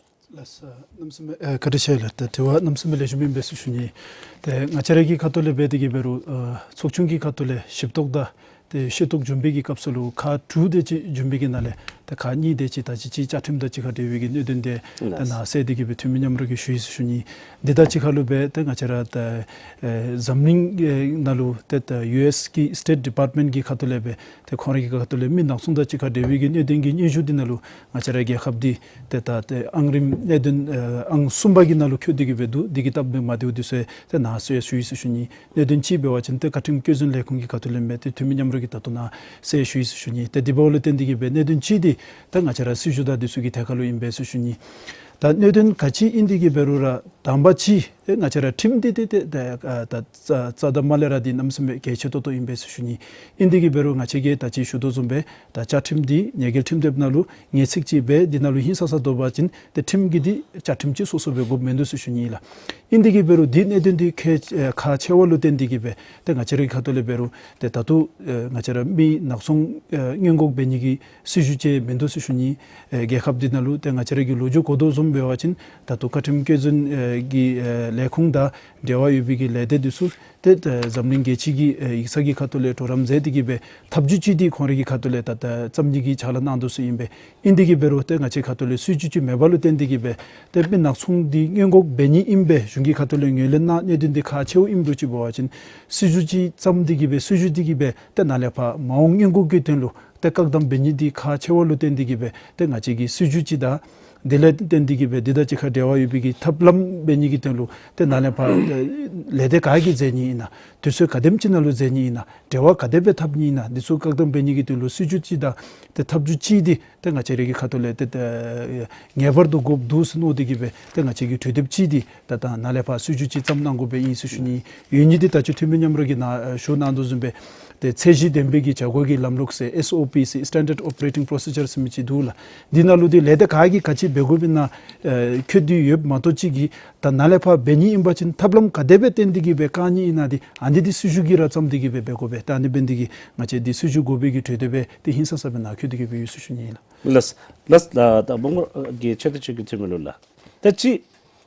ལགས་སོ། གནམ་མེད་ས་མེད་ཨེ་བཀའ་དྲིན་ཆེ་ལགས། ད་དྲི་བ་གནམ་མེད་ས་མེད་ལེགས་ཤོམ་ཨིན་པས་ཟེར་ཞུ་ནི། ཏེ་ང་བཅས་ར་གི་ཁ་ཐུག་ལས་འབད་དེ་གིས་འབད་རུང་ཨ་ཚོགས་ཆུང་གི་ཁ་ཐུག་ལས་ཞིབ་རྟོག་དང་ཏེ་ཤེས་རྟོགས་བྱུང་བའི་གི་སྐབས་སུ་ལུ་ཁག་དྲུག་དེ་ཅིག་བྱུང་བའི་གི་ནང་ལས་ཏེ་ཁག་གཉིས་དེ་ཅིག་ད་ཅི་ཅིག་བཅའ་ཁྲིམས་དང་གཅིག་ཁར་འབྲེལ་བའི་གི་གནད་དོན་དེ་ཏེ་ནཱ་གསལ་ཏེ་གིས་སྦེ་འཐུས་མི་མཉམ་རོགས་ཀྱིས་ཞུ་ཡི་ཟེར་ཞུ་ནི། འདི་དང་གཅིག་ཁར་ལུ་སྦེ་ཏེ་ང་བཅས་ར་ད་ཨེ་འཛམ་གླིང་ཨེ་ནང་ལུ་ཏེ་ད་ཡུ་ཨེསི་གི་སི་ཊེཊ་ཌི་པརཊ་མེནཊ་གི་ཁ་ཐུག་ལས་སྦེ་ཏེ་ཁོང་ར་གི་ཁ་ཐུག་ལས་མི་ནག་ཚོང་དང་གཅིག་ཁར་འབྲེལ་བའི་གི་གནད་དོན་གྱི་སྙན་ཞུ་འདི་ནང་ལུ་ང་བཅས་ར་རྒྱལ་ཁབ་འདི་ཏེ་ད་ཏེ་ཨང་རིམ་གནད་དོན་ཨེ་ཨང་གསུམ་པ་གི་ནང་ལུ་འཁོད་དེ་གིས་སྦེ་འདུག། འདི་གི་སྟབས་མ་བདེཝ་འདི་ཚུ་ཏེ་ནཱ་གསལ་ཞུ་ཡི་ཟེར་ཞུ་ནི། གནད་དོན་ཅིག་འབད་བ་ཅིན་ཏེ་བཀའ་ཁྲིམས་བཀོད་འཛིན་ལས་ཁུངས་ཀྱི་ཁ་ཐུག་ལས་མེན། ཏེ་འཐུས་མི་མཉམ་རོགས་ཀྱིས་ད་ལྟོ་ནཱ་གསལ་ཞུ་ཡི་ཟེར་ཞུ་ནི། ཏེ་འདི་འབདཝ་ལས་བརྟེན་ཏེ་གིས་སྦེ་གནད་དོན་ཅིག་འདི་ཏེ་ང་བཅས་ར་སྲིད་བྱུས་དང་འདི་ཚུ་གི་ཐད་ཁར་ལུ་ཨིན་པས་ཟེར་ཞུ་ནི། ད་གནད་དོན་ག་ཅི་ཨིན་ཏེ་གི་འབད་རུང་ར་དང་པ་ཅིག་ཏེ་ང་བཅས་ར་ཁྲིམས་འདི་ཏེ་ཏེ་ད་ཨ་ད་རྩ་རྩ་དང་མ་ལས་ར་འདི་གནམ་མེད་ས་མེད་གལ་ཆེ་ཏོག་ཏོ་ཨིན་པས་ཟེར་ཞུ་ནི། ཨིན་ཏེ་གི་འབད་རུང་ང་བཅས་ཀྱིས་ད་ཅི་ཞུ་དོ་བཟུམ་སྦེ་ད་བཅའ་ཁྲིམས་འདི་ཉེས་འགེལ་ཁྲིམས་དེབ་ནང་ལུ་ངེས་ཚིག་ཅིག་སྦེ་འདི་ནང་ལུ་ཧིང་སངས་ས་སྡོད་པ་ཅིན་ཏེ་ཁྲིམས་ཀྱི་འདི་བཅའ་ཁྲིམས་ཅིག་སོ་སོ་སྦེ་དགོཔ་མིན་འདུག་ཟེར་ཞུ་ནི་ཨིན་ལགས། ཨིན་ཏེ་གི་འབད་རུང་འདི་གནད་དོན་འདི་ཁག་ཨེ་ཁག་ཆེ་བ་ལུ་བརྟེན་ཏེ་གི་སྦེ་ཏེ་ང་བཅས་རའི་ཁ་ཐུག་ལས་འབད་རུང་ཏེ་ད་ལྟོ་ཨེ་ང་བཅས་ར་མི་ནག་ཚོང་ཨེ་སྔོན་འགོག་འབད་ནི་གི་སྲིད་བྱུས་ཅིག་མིན་འདུག་ཟེར་ཞུ་ནི། ཨེ་རྒྱལ་ཁབ་འདི་ནང་ལུ་ཏེ་ང་བཅས་ར་གི་ལོ་རྒྱུས་གོ་དོ་བཟུམ་འབད་བ་ཅིན་ད་ལྟོ་བཀའ་ཁྲིམས་བཀོད་འཛིན་ཨེ་གི་ཨེ་ལས་ཁུངས་དང་འབྲེལ་བ་ཡོད་པའི་གི་ལས་སྡེ་འདི་ཚུ་ཏེ་ཨེ་འཛམ་གླིང་རྒྱལ་སྤྱི་གི་ཨེ་ཡིག་ཚང་གི་ཁ་ཐུག་ལས་གྲོགས་རམ་མཛད་དེ་གི་སྦེ་ཐབས་བྱུས་ཅིག་འདི་ཁོང་རའི་གི་ཁ་ཐུག་ལས་ད་ད་བརྩམ་ནི་གི་ཕྱག་ལཱ་གནང་དོ་ཟེར་ཨིན་པས། ཨིན་ཏེ་གི་འབད་རུང་ཏེ་ང་བཅས་ཁ་ཐུག་ལས་སྲིད་བྱུས་ཅིག་མེད་པ་ལུ་བརྟེན་ཏེ་གི་སྦེ་ཏེ་མི་ནག་ཚོང་འདི་སྔོན་འགོག་འབད་ནི་ཨིན་པས། གཞུང་གི་ཁ་ཐུག་ལས་ངོས་ལེན་གནང་གནད་དོན་འདི་ཁག་ཆེཝ་ཨིནམ་འདྲཝ་ཅིག་འབད་བ་ཅིན་སྲིད་བྱུས་ཅིག་བརྩམས་ཏེ་གི་སྦེ་སྲིད་བྱུས་འདི་གིས་སྦེ་ཏེ་ནཱ་ལས་ཕར་མ་འོངས་སྔོན་འགོག་གི་དོན་ལུ་ཏེ་བཀག་དམ་འབད་ནི་འདི་ཁག་ཆེ་བ་ལུ་བརྟེན་ཏེ་གི་སྦེ་ཏེ་ང་བཅས་ཀྱི་སྲིད་བྱུས་ཅིག་དང་དེ་ལས་བརྟེན་ཏེ་གི་སྦེ་འདི་དང་གཅིག་ཁར་འབྲེལ་བ་ཡོད་པའི་གི་ཐབས་ལམ་འབད་ནི་གི་དོན་ལུ་ཏེ་ནཱ་ལས་ཕར་ལས་སྡེ་ག་གིས་མཛད་ནི་ཨིན་ན། དུས་ཚོད་ག་དེམ་ཅིག་ནང་ལུ་མཛད་ནི་ཨིན་ན། འབྲེལ་བ་ག་དེ་སྦེ་འཐབ་ནི་ཨིན་ན། འདི་ཚུ་བཀག་དམ་འབད་ནི་གི་དོན་ལུ་སྲིད་བྱུས་ཅིག་དང་ཏེ་ཐབས་བྱུས་ཅིག་འདི་ཏེ་ང་བཅས་རའི་གི་ཁ་ཐུག་ལས་ཏེ་ཏེ་ངེས་པར་དུ་དགོཔ་འདུག་ཟེར་མནོ་སྟེ་གི་སྦེ་ཏེ་ང་བཅས་ཀྱིས་གྲོས་འདེབས་ཅིག་འདི་ད་ད་ནཱ་ལས་ཕར་སྲིད་བྱུས་ཅིག་བརྩམ་གནང་དགོ་པའི་ཨིན་ཟེར་ཞུ་ནི། ཡོད་ནི་འདི་ད་ཅི་འཐུས་མི་མཉམ་རོགས་ཀྱིས་ནཱ་ཞུ་གནང་དོ་བཟུམ་སྦེ་ཏེ་ཚད་གཞི་ལྡན་པའི་གི་བྱ་སྒོ་གི་ལམ་ལུགས་ཟེར་ཨེསི་ཨོ་པི་ཟེར་Standard Operating Procedure ཟེར་མི་ཅིག་འདུག་ལགས། འདི་ནང་ལུ་འདི་ལས་སྡེ་ག་གིས་ག་ཅི་འབད་དགོཔ་ཨིན་ན་ཨེ་འཁོད་དེ་ཡོདཔ་མ་གཏོགས་ཅིག་གིས་ད་ནཱ་ལས་ཕར་འབད་ནི་ཨིན་པ་ཅིན་ཐབས་ལམ་ག་དེ་སྦེ་བཏོན་ཏེ་གི་སྦེ་བཀག་ནི་ཨིན་ན་འདི་ཨ་ནི་འདི་སྲིད་བྱུས་ཀྱིས་ར་བརྩམས་ཏེ་གི་སྦེ་འབད་དགོ་པས། ད་ཨ་ནི་འབད་ནི་འདི་གིས་ང་བཅས་འདི་སྲིད་བྱུས་དགོ་པའི་གི་གྲོས་འདེབས་སྦེ་ཏེ་ཧིང་སངས་ས་སྦེ་ནཱ་འཁོད་དེ་གི་སྦེ་ཡོད་ཟེར་ཞུ་ནི་ཨིན་ལགས། ལགས་ལགས། ད་མོང་སྒར་གྱི་ཆེ་བསྟོད་ཅིག་གི་འཐུས་མི་ལུ་ལགས། ད་ཅི་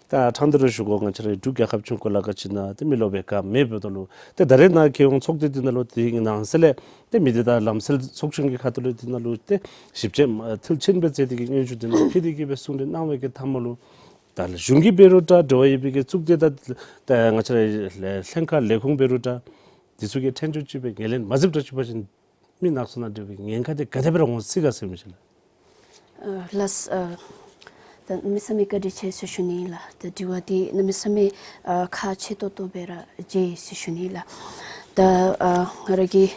ད་ཕྲང་སྟེ་ར་ཞུ་དགོ། ང་བཅས་རའི་འབྲུག་རྒྱལ་ཁབ་ཆུང་ཀུ་ལ་ག་ཅི་ན་ཏེ་མི་ལོ་སྦེ་ག་མེདཔ་འབདཝ་ད་ལུ་ཏེ་ད་རེས་ནཱ་རྒྱལ་ཡོངས་ཚོགས་སྡེ་འདི་ནང་ལུ་དེ་ནང་གསེས་ལས་ཏེ་མི་སྡེ་དང་ལམ་སྲོལ་ཚོགས་ཆུང་གི་ཁ་ཐུག་ལས་འདི་ནང་ལུ་ཏེ་ཞིབ་དཔྱད་མཐིལ་ཕྱིན་སྦེ་མཛད་དེ་གི་སྙན་ཞུ་འདི་ནང་ཕུལ་ཏེ་གི་སྦེ་གསུང་གྲོས་གནང་བའི་གི་མཐའ་མ་ལུ་ད་གཞུང་གིས་འབད་རུང་འདྲ་འབྲེལ་བ་ཡོད་པའི་གི་གཙུག་སྡེ་དང་ད་ང་བཅས་རའི་ལྷན་ཁག་ལས་ཁུངས་འབད་རུང་འདྲ་འདི་ཚུ་གིས་ཐན་ཅུང་ཅིག་སྦེ་ངོས་ལེན་མ་མཛདཔ་འདྲཝ་ཅིག་འབད་བ་ཅིན་མི་ནག་ཚོང་དང་འབྲེལ་བའི་ཉེན་ཁ་འདི་ག་དེ་སྦེ་ར་འོང་སྲིད་ག་ཟེར་མི་ཅིག་ལགས། ཨ་ལགས། ཨ་ད་གནམ་མེད་ས་མེད་བཀའ་དྲིན་ཆེ་ཟེར་ཞུ་ནི་ལགས། ད་དྲི་བ་འདི་གནམ་མེད་ས་མེད་ཨ་ཁག་ཆེ་ཏོག་ཏོ་སྦེ་ར་མཇལ་ཡི་ཟེར་ཞུ་ནི་ལགས། ད་ཨ་ང་ར་གིས་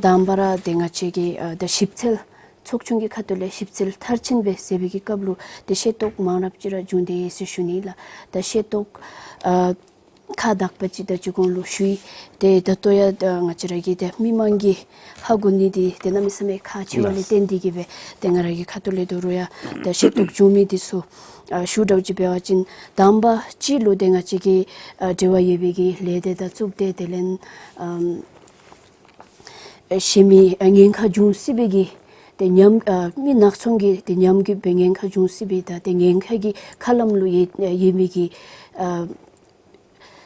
དང་པ་ར་ཏེ་ང་བཅས་ཀྱི་ཨ་ད་ཞིབ་འཚོལ་ཚོགས་ཆུང་གི་ཁ་ཐུག་ལས་ཞིབ་འཚོལ་མཐར་ཕྱིན་སྦེ་མཛད་པའི་གི་སྐབས་ལུ་ཏེ་ཤེས་རྟོགས་མང་རབས་ཅིག་ར་བྱུང་སྟེ་ཡོད་ཟེར་ཞུ་ནི་ལགས། ད་ཤེས་རྟོགས་ཨ་ཁག་དག་པ་ཅིག་ད་ཅི་གོང་ལུ་ཞུ་ཡི། ཏེ་ད་ལྟོ་ཡང་ད་ང་བཅས་ར་གི་ཏེ་མི་མང་གིས་ཧ་གོ་ནི་འདི་ཏེ་གནམ་མེད་ས་མེད་ཁག་ཆེ་བ་ལས་བརྟེན་ཏེ་གི་སྦེ་ཏེ་ང་ར་གི་ཁ་ཐུག་ལས་དོ་རུང་ཡང་ད་ཤེས་རྟོགས་བྱུང་མི་འདི་ཚུ་ཨ་ཞུ་འདྲཝ་ཅིག་འབད་བ་ཅིན་དང་པ་ཅིག་ལུ་ཏེ་ང་བཅས་ཀྱི་ཨ་འབྲེལ་བ་ཡོད་པའི་གི་ལས་སྡེ་དང་གཙུག་སྡེ་དེ་ལས་ཨམ་གཞན་མི་ཨ་ཉེན་ཁ་འབྱུང་སྲིད་པའི་གི་ཏེ་ཉམས་ཨ་མི་ནག་ཚོང་གི་ཏེ་ཉམས་རྒུད་པའི་ཉེན་ཁ་འབྱུང་སྲིད་པའི་ད་ཏེ་ཉེན་ཁ་གི་མཁའ་ལམ་ལུ་ཡོད་ཡོད་མི་གི་ཨ་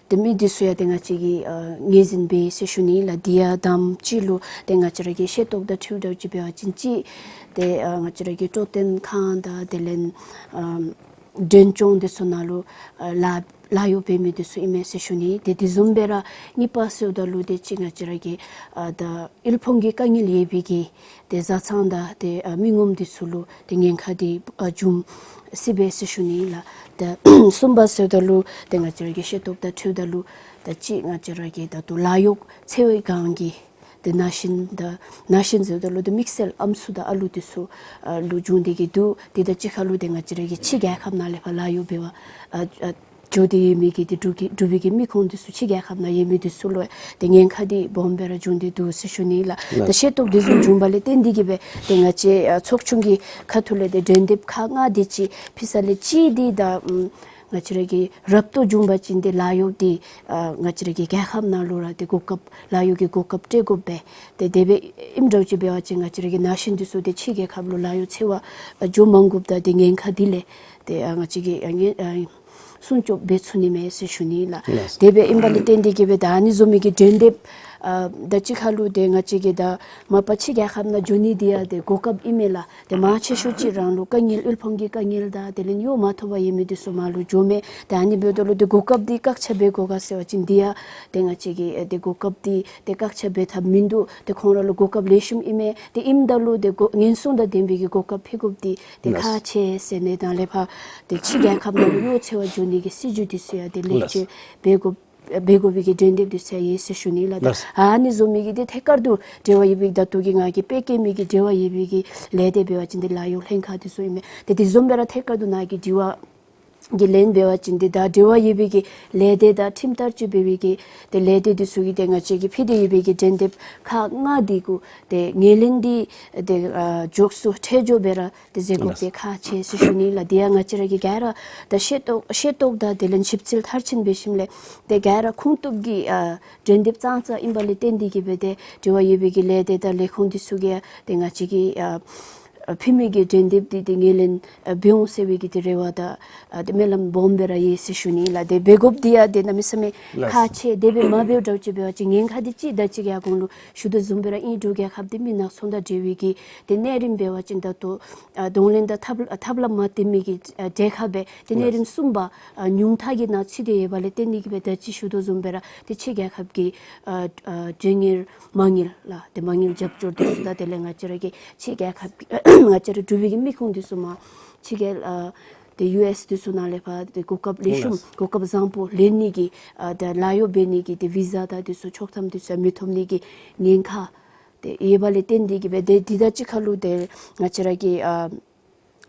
ཏེ་མི་འདི་ཚུ་ཡང་ཏེ་ང་བཅས་ཀྱིས་ཨ་ངོས་འཛིན་འབད་ཡི་ཟེར་ཞུ་ནི་ལགས། དེ་ཡང་དང་པ་ཅིག་ལུ་ཏེ་ང་བཅས་ར་གི་ཤེས་རྟོགས་དང་འཁྲིལཝ་འདྲཝ་ཅིག་འབད་བ་ཅིན་ཅིག་ཏེ་ཨ་ང་བཅས་ར་གི་སྤྲོ་སྟོན་ཁང་དང་དེ་ལས་ཨ་མགྲོན་སྐྱོང་འདི་ཚུ་ནང་ལུ་ཨ་ལཱ་ལཱ་གཡོག་འབད་མི་འདི་ཚུ་ཨིན་མས་ཟེར་ཞུ་ནི། ཏེ་དེ་བཟུམ་སྦེ་ར་གཉིས་པ་ཟེརཝ་ད་ལུ་ཏེ་ཅིག་ང་བཅས་ར་གི་ཨ་ད་དབུལ་ཕོངས་ཀྱི་དཀའ་ངལ་ཡོད་པའི་གི་ཏེ་བཟའ་ཚང་དང་ཏེ་ཨ་མི་ངོམ་འདི་ཚུ་ལུ་ཏེ་ཉེན་ཁ་འདི་ཨ་འབྱུང་སྲིད་པས་ཟེར་ཞུ་ནི་ལགས། ཏེ་གསུམ་པ་ཟེརཝ་ད་ལུ་ཏེ་ང་བཅས་ར་གི་ཤེས་རྟོགས་དང་འཁྲིལཝ་ད་ལུ་ད་ཅིག་ང་བཅས་ར་གི་ད་ལྟོ་ལཱ་གཡོག་འཚོལ་བའི་སྒང་གི་ཏེ་ན་གཞོན་དང་ན་གཞོན་ཟེརཝ་ད་ལུ་ཏེ་དམིགས་བསལ་ཨམ་སྲུ་དང་ཨ་ལུ་འདི་ཚུ་ཨ་ལུ་འབྱུང་སྟེ་གི་འདུག། དེ་དང་གཅིག་ཁར་ལུ་ཏེ་ང་བཅས་ར་གི་ཕྱི་རྒྱལ་ཁབ་ནང་ལས་ཕར་ལཱ་གཡོག་འབད་བར་ཨ་ཨ་འགྱོ་སྟེ་ཡོད་མི་གི་ཏེ་འབྲུག་གི་འབྲུག་པའི་གི་མི་ཁོང་འདི་ཚུ་ཕྱི་རྒྱལ་ཁབ་ནང་ཡོད་མི་འདི་ཚུ་ལུ་ཏེ་ཉེན་ཁ་འདི་སྦོམ་སྦེ་ར་འབྱུང་སྟེ་འདུག་ཟེར་ཞུ་ནི་ལགས། ལགས། ད་ཤེས་རྟོགས་འདི་བཟུམ་བྱུང་བ་ལས་བརྟེན་ཏེ་གི་སྦེ་ཏེ་ང་བཅས་ཨ་ཚོགས་ཆུང་གི་ཁ་ཐུག་ལས་ཏེ་འགྲན་འདེབས་ཁག་ལྔ་འདི་ཅིག་ཕུལ་ས་ལས་གཅིག་འདི་ད་ཨམ་ང་བཅས་ར་གི་རབ་ཏུ་བྱུང་བ་ཅིན་ཏེ་ལཱ་གཡོག་འདི་ཨ་ང་བཅས་ར་གི་རྒྱལ་ཁབ་ནང་ལུ་ར་ཏེ་གོ་སྐབས་ལཱ་གཡོག་གི་གོ་སྐབས་སྤྲོད་དགོ་པས། ཏེ་དེ་སྦེ་ཨིནམ་འདྲཝ་ཅིག་འབད་བ་ཅིན་ང་བཅས་ར་གི་ན་གཞོན་འདི་ཚུ་ཏེ་ཕྱི་རྒྱལ་ཁབ་ལུ་ལཱ་གཡོག་འཚོལ་བར་ཨ་འགྱོ་མ་དགོཔ་དང་ཏེ་ཉེན་ཁ་འདི་ལས་ཏེ་ཨ་ང་བཅས་ཀྱིས་ཨ་ཉེན་ཨ་སྲུང་སྐྱོབ་འབད་ཚུགས་ནི་མས་ཟེར་ཞུ་ནི་ལགས། ལགས། དེ་སྦེ་ཨིན་པ་ལས་བརྟེན་ཏེ་གི་སྦེ་ད་ཨ་ནི་བཟུམ་མའི་གི་འགྲན་འདེབས་ཨ་ད་གཅིག་ཁར་ལུ་ཏེ་ང་བཅས་ཀྱིས་ད་མ་པ་ཕྱི་རྒྱལ་ཁབ་ནང་འགྱོ་ནི་འདི་ཡང་ཏེ་གོ་སྐབས་ཨིན་མས་ལགས། ཏེ་མང་ཆེ་ཤོས་ཅིག་རང་ལུ་དཀའ་ངལ་དབུལ་ཕོངས་ཀྱི་དཀའ་ངལ་དང་དེ་ལས་གཡོག་མ་ཐོབ་པར་ཡོད་མི་འདི་ཚུ་མར་ལུ་འགྱོཝ་མས། ཏེ་ཨ་ནི་འབདཝ་ད་ལུ་ཏེ་གོ་སྐབས་འདི་བཀག་ཆ་འབད་དགོ་ག་ཟེར་བ་ཅིན་འདི་ཡང་ཏེ་ང་བཅས་ཀྱིས་ཨེ་ཏེ་གོ་སྐབས་འདི་ཏེ་བཀག་ཆ་འབད་ཐབས་མིན་འདུག། ཏེ་ཁོང་ར་ལུ་གོ་སྐབས་ལེགས་ཤོམ་ཨིན་མས། ཏེ་ཨིནམ་ད་ལུ་ཏེ་གོ་ཉེན་སྲུང་དང་ལྡན་པའི་གི་གོ་སྐབས་ཕུལ་དགོཔ་འདི་ཏེ་ལགས། ཁག་ཆེ་ཟེར་ནི་དང་ལས་ཕར་ཏེ་ཕྱི་རྒྱལ་ཁབ་ནང་ལུ་གཡོག་འཚོལ་བར་འགྱོ་ནི་གི་སྲིད་བྱུས་འདི་ཚུ་ཡང་ཏེ་ལེགས་ལགས། བཅོས་འབད་དགོ་འབད་དགོ་པའི་གི་འགྲན་འདེབས་འདི་ཚུ་ཡང་ཡོད་ཟེར་ཞུ་ནི་ལགས། ལགས། ཨ་ནི་བཟུམ་མའི་གི་ཏེ་ཐད་ཀར་དུ་འབྲེལ་བ་ཡོད་པའི་ད་ལྟོ་གི་ང་གིས་དཔེ་བཀོད་མི་གི་འབྲེལ་བ་ཡོད་པའི་གི་ལས་སྡེ་འབད་བ་ཅིན་ཏེ་ལཱ་གཡོག་ལྷན་ཁག་འདི་ཚུ་ཨིན་མས། ཏེ་དེ་བཟུམ་སྦེ་ར་ཐད་ཀར་དུ་ནཱ་གི་དྲི་བ་ གི་ལན་འབད་བ་ཅིན་ཏེ་ད་འབྲེལ་བ་ཡོད་པའི་གི་ལས་སྡེ་དང་ཁྲིམས་བསྟར་སྤྱི་འབད་བའི་གི་ཏེ་ལས་སྡེ་འདི་ཚུ་གིས་ཏེ་ང་བཅས་ཀྱིས་ཕུལ་ཏེ་ཡོད་པའི་གི་འགྲན་འདེབས་ཁག་ལྔ་འདི་གུ་ཏེ་ངོས་ལེན་འདི་ཏེ་ཨ་མགྱོགས་སུ་འཕྲལ་མགྱོགས་སྦེ་ར་ཏེ་མཛད་དགོཔ་ཏེ་ཁག་ཆེ་ཟེར་ཞུ་ནི་ལགས། དེ་ཡང་ང་བཅས་ར་གིས་ག་ར་ད་ཤེས་རྟོགས་ཤེས་རྟོགས་དང་དེ་ལས་ཞིབ་འཚོལ་མཐར་ཕྱིན་འབད་ཞིནམ་ལས་ཏེ་ག་ར་ཁུངས་གཏུགས་ཀྱི་ཨ་འགྲན་འདེབས་ཙང་ཙང་ཨིན་པ་ལས་བརྟེན་ཏེ་གིས་སྦེ་ཏེ་འབྲེལ་བ་ཡོད་པའི་གི་ལས་སྡེ་དང་ལས་ཁུངས་འདི་ཚུ་གིས་ཏེ་ང་བཅས་ཀྱི་ཨ་ཨ་ཕུལ་མི་གི་འགྲན་འདེབས་འདི་ཏེ་ངོས་ལེན་ཨ་འབད་འོང་ཟེར་བའི་གི་ཏེ་རེ་བ་དང་ཨ་ཏེ་སྨོན་ལམ་སྦོམ་སྦེ་ར་ཡོད་ཟེར་ཞུ་ནི་ལགས། ཏེ་འབད་དགོཔ་འདི་ཡང་ཏེ་གནམ་མེད་ས་མེད་ལགས། ཁག་ཆེ། དེ་སྦེ་མ་འབདཝ་འདྲཝ་ཅིག་འབད་བ་ཅིན་ཉེན་ཁ་འདི་ཅིག་ད་ཅི་ཡར་གོང་ལུ་ཞུ་དོ་བཟུམ་སྦེ་ར་ཨིན། འབྲུག་རྒྱལ་ཁབ་འདི་མི་ནག་ཚོང་དང་འབྲེལ་བའི་གི་ཏེ་གནས་རིམ་འབད་བ་ཅིན་ད་ལྟོ་ཨ་གདོང་ལེན་དང་ཐབས་ཐབས་ལམ་མ་བསྟེན་མི་གི་ཨ་གྲལ་ཁར་སྦེ་ཏེ་གནས་རིམ་གསུམ་པ་ཨ་ཉུང་མཐའ་གི་ནང་ཚུད་དེ་ཡོད་པ་ལས་བརྟེན་ཏེ་གིས་སྦེ་ད་ཅི་ཞུ་དོ་བཟུམ་སྦེ་ར་ཏེ་ཕྱི་རྒྱལ་ཁབ་ཀྱི་ཨ་ཨ་དོན་གཉེར་མ་དངུལ་ལགས། ཏེ་མ་དངུལ་རྒྱབ་སྐྱོར་འདི་ཚུ་དང་དེ་ལས་ང་བཅས་ར་གི་ཕྱི་རྒྱལ་ཁབ་ང་བཅས་ར་འབྲུག་པའི་གི་མི་ཁུངས་འདི་ཚུ་མར་ཕྱི་རྒྱལ་ཨ་ཏེ་ཡུ་ཨེསི་འདི་ཚུ་ནང་ལས་ཕར་ཏེ་གོ་སྐབས་ལེགས་ཤོམ་ལགས། གོ་སྐབས་བཟང་པོ་ལེན་ནི་གི་ཨ་ཏེ་ལཱ་གཡོག་འབད་ནི་གི་ཏེ་བི་ཟ་དང་འདི་ཚུ་ཆོག་ཐམ་འདི་ཚུ་མི་ཐོབ་ནི་གི་ཉེན་ཁ་ཏེ་ཡོད་པ་ལས་བརྟེན་ཏེ་གིས་སྦེ་ཏེ་འདི་ད་ཅི་ཁ་ལུ་ཏེ་ང་བཅས་ར་གི་ཨ་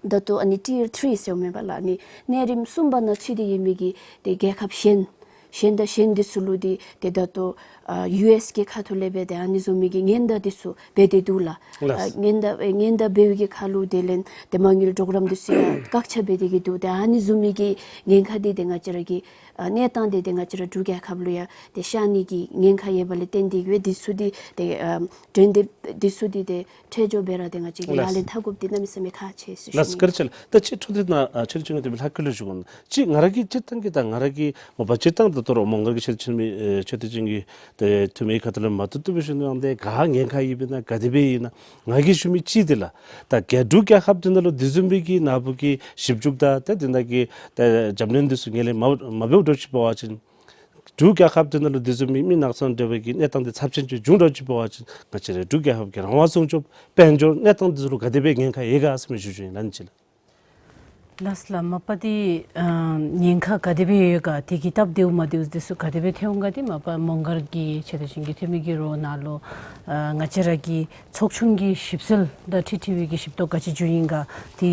ད་ལྟོ་ཨ་ནི་ཊི་ཨར་ཐི་རི་ཟེར་མེན་པ་ལགས། ཨ་ནི་གནས་རིམ་གསུམ་པ་ནང་ཚུད་དེ་ཡོད་མི་གི་ཏེ་རྒྱལ་ཁབ་གཞན་གཞན་དང་གཞན་འདི་ཚུ་ལུ་ཏེ་ཏེ་ད་ལྟོ་ཨ་ཡུ་ཨེསི་གི་ཁ་ཐུག་ལས་སྦེ་ཏེ་ཨ་ནི་བཟུམ་མའི་གི་ཉེན་བརྡ་འདི་ཚུ་འབད་དེ་འདུག་ལགས། ལགས། ཨ་ཉེན་བརྡ་ཨེ་ཉེན་བརྡ་འབད་བའི་གི་ཁ་ལུ་དེ་ལས་ཏེ་མ་དངུལ་གྲོགས་རམ་འདི་ཚུ་ཡང་བཀག་ཆ་འབད་དེ་གིས་འདུག། ཏེ་ཨ་ནི་བཟུམ་མའི་གི་ཉེན་ཁ་འདི་ཏེ་ང་བཅས་ར་གི་ཨ་གནས་སྟངས་འདི་ཏེ་ང་བཅས་ར་འབྲུག་རྒྱལ་ཁབ་ལུ་ཡང་ཏེ་ཤར་ནི་གི་ཉེན་ཁ་ཡོད་པ་ལས་བརྟེན་ཏེ་གིས་སྦེ་འདི་ཚུ་འདི་ཏེ་ཨ་འགྲན་འདེབས་འདི་ཚུ་འདི་ཏེ་འཕྲལ་མགྱོགས་སྦེ་ར་ཏེ་ང་བཅས་ཀྱིས་ལགས། ལག་ལེན་འཐབ་དགོཔ་འདི་གནམ་མེད་ས་མེད་ཁག་ཆེ་ཟེར་ཞུ་ནི། ལགས་བཀའ་དྲིན་ཆེ་ལགས། ད་ཅི་འཕྲོ་མཐུད་ནང་ཨ་ཆེད་དུ་བཅར་མི་དེ་སྦེ་ལྷག་ཁུལ་ལུ་ཞུ་དགོ། ཅིག་ང་ར་གི་སྤྱིར་བཏང་གི་ད་ང་ར་གི་མ་པ་སྤྱིར་བཏང་ད་ལྟོ་ར་མོང་སྒར་གྱི་ཆེད་དུ་བཅར་མི་ཨེ་ཆེད་དུ་བཅར་གྱི་ཏེ་འཐུས་མི་ཁ་ཐུག་ལས་མར་ཏོག་ཏོ་སྦེ་ཞུ་ནི་ཨིན་ཏེ་ག་ཉེན་ཁ་ཡོདཔ་ཨིན་ན་ག་དེ་སྦེ་ཨིན་ན་ང་གིས་ཞུ་མི་ཅིག་འདི་ལགས། ད་རྒྱ་འབྲུག་རྒྱལ་ཁབ་འདི་ནང་ལུ་འདི་བཟུམ་མའི་གི་ནཱ་བུ་གི་ཞིབ་འཇུག་དང་ཏེ་འདི་ནང་གི་ཏེ་རྒྱབ་སྣོན་འདི་ཚུ་ངོས་ལེན་མ་མ་འབདཝ་འདྲཝ་ཅིག་འབད་བ་ཅིན་འབྲུག་རྒྱལ་ཁབ་འདི་ནང་ལུ་འདི་བཟུམ་མའི་མི་ནག་ཚོང་འབྲེལ་བའི་གི་གནས་སྟངས་འདི་ཚབས་ཆེན་ཅིག་བྱུང་འདྲཝ་ཅིག་འབད་བ་ཅིན་ང་བཅས་རའི་འབྲུག་རྒྱལ་ཁབ་ཀྱི་རང་དབང་སྲུང་སྐྱོབ་དཔལ་འབྱོར་གནས་སྟངས་འདི་ཚུ་ལུ་ག་དེ་སྦེ་ཉེན་ཁ་ཡོད་ག་ཟེར་མི་ཞུ་ཞུ་ནི་ཨིན་ལགས། ལགས་ལགས། མ་པ་འདི་ཨ་ཉེན་ཁ་ག་དེ་སྦེ་ཡོད་ག་དེ་གི་སྟབས་བདེཝ་མ་བདེཝ་འདི་ཚུ་ག་དེ་སྦེ་ཐོན་འོང་ག་འདི་མ་པ་མོང་སྒར་གྱི་ཆེད་དུ་བཅར་གྱི་འཐུས་མི་གི་རོགས་ནང་ལུ་ཨ་ང་བཅས་ར་གི་ཚོགས་ཆུང་གི་ཞིབ་འཚོལ་དང་འཁྲིལ་འཁྲིལ་བའི་གི་ཞིབ་རྟོག་ག་ཅི་བྱུང་ཡི་ག་དེ་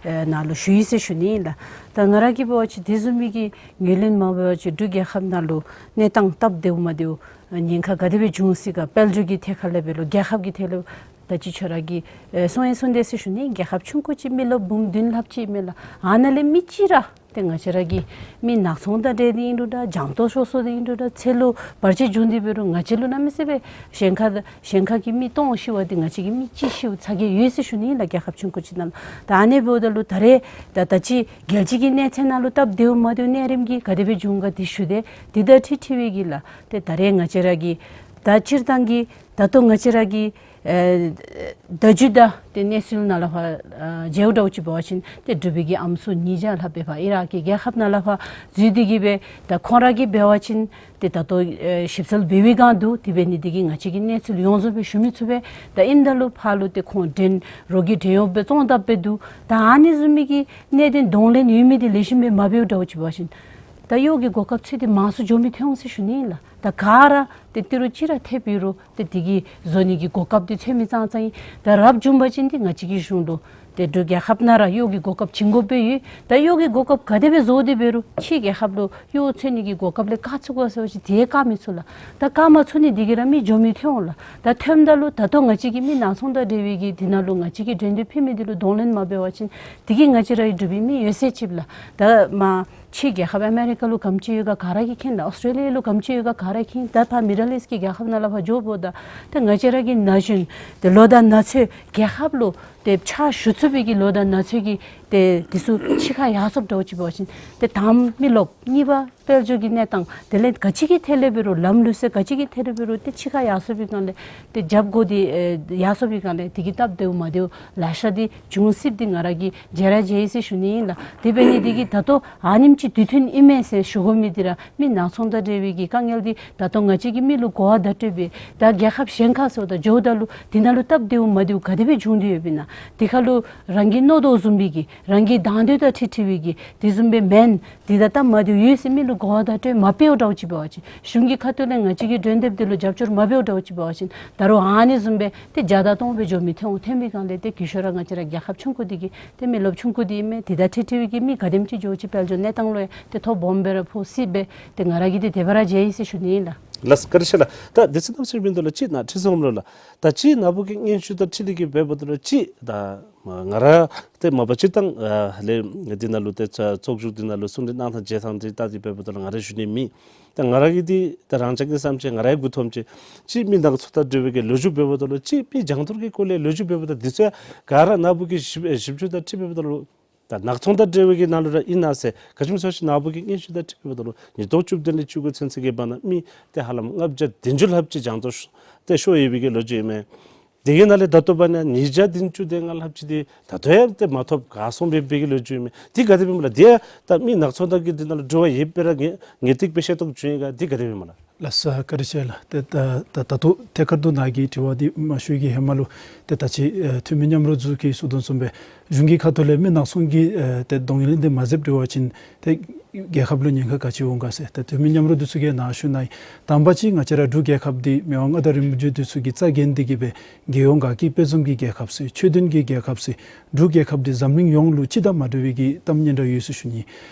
ཨེ་ནང་ལུ་ཞུ་ཡི་ཟེར་ཞུ་ནི་ཨིན་ལགས། ད་ང་ར་གིས་འབད་བ་ཅིན་དེ་བཟུམ་མའི་གི་ངོས་ལེན་མ་འབད་བ་ཅིན་འབྲུག་རྒྱལ་ཁབ་ནང་ལུ་གནས་སྟངས་སྟབས་བདེཝ་མ་བདེཝ་ཉེན་ཁ་ག་དེ་སྦེ་བྱུང་སྲིད་ག་དཔལ་འབྱོར་གྱི་ཐད་ཁ་ལས་འབད་རུང་རྒྱལ་ཁབ་ཀྱི་ཐད་ལས་ད་ཅི་ཁྱོད་ར་གིས་ཨེ་གསུང་ཡང་གསུངས་དེས་ཟེར་ཞུ་ནི། རྒྱལ་ཁབ་ཆུང་ཀུ་ཅིག་མི་ལོ་འབུམ་བདུན་ལྷགཔ་ཅིག་མས་ལགས། ཨ་ནཱ་ལས་མི་གཅིག་ར་ཏེ་ང་བཅས་ར་གི་མི་ནག་ཚོང་དང་འབྲེལ་ཏེ་ཨིན་རུང་འདྲ་རྒྱང་མཐོང་ཤོར་སོང་སྟེ་ཨིན་རུང་འདྲ་ཚེ་ལུ་བར་ཆད་བྱུང་སྟེ་འབད་རུང་ང་བཅས་ལུ་གནམ་མེད་ས་མེད་ཞེན་ཁ་ཞེན་ཁ་གི་མི་སྟོང་ཤི་བ་འདི་ང་བཅས་ཀྱི་མི་གཅིག་ཤིཝ་ཚ་གྱང་ཡོད་ཟེར་ཞུ་ནི་ཨིན་ལགས། རྒྱལ་ཁབ་ཆུང་ཀུ་ཅིག་ནང་ལུ། ད་ཨ་ནི་འབདཝ་ད་ལུ་ད་རེས་ད་ད་ཅི་རྒྱལ་སྤྱི་གི་གནས་ཚད་ནང་ལུ་སྟབས་བདེཝ་མ་བདེཝ་གནས་རིམ་གྱི་ག་དེ་སྦེ་བྱུང་ག་འདི་ཞུ་སྟེ་འདི་དང་འཁྲིལ་འཁྲིལ་བའི་གི་ལགས། ཏེ་ད་རེས་ང་བཅས་ར་གི་ད་སྤྱིར་བཏང་གི་ད་ལྟོ་ང་བཅས་ར་གི་ཨེ་བརྡ་བརྒྱུད་དང་ཏེ་གནས་ཚུལ་ནང་ལས་ཕར་ཨ་མཇལཝ་འདྲཝ་ཅིག་འབད་བ་ཅིན་ཏེ་འབྲུག་པའི་གི་ཨམ་སྲུ་ཉིས་བརྒྱ་ལྷགཔ་སྦེ་ཕར་ཨི་རག་གི་རྒྱལ་ཁབ་ནང་ལས་ཕར་འཛུལ་ཏེ་གིས་སྦེ་ད་ཁོང་ར་གིས་འབད་བ་ཅིན་ཏེ་ད་ལྟོ་ཨེ་ཞིབ་འཚོལ་འབད་བའི་སྒང་འདུག། དེ་འབད་ནི་འདི་གིས་ང་བཅས་ཀྱིས་གནས་ཚུལ་ཡོངས་རྫོགས་སྦེ་ཞུ་མི་ཚུགས་པས། ད་ཨིནམ་ད་ལུ་ཕར་ལུ་ཏེ་ཁོང་བྲན་རོགས་ཀྱིས་བྲན་གཡོག་སྦེ་བཙོང་དཔ་སྦེ་འདུག། ད་ཨ་ནི་བཟུམ་མའི་གི་གནད་དོན་གདོང་ལེན་ཡོད་མི་འདི་ལེགས་ཤོམ་སྦེ་མ་འབདཝ་འདྲཝ་ཅིག་འབད་བ་ཅིན་ད་གཡོག་གི་གོ་སྐབས་འཚོལ་ཏེ་མང་སུ་འགྱོ་མི་ཐོན་འོང་ཟེར་ཞུ་ནི་ཨིན་ལགས། ད་ག་ར་ཏེ་ཏི་རུ་ཅིག་ར་ཐེབས་ཡོད་རུང་ཏེ་འདི་གི་བཟོ་ནི་གི་གོ་སྐབས་འདི་འཚོལ་མི་ཙང་ཙང་ཨིན། ད་རབ་བྱུང་པ་ཅིན་འདི་ང་བཅས་ཀྱི་གཞུང་ལུ་ཏེ་འབྲུག་རྒྱལ་ཁབ་ནང་ར་གཡོག་གི་གོ་སྐབས་བྱིན་དགོཔ་སྦེ་ཡོད། ད་གཡོག་གི་གོ་སྐབས་ག་དེ་སྦེ་བཟོ་སྟེ་འབད་རུང་ཕྱི་རྒྱལ་ཁབ་ལུ་གཡོག་འཚོལ་ནི་གི་གོ་སྐབས་ལས་བཀག་ཚུགས་ག་ཟེར་བ་ཅིན་དེ་བཀག་མི་ཚུགས་ལགས། ད་བཀག་མ་ཚུགས་ནི་འདི་གིས་ར་མི་འགྱོ་མི་ཐོན་འོང་ལགས། ད་ཐོནམ་ད་ལུ་ད་ལྟོ་ང་བཅས་ཀྱི་མི་ནག་ཚོང་དང་འབྲེལ་བའི་གི་འདི་ནང་ལུ་ང་བཅས་ཀྱིས་འགྲན་བསྡུར་ཕུལ་མི་འདི་ལུ་གདོང་ལེན་མ་འབད་བ་ཅིན་འདི་གིས་ང་བཅས་རའི་འབྲུག་པའི་མི་ཡོད་ཚད་ཅིག་ལགས། ད་མ་ཕྱི་རྒྱལ་ཁབ་ཨ་མེ་རི་ཀ་ལུ་ག་དེམ་ཅིག་ཡོད་ག་ག་ར་གིས་མཁྱེན་ལགས། ཨོསི་ཊེ་ལི་ཡ་ལུ་ག་དེམ་ཅིག་ཡོད་ག་ག་ར་མཁྱེན། ད་ཕར་མི་ཌལ་ཨིསཊ་ཀྱི་རྒྱལ་ཁབ་ནང་ལས་ཕར་འགྱོཝ་ད་ད་ང་བཅས་ར་གི་ན་གཞོན་ཏེ་ལོ་དང་ན་ཚོད་རྒྱལ་ཁབ་ལུ་ཏེ་ཕྱག་ཞུ་ཚུགས་པའི་གི་ལོ་དང་ན་ཚོད་ཀྱི་ཏེ་འདི་ཚུ་ཕྱི་ཁར་ཡར་སོངམ་འདྲཝ་ཅིག་འབད་བ་ཅིན་ཏེ་དང་མི་རློབས་གཉིས་པ་དཔལ་འབྱོར་གྱི་གནས་སྟངས་དེ་ལས་ག་ཅི་གི་ཐད་ལས་འབད་རུང་ལམ་ལུགས་སྲོལ་ག་ཅི་གི་ཐད་ལས་འབད་རུང་ཏེ་ཕྱི་ཁར་ཡར་སོང་པའི་སྒང་ལས་ཏེ་རྒྱབ་སྒོ་འདི་ཨེ་ཡར་སོང་པའི་སྒང་ལས་དེ་གི་སྟབས་བདེཝ་མ་བདེཝ་ལེ་ཤ་འདི་འབྱུང་སྲིདཔ་འདི་ང་ར་གིས་མཇལ་ར་མཇལ་ཡི་ཟེར་ཞུ་ནི་ཨིན་ལགས། དེ་འབད་ནི་འདི་གིས་ད་ལྟོ་ཨ་ནེམ་ཅིག་དུས་མཐུན་ཨིན་མས་ཟེར་ཞུ་དགོ་མི་འདི་ར་མི་ནག་ཚོང་དང་འབྲེལ་བའི་གི་དཀའ་ངལ་འདི་ད་ལྟོ་ང་བཅས་ཀྱི་མི་ལུ་གོ་བ་བརྡ་སྤྲོད་པའི་ད་རྒྱལ་ཁབ་གཞན་ཁར་སོང་ད་འགྱོཝ་ད་ལུ་འདི་ནང་ལུ་སྟབས་བདེཝ་མ་བདེཝ་ག་དེ་སྦེ་འབྱུང་སྟེ་ཡོདཔ་ཨིན་ན་འདི་ཁར་ལུ་རང་གིས་མནོ་དོ་བཟུམ་སྦེ་གི་ རང་གི་དང་འདོད་དང་འཁྲིལ་འཁྲིལ་བའི་གི་དེ་བཟུམ་སྦེ་མེན། དེ་དང་ད་མ་བསྡུ་ཡོད་ཟེར་མི་ལུ་གོ་བ་བརྡ་སྤྲོད་མ་འབདཝ་འདྲཝ་ཅིག་འབད་བ་ཅིན། གཞུང་གི་ཁ་ཐུག་ལས་ང་བཅས་ཀྱི་མགྲོན་འདེབས་འདི་ལུ་རྒྱབ་སྐྱོར་མ་འབདཝ་འདྲཝ་ཅིག་འབད་བ་ཅིན། ད་རུང་ཨ་ནི་བཟུམ་སྦེ་ཏེ་བརྒྱ་དང་སྟོང་སྦེ་འགྱོ་མི་ཐོན་འོང་། ཐོན་པའི་སྒང་ལས་ཏེ་གུ་ཞོ་ར་ང་བཅས་ར་རྒྱལ་ཁབ་ཆུང་ཀུ་འདི་གི་ཏེ་མི་རློབས་ཆུང་ཀུ་འདི་ཨིན་མས། དེ་དང་འཁྲིལ་འཁྲིལ་བའི་གི་མི་ག་དེམ་ཅིག་འགྱོ་ཅིག་དཔལ་འབྱོར་གནས་སྟངས་ལུ་ཡང་ཏེ་ཐོ་སྦོམ་སྦེ་ར་ཕོག་སྲིད་པས། ཏེ་ང་ར་གིས་ཏེ་དེ་སྦེ་ར་མཇལ་ཡི་ཟེར་ཞུ་ནི་ཨིན་ལགས། ལགས་སོ། བཀའ་དྲིན་ཆེ་ལགས། ད་དུས་ཚོད་གནམ་མེད་ས་མེད་མིན་འདུག་ལགས། ཅིག་ནཱ་ཁྲི་ཟུར་ལུ་ལགས། ད་ཅིག་ནཱ་བུ་གི་སྙན་ཞུ་དང་འཁྲིལ་ཏེ་གི་འབདཝ་ད་ལུ་ཅིག་ད་ང་ར་ཏེ་མ་པ་སྤྱིར་བཏང་ཨ་ལས་འདི་ནང་ལུ་ཏེ་ཚོགས་བཅར་འདི་ནང་ལུ་གསུང་གྲོས་གནང་ཐངས་མཇལ་ཐངས་འདི་ལྟ་སྟེ་འབདཝ་ད་ལུ་ང་ར་ཞུ་ནི་མེད། ད་ང་ར་གི་འདི་ད་རང་ཅག་གི་བསམ་འཆར་ང་རའི་མགུ་འཐོམ་ཅིག་ཅིག་མི་ནག་ཚོང་དང་འབྲེལ་བའི་གི་ལོ་རྒྱུས་འབདཝ་ད་ལུ་ཅིག་མི་རྒྱང་མཐོང་གི་སྐོར་ལས་ལོ་རྒྱུས་འབདཝ་ད་འདི་ཚུ་ག་ར་ནཱ་བུ་གི་ཞིབ་ཞིབ་འཚོལ་དང་འཁྲིལ་འབདཝ་ད་ལུ་ད་ནག་ཚོང་དང་འབྲེལ་བའི་གི་ནང་ལུ་ར་ཨིན་ན་ཟེར། ག་ཅི་སྨོ་ཟེར་བ་ཅིན་ནཱ་བུ་གི་སྙན་ཞུ་དང་འཁྲིལ་འབདཝ་ད་ལུ་ཉིས་སྟོང་བཅུ་བདུན་ལས་བཅུ་དགུ་ཚུན་ཚོད་ཀྱི་བར་ན་མི་ཏེ་ཧ་ལམ་ལྔ་བརྒྱ་བདུན་ཅུ་ལྷགཔ་ཅིག་རྒྱང་མཐོང་ཏེ་ཤོར་ཡོད་པའི་གི་ལོ་རྒྱུས་ཨིན་མས། དེ་གི་ནང་ལས་ད་ལྟོ་བར་ན་ཉིས་བརྒྱ་བདུན་ཅུ་དོན་ལྔ་ལྷགཔ་ཅིག་འདི་ད་ལྟོ་ཡང་ཏེ་མ་ཐོབ། ག་སོང་སྦེ་འབད་བའི་གི་ལོ་རྒྱུས་ཨིན་མས། འདི་ག་དེ་སྦེ་ཨིན་མས་ལགས། འདི་ཡང་ད་མི་ནག་ཚོང་དང་གི་འདི་ནང་ལུ་འབྲེལ་བ་ཡོད་པའི་ར་ངེས་ངེས་ཏིག་སྦེ་ཤེས་རྟོགས་བྱུང་ཡི་ག། འདི་ག་དེ་སྦེ་ཨིན་མས་ལགས། ལགས་སོ། བཀའ་དྲིན་ཆེ་ལགས། ཏེ་ད་ད་ད་ལྟོ་ཐད་ཀར་དུ་ནཱ་གིས་དྲི་བ་འདི་མ་ཞུ་གི་ཧེ་མ་ལུ་ཏེ་ད་ཅི་ཨེ་འཐུས་མི་མཉམ་རོགས་ཚུ་གིས་གསུང་དོ་བཟུམ་སྦེ་གཞུང་གི་ཁ་ཐུག་ལས་མི་ནག་ཚོང་གི་ཨེ་ཏེ་གདོང་ལེན་འདི་མ་མཛདཔ་འདྲ་བ་ཅིན་ཏེ་རྒྱལ་ཁབ་ལུ་ཉེན་ཁ་ག་ཅི་འོང་ག་ཟེར་ཏེ་འཐུས་མི་མཉམ་རོགས་འདི་ཚུ་གིས་ནཱ་ཞུ་ནི་ཨིན། དང་པ་ཅིག་ང་བཅས་ར་འབྲུག་རྒྱལ་ཁབ་འདི་མི་དབང་མངའ་བདག་རིན་པོ་ཆེ་འདི་ཚུ་གིས་རྩ་འགེངས་ཏེ་གི་སྦེ་རྒྱལ་ཡོངས་དགའ་སྐྱིད་དཔལ་འཛོམས་ཀྱི་རྒྱལ་ཁབ་ཟེར་ཆོས་ལྡན་གྱི་རྒྱལ་ཁབ་ཟེར་འབྲུག་རྒྱལ་ཁབ་འདི་འཛམ་གླིང་ཡོངས་ལུ་ཅི་དང་མ་འདྲ་བའི་གི་གཏམ་སྙན་གྲགས་ཡོད་ཟེར་ཞུ་ནི།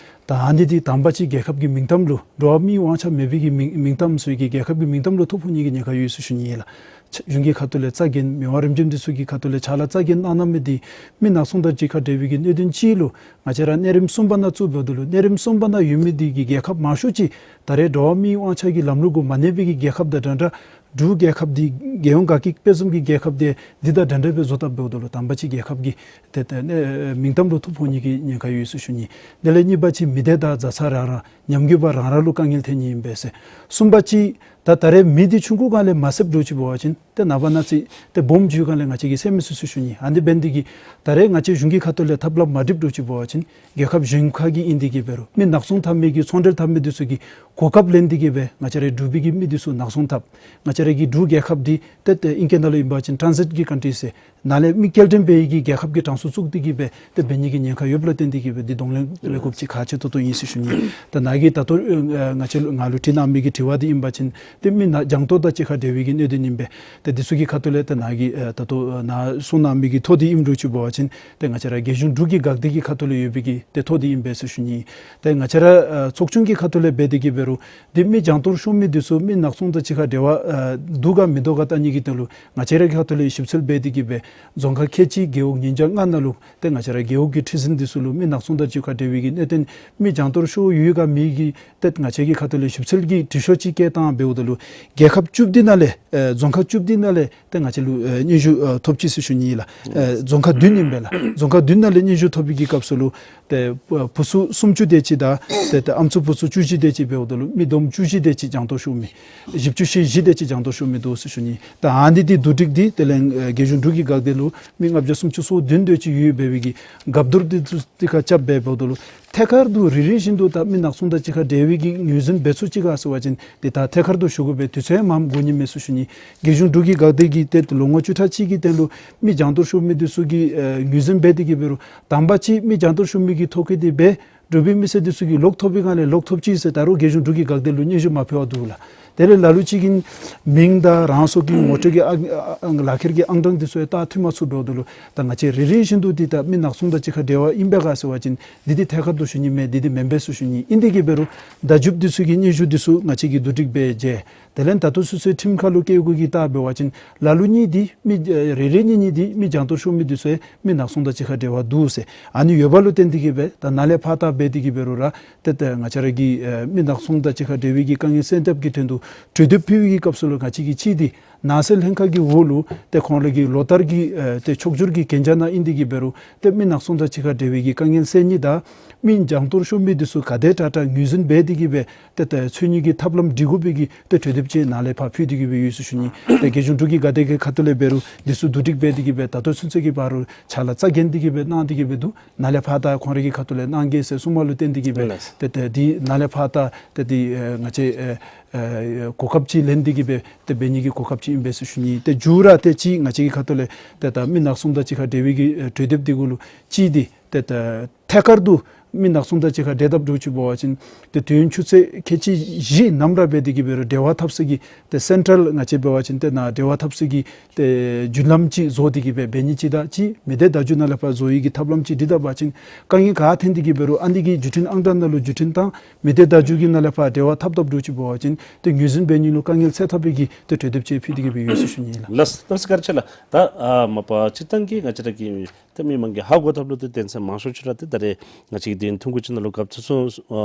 ད་ཨ་ནི་འདི་དང་པ་ཅིག་རྒྱལ་ཁབ་ཀྱི་མིང་གཏམ་ལུ་འགྲོ་བ་མིའི་དབང་ཆ་མེད་པའི་གི་མིང་མིང་གཏམ་ཚུ་གིས་རྒྱལ་ཁབ་ཀྱི་མིང་གཏམ་ལུ་ཐོ་ཕོག་ནི་གི་ཉེན་ཁ་ཡོད་ཟེར་ཞུ་ནི་ཨིན་ལགས། གཞུང་གི་ཁ་ཐུག་ལས་རྩ་འགེངས་མི་དབང་རིམ་བྱོན་འདི་ཚུ་གི་ཁ་ཐུག་ལས་ཕྱག་ལཱ་རྩ་འགེངས་གནང་གནང་མི་འདི་མི་ནག་ཚོང་དང་གཅིག་ཁར་འབྲེལ་བའི་གི་གནད་དོན་ཅིག་ལུ་ང་བཅས་ར་གནས་རིམ་གསུམ་པ་ནང་བཙུགས་འབདཝ་ད་ལུ་གནས་རིམ་གསུམ་པ་ནང་ཡོད་མི་འདི་གིས་རྒྱལ་ཁབ་མང་ཤོས་ཅིག་ད་རེས་འགྲོ་བ་མིའི་དབང་ཆ་གི་ལམ་ལུགས་གུ་མ་གནས་པའི་གི་རྒྱལ་ཁབ་དང་འདྲ་འདྲ་འབྲུག་རྒྱལ་ཁབ་འདི་རྒྱལ་ཡོངས་དགའ་སྐྱིད་དཔལ་འཛོམས་ཀྱི་རྒྱལ་ཁབ་འདི་འདི་དང་འདྲ་འདྲ་སྦེ་བཟོ་བཏབ་འབདཝ་ད་ལུ་དང་པ་ཅིག་རྒྱལ་ཁབ་ཀྱི་ཏེ་ཏེ་ཨེ་མིང་གཏམ་ལུ་ཐོ་ཕོག་ནི་གི་ཉེན་ཁ་ཡོད་ཟེར་ཞུ་ནི། དེ་ལས་གཉིས་པ་ཅིག་མི་སྡེ་དང་བཟའ་ཚང་རང་རང་ཉམས་རྒུད་པ་རང་རང་ལུ་དཀའ་ངལ་འཐོན་ནི་ཨིན་པས་ཟེར། གསུམ་པ་ཅིག་ད་ད་རེས་མི་འདི་ཆུང་ཀུ་སྒང་ལས་མ་བསདཔ་འདྲཝ་ཅིག་འབད་བ་ཅིན་ཏེ་ནངས་པ་གནངས་ཚེ་ཏེ་སྦོམ་འགྱོ་བའི་སྒང་ལས་ང་བཅས་ཀྱིས་སེམས་མི་གསོ་ཟེར་ཞུ་ནི། ཨ་ནི་འབད་ནི་འདི་གིས་ད་རེས་ང་བཅས་གཞུང་གི་ཁ་ཐུག་ལས་ཐབས་ལམ་མ་སྒྲིགཔ་འདྲཝ་ཅིག་འབད་བ་ཅིན་རྒྱལ་ཁབ་གཞན་ཁ་གི་ཨིན་ཏེ་གི་འབད་རུང་མི་ནག་ཚོང་འཐབ་མི་གི་ཚོང་འབྲེལ་འཐབ་མི་འདི་ཚུ་གིས་གོ་སྐབས་ལེན་ཏེ་གི་སྦེ་ང་བཅས་རའི་འབྲུག་པའི་གི་མི་འདི་ཚུ་ནག་ཚོང་འཐབ། ང་བཅས་རའི་གི་འབྲུག་རྒྱལ་ཁབ་འདི་ཏེ་ཏེ་ཨིང་སྐད་ནང་ལུ་ཨིན་པ་ཅིན་ཊཱན་སིཊ་གི་ཀཱན་ཊི་ཟེར་ནཱ་ལས་མི་སྐྱེལ་འདྲེན་འབད་བའི་གི་རྒྱལ་ཁབ་ཀྱི་གྲངས་སུ་བཙུགས་ཏེ་གི་སྦེ་ཏེ་འབད་ནི་གི་ཉེན་ཁ་ཡོདཔ་ལུ་བརྟེན་ཏེ་གི་སྦེ་འདི་གདོང་ལེན་འབད་དགོཔ་ཅིག་ཁག་ཆེ་ཏོག་ཏོ་ཨིན་ཟེར་ཞུ་ནི། ད་ནཱ་གིས་ད་ལྟོ་ཨ་ང་བཅས་ལུ་ང་ལུ་དྲི་གནང་མི་གི་དྲི་བ་འདི་ཨིན་པ་ཅིན་ཏེ་མི་ནག་རྒྱང་མཐོང་དང་གཅིག་ཁར་འབྲེལ་བའི་གི་གནད་དོན་ཨིན་པས། ཏེ་འདི་ཚུ་གི་ཁ་ཐུག་ལས་ཏེ་ནཱ་གིས་ཨ་ད་ལྟོ་ཨ་ནཱ་གསུང་གནང་མི་གི་ཐོ་འདི་ཨིནམ་འདྲཝ་ཅིག་འབད་བ་ཅིན་ཏེ་ང་བཅས་ར་རྒྱལ་གཞུང་འབྲུག་གི་འགག་སྡེ་གི་ཁ་ཐུག་ལས་ཡོད་པའི་གི་ཏེ་ཐོ་འདི་ཨིན་པས་ཟེར་ཞུ་ནི། ཏེ་ང་བཅས་ར་ཨ་ཚོགས་ཆུང་གི་ཁ་ཐུག་ལས་འབད་དེ་གི་འབད་རུང་ཏེ་མི་རྒྱང་མཐོང་ཤོར་མི་འདི་ཚུ་མི་ནག་ཚོང་དང་གཅིག་ཁར་འབྲེལ་བ་ཨ་འདུག་ག་མིན་འདུག་ག་བལྟ་ནི་གི་དོན་ལུ་ང་བཅས་ར་གི་ཁ་ཐུག་ལས་ཞིབ་འཚོལ་འབད་དེ་གི་སྦེ་རྫོང་ཁག་ཁལ་གཅིག་རྒེད་འོག་ཉིས་བརྒྱ་ལྔ་ནང་ལུ་ཏེ་ང་བཅས་ར་རྒེད་འོག་གི་ཁྲི་འཛིན་འདི་ཚུ་ལུ་མི་ནག་ཚོང་དང་གཅིག་ཁར་འབྲེལ་བའི་གི་གནད་དོན་མི་རྒྱང་མཐོང་ཤོར་ཡོད་ག་མེད་གི་ཏེ་ང་བཅས་ཀྱི་ཁ་ཐུག་ལས་ཞིབ་འཚོལ་གྱི་དྲི་ཤོག་ཅིག་བཀོད་བཏང་འབདཝ་ད་ལུ་རྒྱལ་ཁབ་བཅུ་བདུན་ནང་ལས་ཨེ་རྫོང་ཁག་བཅུ་བདུན་ནང་ལས་ཏེ་ང་བཅས་ལུ་ཨེ་སྙན་ཞུ་ཨེ་ཐོབ་ཅི་ཟེར་ཞུ་ནི་ཨིན་ལགས། ཨེ་རྫོང་ཁག་བདུན་ཨིན་པས་ལགས། རྫོང་ཁག་བདུན་ནང་ལས་སྙན་ཞུ་ཐོབ་པའི་གི་སྐབས་སུ་ལུ་ཏེ་ཨེ་བུ་ཚུ་སུམ་ཅུ་དེ་ཅིག་དང་ཏེ་ཏེ་ཨམ་སྲུ་བུ་ཚུ་བཅུ་བཞི་དེ་ཅིག་འབདཝ་ད་ལུ་མི་སྡོམ་བཅུ་བཞི་དེ་ཅིག་རྒྱང་མཐོང་ཤོར་མི་བཞི་བཅུ་ཞེ་བཞི་དེ་ཅིག་རྒྱང་མཐོང་ཤོར་མི་འདུག་ཟེར་ཞུ་ནི། ད་ཨ་ནི་འདི་བསྡུ་སྒྲིག་འདི་དེ་ལས་ཨེ་རྒྱལ་གཞུང་འབྲུག་གི་འགག་སྡེ་ལུ་མི་ལྔ་བརྒྱ་སུམ་ཅུ་སོ་བདུན་དེ་ཅིག་ཡོད་འབད་བའི་གི་སྐབས་དུར་འདི་ཚུ་གཅིག་ཁར་རྐྱབ་འབད་འབདཝ་ད་ལུ་ཐད་ཀར་དུ་རེ་རེ་བཞིན་དུ་ད་མི་ནག་ཚོང་དང་གཅིག་ཁར་འབྲེལ་བའི་གི་ངོས་འཛིན་འབད་ཚུགས་ཅི་ག་ཟེར་བ་ཅིན་འདི་ད་ཐད་ཀར་དུ་ཞུ་དགོ་པའི་དུས་ཚོད་མངམ་འགོར་ནི་མས་ཟེར་ཞུ་ནི། རྒྱལ་གཞུང་འབྲུག་གི་འགག་སྡེ་གིས་ཏེ་ལོ་ངོ་བཅུ་ཕྲག་གཅིག་གི་སྟེང་ལུ་མི་རྒྱང་མཐོང་ཤོར་མི་འདི་ཚུ་གི་ཨེ་ངོས་འཛིན་འབད་དེ་གི་འབད་རུང་དང་པ་ཅིག་མི་རྒྱང་མཐོང་ཤོར་མི་གི་ཐོ་བཀོད་འདི་འབད་འབྲུག་པའི་མི་སེར་འདི་ཚུ་གིས་ལོག་ཐོབ་པའི་སྒང་ལས་ལོག་ཐོབ་ཅི་ཟེར་ད་རུང་རྒྱལ་གཞུང་འབྲུག་གི་འགག་སྡེ་ལུ་སྙན་ཞུ་མ་ཕུལ་བར་འདུག་ལགས། དེ་ལས་ལ་ལུ་ཅིག་གིས་མིང་དང་རང་སོ་གི་ངོ་སྤྲོད་ཀྱི་ཨ་ཨ་ལག་ཁྱེར་གྱི་ཨང་གྲངས་འདི་ཚུ་ཡང་བལྟ་ཐུབ་མ་ཚུགས་འགྱོ་དོ་ལོ། ད་ང་བཅས་རེ་རེ་བཞིན་དུ་འདི་ད་མི་ནག་ཚོང་དང་གཅིག་ཁར་འབྲེལ་བ་ཨིན་པས་ག་ཟེར་བ་ཅིན་འདི་འདི་ཐད་ཀར་དུ་ཞུ་ནི་མེད། འདི་འདི་མེན་པས་ཟེར་ཞུ་ནི། ཨིན་དེ་གིས་འབད་རུང་བརྡ་བརྒྱུདཔ་འདི་ཚུ་གི་སྙན་ཞུ་འདི་ཚུ་ང་བཅས་ཀྱིས་བསྡུ་སྒྲིག་འབད་བྱས། དེ་ལས་ད་ལྟོ་སོ་སོའི་ཁྲིམས་ཁང་ལུ་བཀལ་དགོ་གི་ད་འབད་བ་ཅིན་ལ་ལུ་གཉིས་འདི་མི་རེ་རེ་གཉིས་གཉིས་འདི་མི་རྒྱང་མཐོང་ཤོར་མི་འདི་ཚུ་ཡང་མི་ནག་ཚོང་དང་གཅིག་ཁར་འབྲེལ་བ་འདུག་ཟེར་ཨ་ནི་ཡོདཔ་ལུ་བརྟེན་ཏེ་གིས་སྦེ་ད་ནཱ་ལས་ཕར་ད་འབད་དེ་གིས་འབད་རུང་ར་ཏེ་ཏེ་ང་བཅས་ར་གི་ཨེ་མི་ནག་ཚོང་དང་གཅིག་ཁར་འབྲེལ་བའི་གི་དཀའ་ངལ་སེལ་ཐབས་ཀྱི་དོན་དུ་གྲོས་འདེབས་ཕུལ་བའི་གི་སྐབས་སུ་ལུ་ང་བཅས་ཀྱིས་གཅིག་འདི་ནང་སྲིད་ལྷན་ཁག་གི་འོག་ལུ་ཏེ་ཁོང་ར་གི་ལོ་ལྟར་གྱི་ཨེ་ཏེ་ཕྱོགས་བསྒྱུར་གྱི་གན་རྒྱ་ནང་ཨིན་དེ་གིས་འབད་རུང་ཏེ་མི་ནག་ཚོང་དང་གཅིག་ཁར་འབྲེལ་བའི་གི་དཀའ་ངལ་སེལ་ནི་དང་མི་རྒྱང་མཐོང་ཤོར་མི་འདི་ཚུ་ག་དེ་དྲག་དྲག་ངོས་འཛིན་འབད་དེ་གིས་སྦེ་ཏེ་ཏེ་འཚོལ་ནི་གི་ཐབས་ལམ་སྒྲིག་དགོ་པའི་གི་ཏེ་གྲོས་འདེབས་ཅིག་ནཱ་ལས་ཕར་ཕུལ་ཏེ་གིས་སྦེ་ཡོད་ཟེར་ཞུ་ནི། ཏེ་རྒྱལ་གཞུང་འབྲུག་གི་འགག་སྡེ་གི་ཁ་ཐུག་ལས་འབད་རུང་འདི་ཚུ་བསྡུ་སྒྲིག་འབད་དེ་གིས་སྦེ་ད་ལྟོ་ཚུན་ཚོད་ཀྱི་བར་རུ་ཕྱག་ལཱ་རྩ་འགེངས་ཏེ་གིས་སྦེ་གནང་སྟེ་གིས་སྦེ་འདུག། ནཱ་ལས་ཕར་ད་ཁོང་ར་གི་ཁ་ཐུག་ལས་གནང་གེ་ཟེར་གསུངམ་ལུ་བརྟེན་ཏེ་གིས་སྦེ་ལགས། ཏེ་ཏེ་འདི་ནཱ་ལས་ཕར་ད་ཏེ་འདི་ཨེ་ང་བཅས་ཨེ་ཨེ་གོ་སྐབས་ཅིག་ལེན་ཏེ་གིས་སྦེ་ཏེ་འབད་ནི་གི་གོ་སྐབས་ཅིག་ཨིན་པས་ཟེར་ཞུ་ནི། ཏེ་མཇུག་ར་ཏེ་ཅིག་ང་བཅས་ཀྱི་ཁ་ཐུག་ལས་ཏེ་ད་མི་ནག་ཚོང་དང་གཅིག་ཁར་འབྲེལ་བའི་གི་ཨེ་གྲོས་འདེབས་འདི་གུ་ལུ་ཅིག་འདི་ ཏེ་ད་ཐད་ཀར་དུ་མི་ནག་ཚོང་དང་གཅིག་ཁར་འབྲེལ་འཐབ་འདྲཝ་ཅིག་འབད་བ་ཅིན་ཏེ་དུས་ཡུན་ཆུ་ཚོད་ཁལ་གཅིག་བཞི་ནམ་ར་འབད་དེ་གི་འབད་རུང་འབྲེལ་བ་འཐབ་ས་གི་ཏེ་སེན་ཊལ་ང་བཅས་འབད་བ་ཅིན་ཏེ་ནཱ་འབྲེལ་བ་འཐབ་ས་གི་ཏེ་བརྒྱུད་ལམ་ཅིག་བཟོ་སྟེ་གི་སྦེ་འབད་ནི་ཅིག་དང་གཅིག་མི་སྡེ་བརྡ་བརྒྱུད་ནང་ལས་ཕར་བཟོ་ནི་གི་ཐབས་ལམ་ཅིག་སྒྲིག་ད་པ་ཅིན་དཀའ་ངལ་ག་ཐོན་ཏེ་གི་འབད་རུང་ཨ་ནི་གི་བརྒྱུད་འཕྲིན་ཨང་གྲངས་ནང་ལུ་བརྒྱུད་འཕྲིན་དང་མི་སྡེ་བརྡ་བརྒྱུད་ཀྱི་ནང་ལས་ཕར་འབྲེལ་བ་འཐབ་འཐབ་འདྲཝ་ཅིག་འབད་བ་ཅིན་ཏེ་ངོས་འཛིན་འབད་ནི་ལུ་དཀའ་ངལ་སེལ་ཐབས་པའི་གི་ཏེ་གྲོས་འདེབས་ཅིག་ཕུལ་ཏེ་གི་སྦེ་ཡོད་ཟེར་ཞུ་ནི་ལགས། ལགས་ལགས་སོ། བཀའ་དྲིན་ཆེ་ལགས། ད་ཨ་མ་པ་སྤྱིར་བཏང་གི་ང་བཅས་ར་གི་ཏེ་མི་མང་གིས་ཧ་གོ་ཐབས་ལུ་ཏེ་དོན་ཚན་མང་ཤོས་ཅིག་ར་ཏེ་ད་རེས་ང་བཅས་ཀྱི་དེ་ཐུང་ཀུ་ཅིག་ནང་ལུ་སྐབས་ཚུད་སོང་ཨ་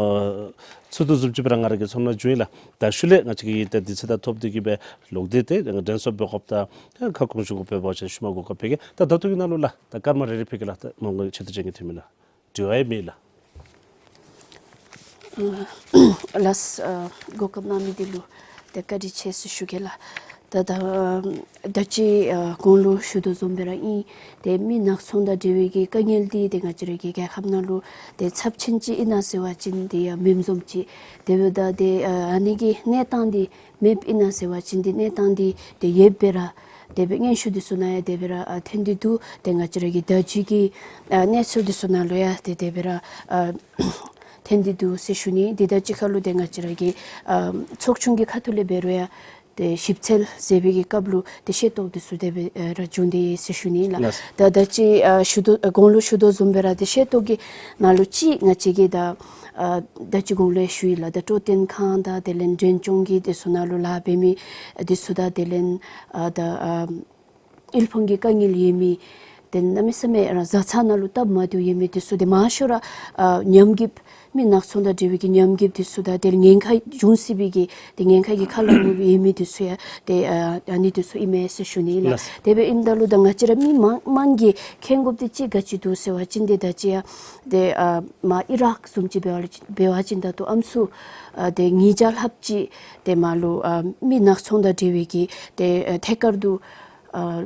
ཚུད་དོ་བཟུམ་ཅིག་སྦེ་ར་ང་ར་གིས་ཚོར་སྣང་བྱུང་ཡི་ལགས། ད་ཤུལ་ལས་ང་བཅས་ཀྱིས་ཏེ་དུས་ཚོད་དང་ཐོབ་སྟེ་གི་སྦེ་ལོག་སྟེ་ཏེ་དྲན་གསོ་འབད་དགོཔ་དང་ཁ་སྐོང་ཞུ་དགོཔ་འབད་བ་ཅིན་ཞུ་མ་དགོ་ག་ཕུལ་གེ། ད་ད་ལྟོ་གི་ནང་ལུ་ལགས་ད་སྐར་མ་རེ་རེ་ཕུལ་གེ་ལགས། ད་མ་དགོ་ཆེ་བསྟོད་ཅན་གྱི་འཐུས་མི་ལགས། དྲི་བ་ཡང་མེད་ལགས། ཨ་ལགས་སོ། ཨ་གོ་སྐབས་གནང་མི་འདི་ལུ་ཏེ་བཀའ་དྲིན་ཆེ་ཟེར་ཞུ་གེ་ལགས། ད་ད་ད་ཅི་ཨ་གོང་ལུ་ཞུ་དོ་བཟུམ་སྦེ་ར་ཨིན། ཏེ་མི་ནག་ཚོང་དང་འབྲེལ་བའི་གི་དཀའ་ངལ་འདི་ཏེ་ང་བཅས་ར་གི་རྒྱལ་ཁབ་ནང་ལུ་ཏེ་ཚབས་ཆེན་ཅིག་ཨིན་ན་ཟེར་བ་ཅིན་ཏེ་ཡང་མེནམ་བཟུམ་ཅིག། དེ་འབདཝ་ད་ཏེ་ཨ་ཨ་ནི་གི་གནས་སྟངས་འདི་མེདཔ་ཨིན་ན་ཟེར་བ་ཅིན་ཏེ་གནས་སྟངས་འདི་ཏེ་ཡོདཔ་སྦེ་ར་དེ་སྦེ་སྙན་ཞུ་འདི་ཚུ་ནང་ཡང་དེ་སྦེ་ར་ཨ་ཐོན་ཏེ་འདུག། ཏེ་ང་བཅས་ར་གི་བརྡ་བརྒྱུད་ཀྱི་ཨ་གནས་ཚུལ་འདི་ཚུ་ནང་ལུ་ཡང་ཏེ་དེ་སྦེ་ར་ཨ་ཐོན་ཏེ་འདུག་ཟེར་ཞུ་ནི། འདི་དང་གཅིག་ཁར་ལུ་ཏེ་ང་བཅས་ར་གི་ཨ་ཚོགས་ཆུང་གི་ཁ་ཐུག་ལས་འབད་རུང་ཡང་ཏེ་ཞིབ་འཚོལ་མཛད་པའི་གི་སྐབས་ལུ་ཏེ་ཤེས་རྟོགས་འདི་ཚུ་དེ་སྦེ་ཨ་ར་བྱུང་སྟེ་ཡོད་ཟེར་ཞུ་ནི་ལགས། ལགས། ད་ད་ཅི་ཨ་ཞུ་དོ་ཨ་གོང་ལུ་ཞུ་དོ་བཟུམ་སྦེ་ར་ཏེ་ཤེས་རྟོགས་ཀྱི་ནང་ལུ་ཅིག་ང་བཅས་ཀྱིས་ད་ཨ་ད་ཅི་གོང་ལུ་ཡང་ཞུ་ཡི་ལགས། ད་སྤྲོ་སྟོན་ཁང་དང་དེ་ལས་འབྲས་ལྗོངས་ཀྱི་འདི་ཚུ་ནང་ལུ་ལཱ་འབད་མི་འདི་ཚུ་དང་དེ་ལས་ཨ་ད་ཨ་དབུལ་ཕོངས་ཀྱི་དཀའ་ངལ་ཡོད་མི་ཏེ་གནམ་མེད་ས་མེད་ར་བཟའ་ཚང་ནང་ལུ་སྟབས་མ་བདེཝ་ཡོད་མི་འདི་ཚུ་ཏེ་མང་ཤོས་ར་ཨ་ཉམས་རྒུདཔ་མི་ནག་ཚོང་དང་འབྲེལ་བའི་གི་ཉམས་རྒུདཔ་འདི་ཚུ་དང་ཏེ་ཉེན་ཁ་འབྱུང་སྲིད་པའི་གི་ཏེ་ཉེན་ཁ་གི་ཁ་ལུ་ལྷུང་ཡོད་མི་འདི་ཚུ་ཡང་ཏེ་ཨ་ཨ་ནི་འདི་ཚུ་ཨིན་མས་ཟེར་ཞུ་ནི་ལགས། ལགས། དེ་སྦེ་ཨིནམ་ད་ལུ་ད་ང་བཅས་ར་མི་མང་མང་གིས་མཁྱེན་དགོཔ་འདི་ཅིག་ག་ཅི་འདུག་ཟེར་བ་ཅིན་ཏེ་ད་ཅི་ཡང་ཏེ་ཨ་མར་ཨི་རག་བཟུམ་ཅིག་འབད་བ་འབད་བ་ཅིན་ད་ལྟོ་ཨམ་སྲུ་ཨ་ཏེ་ཉིས་བརྒྱ་ལྷགཔ་ཅིག་ཏེ་མར་ལུ་ཨ་མི་ནག་ཚོང་དང་འབྲེལ་བའི་གི་ཏེ་ཨ་ཐད་ཀར་དུ་ཨ་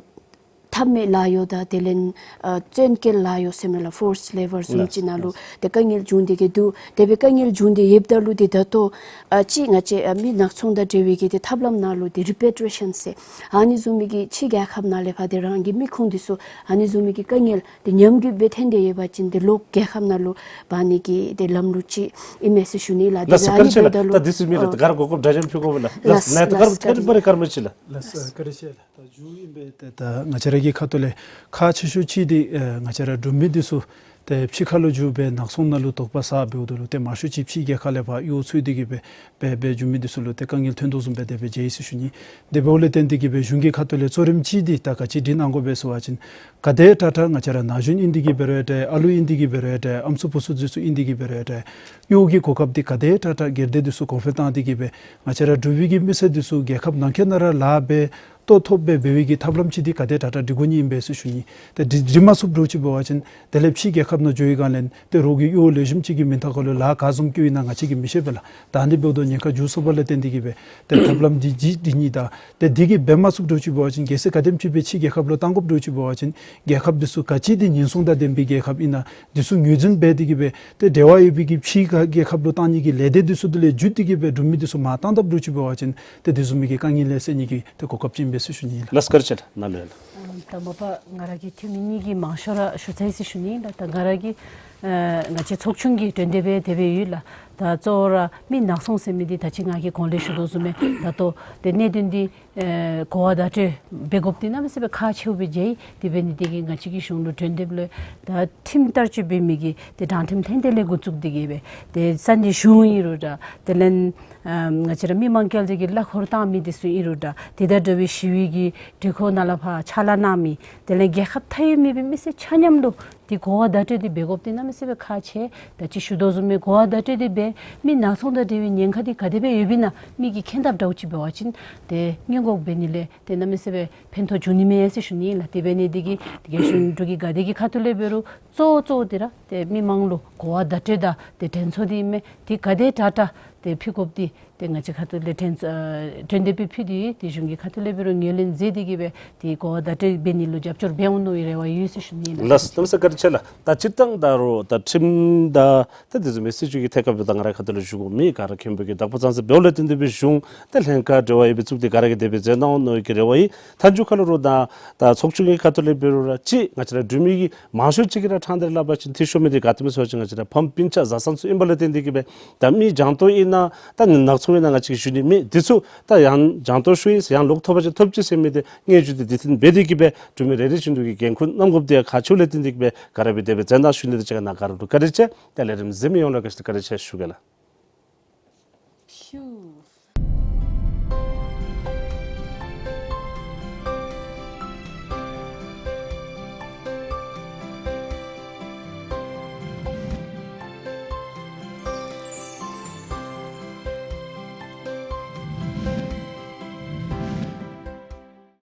ཐབས་མེད་ལཱ་གཡོག་དང་དེ་ལས་ཨ་བཙོན་སྐྱེལ་ལཱ་གཡོག་ཟེར་མི་ལགས། ཕོརསཌ་ལེ་བར་བཟུམ་ཅིག་ནང་ལུ་ཏེ་དཀའ་ངལ་བྱུང་སྟེ་གི་འདུག། དེ་སྦེ་དཀའ་ངལ་བྱུང་སྟེ་ཡོདཔ་ད་ལུ་ཏེ་ད་ལྟོ་ཨ་ཅིག་ང་བཅས་ཨ་མི་ནག་ཚོང་དང་འབྲེལ་བའི་གི་ཏེ་ཐབས་ལམ་ནང་ལུ་ཏེ་རི་པེ་ཊི་རི་ཤཱན་ཟེར་ཨ་ནི་བཟུམ་མའི་གི་ཕྱི་རྒྱལ་ཁབ་ནང་ལས་ཕར་ཏེ་རང་གི་མི་ཁུངས་འདི་ཚུ་ཨ་ནི་བཟུམ་མའི་གི་དཀའ་ངལ་ཏེ་ཉམས་རྒུད་སྦེ་ཐོན་ཏེ་ཡོད་པ་ཅིན་ཏེ་ལོག་རྒྱལ་ཁབ་ནང་ལུ་འབག་ནི་གི་ཏེ་ལམ་ལུགས་ཅིག་ཨིན་མས་ཟེར་ཞུ་ནི་ལགས། ལགས་སོ། དེ་ཨ་ནི་བཀའ་དྲིན་ཆེ་འབདཝ་ད་ལགས། ལུ་ད་འདི་ཚུ་མི་ལགས། ཨ་ད་ག་ར་གོ་སྐབས་དྲག་ཅན་ཕུལ་དགོ་པས་ལགས། ལགས་ལགས་སོ། ལགས། ད་ག་ར་བཀའ་དྲིན་ཆེ་ལགས། བཀའ་དྲིན་ཆེ་ལགས། ལགས་སོ། བཀའ་དྲིན་ཆེ་ལགས། ད་མཇུག་ཨིན་པས། ཏེ་ད་ང་བཅས་ར་གི་ཁ་ཐུག་ལས་ཁག་ཆེ་ཤོས་ཅིག་འདི་ཨེ་ང་བཅས་ར་འབྲུག་མི་འདི་ཚུ་ཏེ་ཕྱི་ཁ་ལུ་འགྱོ་སྦེ་ནག་ཚོང་ནང་ལུ་དོགས་པ་ཟ་འབདཝ་ད་ལུ་ཏེ་མང་ཤོས་ཅིག་ཕྱི་རྒྱལ་ཁབ་ལས་ཕར་གཡོག་འཚོལ་ཏེ་གི་སྦེ་འབད་འབད་འགྱོ་མི་འདི་ཚུ་ལུ་ཏེ་དཀའ་ངལ་ཐོན་དོ་བཟུམ་སྦེ་དེ་སྦེ་མཇལ་ཡི་ཟེར་ཞུ་ནི། དེ་འབདཝ་ལས་བརྟེན་ཏེ་གི་སྦེ་གཞུང་གི་ཁ་ཐུག་ལས་གཙོ་རིམ་ཅིག་འདི་ད་ག་ཅི་སྒྲིག་གནང་དགོ་པས་ཟེར་བ་ཅིན་ག་དེ་དྲག་དྲག་ང་བཅས་ར་ན་གཞོན་ཨིན་ཏེ་གི་འབད་རུང་ཡང་འདྲ་ཨ་ལུ་ཨིན་ཏེ་གི་འབད་རུང་ཡང་འདྲ་ཨམ་སྲུ་བུ་ཚུ་འདི་ཚུ་ཨིན་ཏེ་གི་འབད་རུང་ཡང་འདྲ་གཡོག་གི་གོ་སྐབས་འདི་ག་དེ་དྲག་དྲག་སྒེར་སྡེ་འདི་ཚུ་གོང་འཕེལ་བཏང་སྟེ་གི་སྦེ་ང་བཅས་ར་འབྲུག་པའི་གི་མི་སེར་འདི་ཚུ་རྒྱལ་ཁབ་ནང་འཁོད་ནང་ར་ལཱ་འབད་ལྟོ་ཐོབ་སྦེ་འབད་བའི་གི་ཐབས་ལམ་ཅིག་འདི་ག་དེ་དྲག་དྲག་སྒྲིག་དགོ་ནི་ཨིན་པས་ཟེར་ཞུ་ནི། ཏེ་སྒྲིག་སྒྲིག་མ་ཚུགསཔ་འདྲཝ་ཅིག་འབད་བ་ཅིན་དེ་ལས་ཕྱི་རྒྱལ་ཁབ་ནང་འགྱོ་བའི་སྒང་ལས་ཏེ་རོགས་ཀྱི་གཡོག་ལེགས་ཤོམ་ཅིག་གི་མིང་ཐོག་ཁར་ལུ་ལཱ་ག་བཟུམ་བཀོལ་ཡི་ན་ང་བཅས་ཀྱིས་མི་ཤེས་པས་ལགས། ད་ཨ་ནི་འབདཝ་ད་ཉེན་ཁ་འགྱུར་སོང་བ་ལས་བརྟེན་ཏེ་གི་སྦེ་ཏེ་ཐབས་ལམ་འདི་ཅིག་སྒྲིག་ནི་དང་ཏེ་འདི་གིས་འབད་མ་ཚུགསཔ་འདྲཝ་ཅིག་འབད་བ་ཅིན་གལ་སྲིད་ག་དེམ་ཅིག་སྦེ་ཕྱི་རྒྱལ་ཁབ་ལུ་བཏང་དགོཔ་འདྲཝ་ཅིག་འབད་བ་ཅིན་རྒྱལ་ཁབ་འདི་ཚུ་ག་ཅི་འདི་ཉེན་སྲུང་དང་ལྡན་པའི་རྒྱལ་ཁབ་ཨིན་ན་འདི་ཚུ་ངོས་འཛིན་འབད་དེ་གི་སྦེ་ཏེ་འབྲེལ་བ་ཡོད་པའི་གི་ཕྱི་རྒྱལ་ཁབ་ལུ་བཏང་ནི་གི་ལས་སྡེ་འདི་ཚུ་དེ་ལས་བརྒྱུད་དེ་གི་སྦེ་འབྲུག་མི་འདི་ཚུ་མར་བཏང་དཔ་འདྲཝ་ཅིག་འབད་བ་ཅིན་ཏེ་འདི་བཟུམ་མའི་གི་དཀའ་ངལ་ལས་སེལ་ནི་གི་ཏེ་གོ་སྐབས་ཅིག་ཨིན་པས་ཟེར་ཞུ་ནི་ལགས། ལགས་སོ། བཀའ་དྲིན་ཆེ་ལགས། ནཱ་ལུ་ཡང་ལགས། ཨམ་ད་མ་པ་ང་ར་གི་འཐུས་མི་གཉིས་ཀྱིས་མང་ཤོས་ར་ཞུ་ཚར་ཡི་ཟེར་ཞུ་ནི་ལགས། ད་ང་ར་གི་ཨ་ང་བཅས་ཚོགས་ཆུང་གི་དོན་དེ་སྦེ་དེ་སྦེ་ཡོད་ལགས། ད་གཙོ་བོ་ར་མི་ནག་ཚོང་ཟེར་མི་འདི་ད་ཅི་ང་གིས་གོང་ལས་ཞུ་དོ་བཟུམ་སྦེ་ད་ལྟོ་ཏེ་གནད་དོན་འདི་ཨེ་གོ་བ་བརྡ་སྤྲོད་འབད་དགོཔ་འདི་གནམ་མེད་ས་མེད་ཁག་ཆེཝ་སྦེ་མཇལ་ཡི། དེ་འབད་ནི་འདི་གིས་ང་བཅས་ཀྱི་གཞུང་ལུ་དོན་དེ་སྦེ་ལུ་ད་ཁྲིམས་བསྟར་སྤྱོད་འབད་མི་གི་ཏེ་དྲང་ཁྲིམས་ལྷན་སྡེ་ལས་འགོ་བཙུགས་ཏེ་གི་སྦེ་ཏེ་ས་གནས་གཞུང་ཨིན་རུང་འདྲ་དེ་ལས་ཨམ་ང་བཅས་ར་མི་མང་སྐྱེལ་འདྲེན་གྱི་གླ་འཁོར་བཏང་མི་འདི་ཚུ་ཨིན་རུང་འདྲ་དེ་དང་འདྲ་བའི་ཞི་བའི་གི་གྲོས་འཁོར་ནང་ལས་ཕར་ཕྱག་ལཱ་གནང་མི་དེ་ལས་རྒྱལ་ཁབ་མཐའ་དབུས་མེད་པའི་མི་སེར་ཆ་མཉམ་ལུ་ཏེ་གོ་བ་བརྡ་སྤྲོད་འདི་འབད་དགོཔ་འདི་གནམ་མེད་ས་མེད་ཁག་ཆེ། ད་ཅི་ཞུ་དོ་བཟུམ་སྦེ་གོ་བ་བརྡ་སྤྲོད་འདི་འབད་མི་ནག་ཚོང་དང་འབྲེལ་བའི་ཉེན་ཁ་འདི་ག་དེ་སྦེ་ཡོདཔ་ཨིན་ན་མི་གིས་མཁྱེན་དཔ་འདྲཝ་ཅིག་འབད་བ་ཅིན་ཏེ་སྔོན་འགོག་འབད་ནི་ལས་ཏེ་གནམ་མེད་ས་མེད་ཕན་ཐོགས་འབྱུང་ནི་མས་ཟེར་ཞུ་ནི་ལགས། དེ་འབད་ནི་འདི་གིས་ཏེ་གཞུང་འབྲུག་གི་ག་དེ་གི་ཁ་ཐུག་ལས་འབད་རུང་གཙོ་གཙོ་འདི་ར་ཏེ་མི་མང་ལུ་གོ་བ་བརྡ་སྤྲོད་དང་ཏེ་དྲན་གསོ་འདི་ཨིན་མས། ཏེ་ག་དེ་དྲག་དྲག་ ཏེ་ཕུལ་དགོཔ་འདི་ཏེ་ང་བཅས་ཁ་ཐུག་ལས་ཕྲན་ཚེགས་ཨ་ཐོན་དེ་སྦེ་ཕུལ་ཏེ་ཡོད། ཏེ་གཞུང་གི་ཁ་ཐུག་ལས་འབད་རུང་ངོས་ལེན་མཛད་དེ་གིས་སྦེ་ཏེ་གོ་བ་བརྡ་སྤྲོད་འབད་ནི་ལུ་རྒྱབ་སྐྱོར་འབད་འོང་མནོ་བའི་རེ་བ་ཡོད་ཟེར་ཞུ་ནི་ཨིན་ལགས། ལགས་སོ། གནམ་མེད་ས་མེད་བཀའ་དྲིན་ཆེ་ལགས། ད་སྤྱིར་བཏང་ད་རུང་ད་ཁྲིམས་དང་ད་དེ་བཟུམ་མའི་སྲིད་བྱུས་ཀྱི་ཐད་ཁར་འབདཝ་ད་ང་རའི་ཁ་ཐུག་ལུ་ཞུ་དགོཔ་མེད། ག་ར་མཁན་པོ་གིས་དག་པ་ཙང་ཙང་འབདཝ་ལས་བརྟེན་ཏེ་སྦེ་གཞུང་དང་ལྷན་ཁག་འབྲེལ་བ་ཡོད་པའི་ཚུ་གིས་ག་ར་གིས་དེ་སྦེ་མཛད་གནང་འོང་མནོ་བའི་གི་རེ་བ་ཡོད། མཐའ་མཇུག་ཁར་ལུ་ར་ད་ད་ཚོགས་ཆུང་གི་ཁ་ཐུག་ལས་འབད་རུང་ར་ཅིག་ང་བཅས་ར་འབྲུག་མི་གི་མང་ཤོས་ཅིག་གིས་ར་ཕྲང་སྟེ་སླབ་པ་ཅིན་འཐུས་ཤོར་མི་འདི་ག་དེམ་ཅིག་སྨོ་ཟེར་བ་ཅིན་ང་བཅས་ར་ཕམ་སྤུན་ཆ་བཟའ་ཚང་ཚུ་ཨིན་པ་ལས་བརྟེན་ཏེ་གིས་སྦེ་ད་མི་རྒྱང་མཐོང་ཨིན་ན་ད་ནག་ཚོང་ཨིན་ན་ང་བཅས་ཀྱིས་ཞུ་ནི་མེད། འདི་ཚུ་ད་ཡང་རྒྱང་མཐོང་ཞུ་ཡི་ཡང་ལོག་ཐོབ་པ་ཅིན་ཐོབ་ཅི་ཟེར་མི་འདི་སྙན་ཞུ་འདི་དེ་བརྟེན་འབད་དེ་གིས་སྦེ་འབྲུག་མི་རེ་རེ་བཞིན་དུ་གིས་འགན་ཁུར་བསྣམ་དགོཔ་འདི་ཡང་ཁག་ཆེཝ་ལས་བརྟེན་ཏེ་གིས་སྦེ་ག་ར་སྦེ་དེ་སྦེ་མཛད་གནང་ཞུ་ནི། དེ་ཅིག་ཁར་ནཱ་ག་ར་ལུ་བཀའ་དྲིན་ཆེ། ཏེ་ལས་རིམ་གཟིགས་མི་ཡོངས་ལུ་ག་ཅི་བཀའ་དྲིན་ཆེ་ཞུ་གེ་ལགས། ཞུ།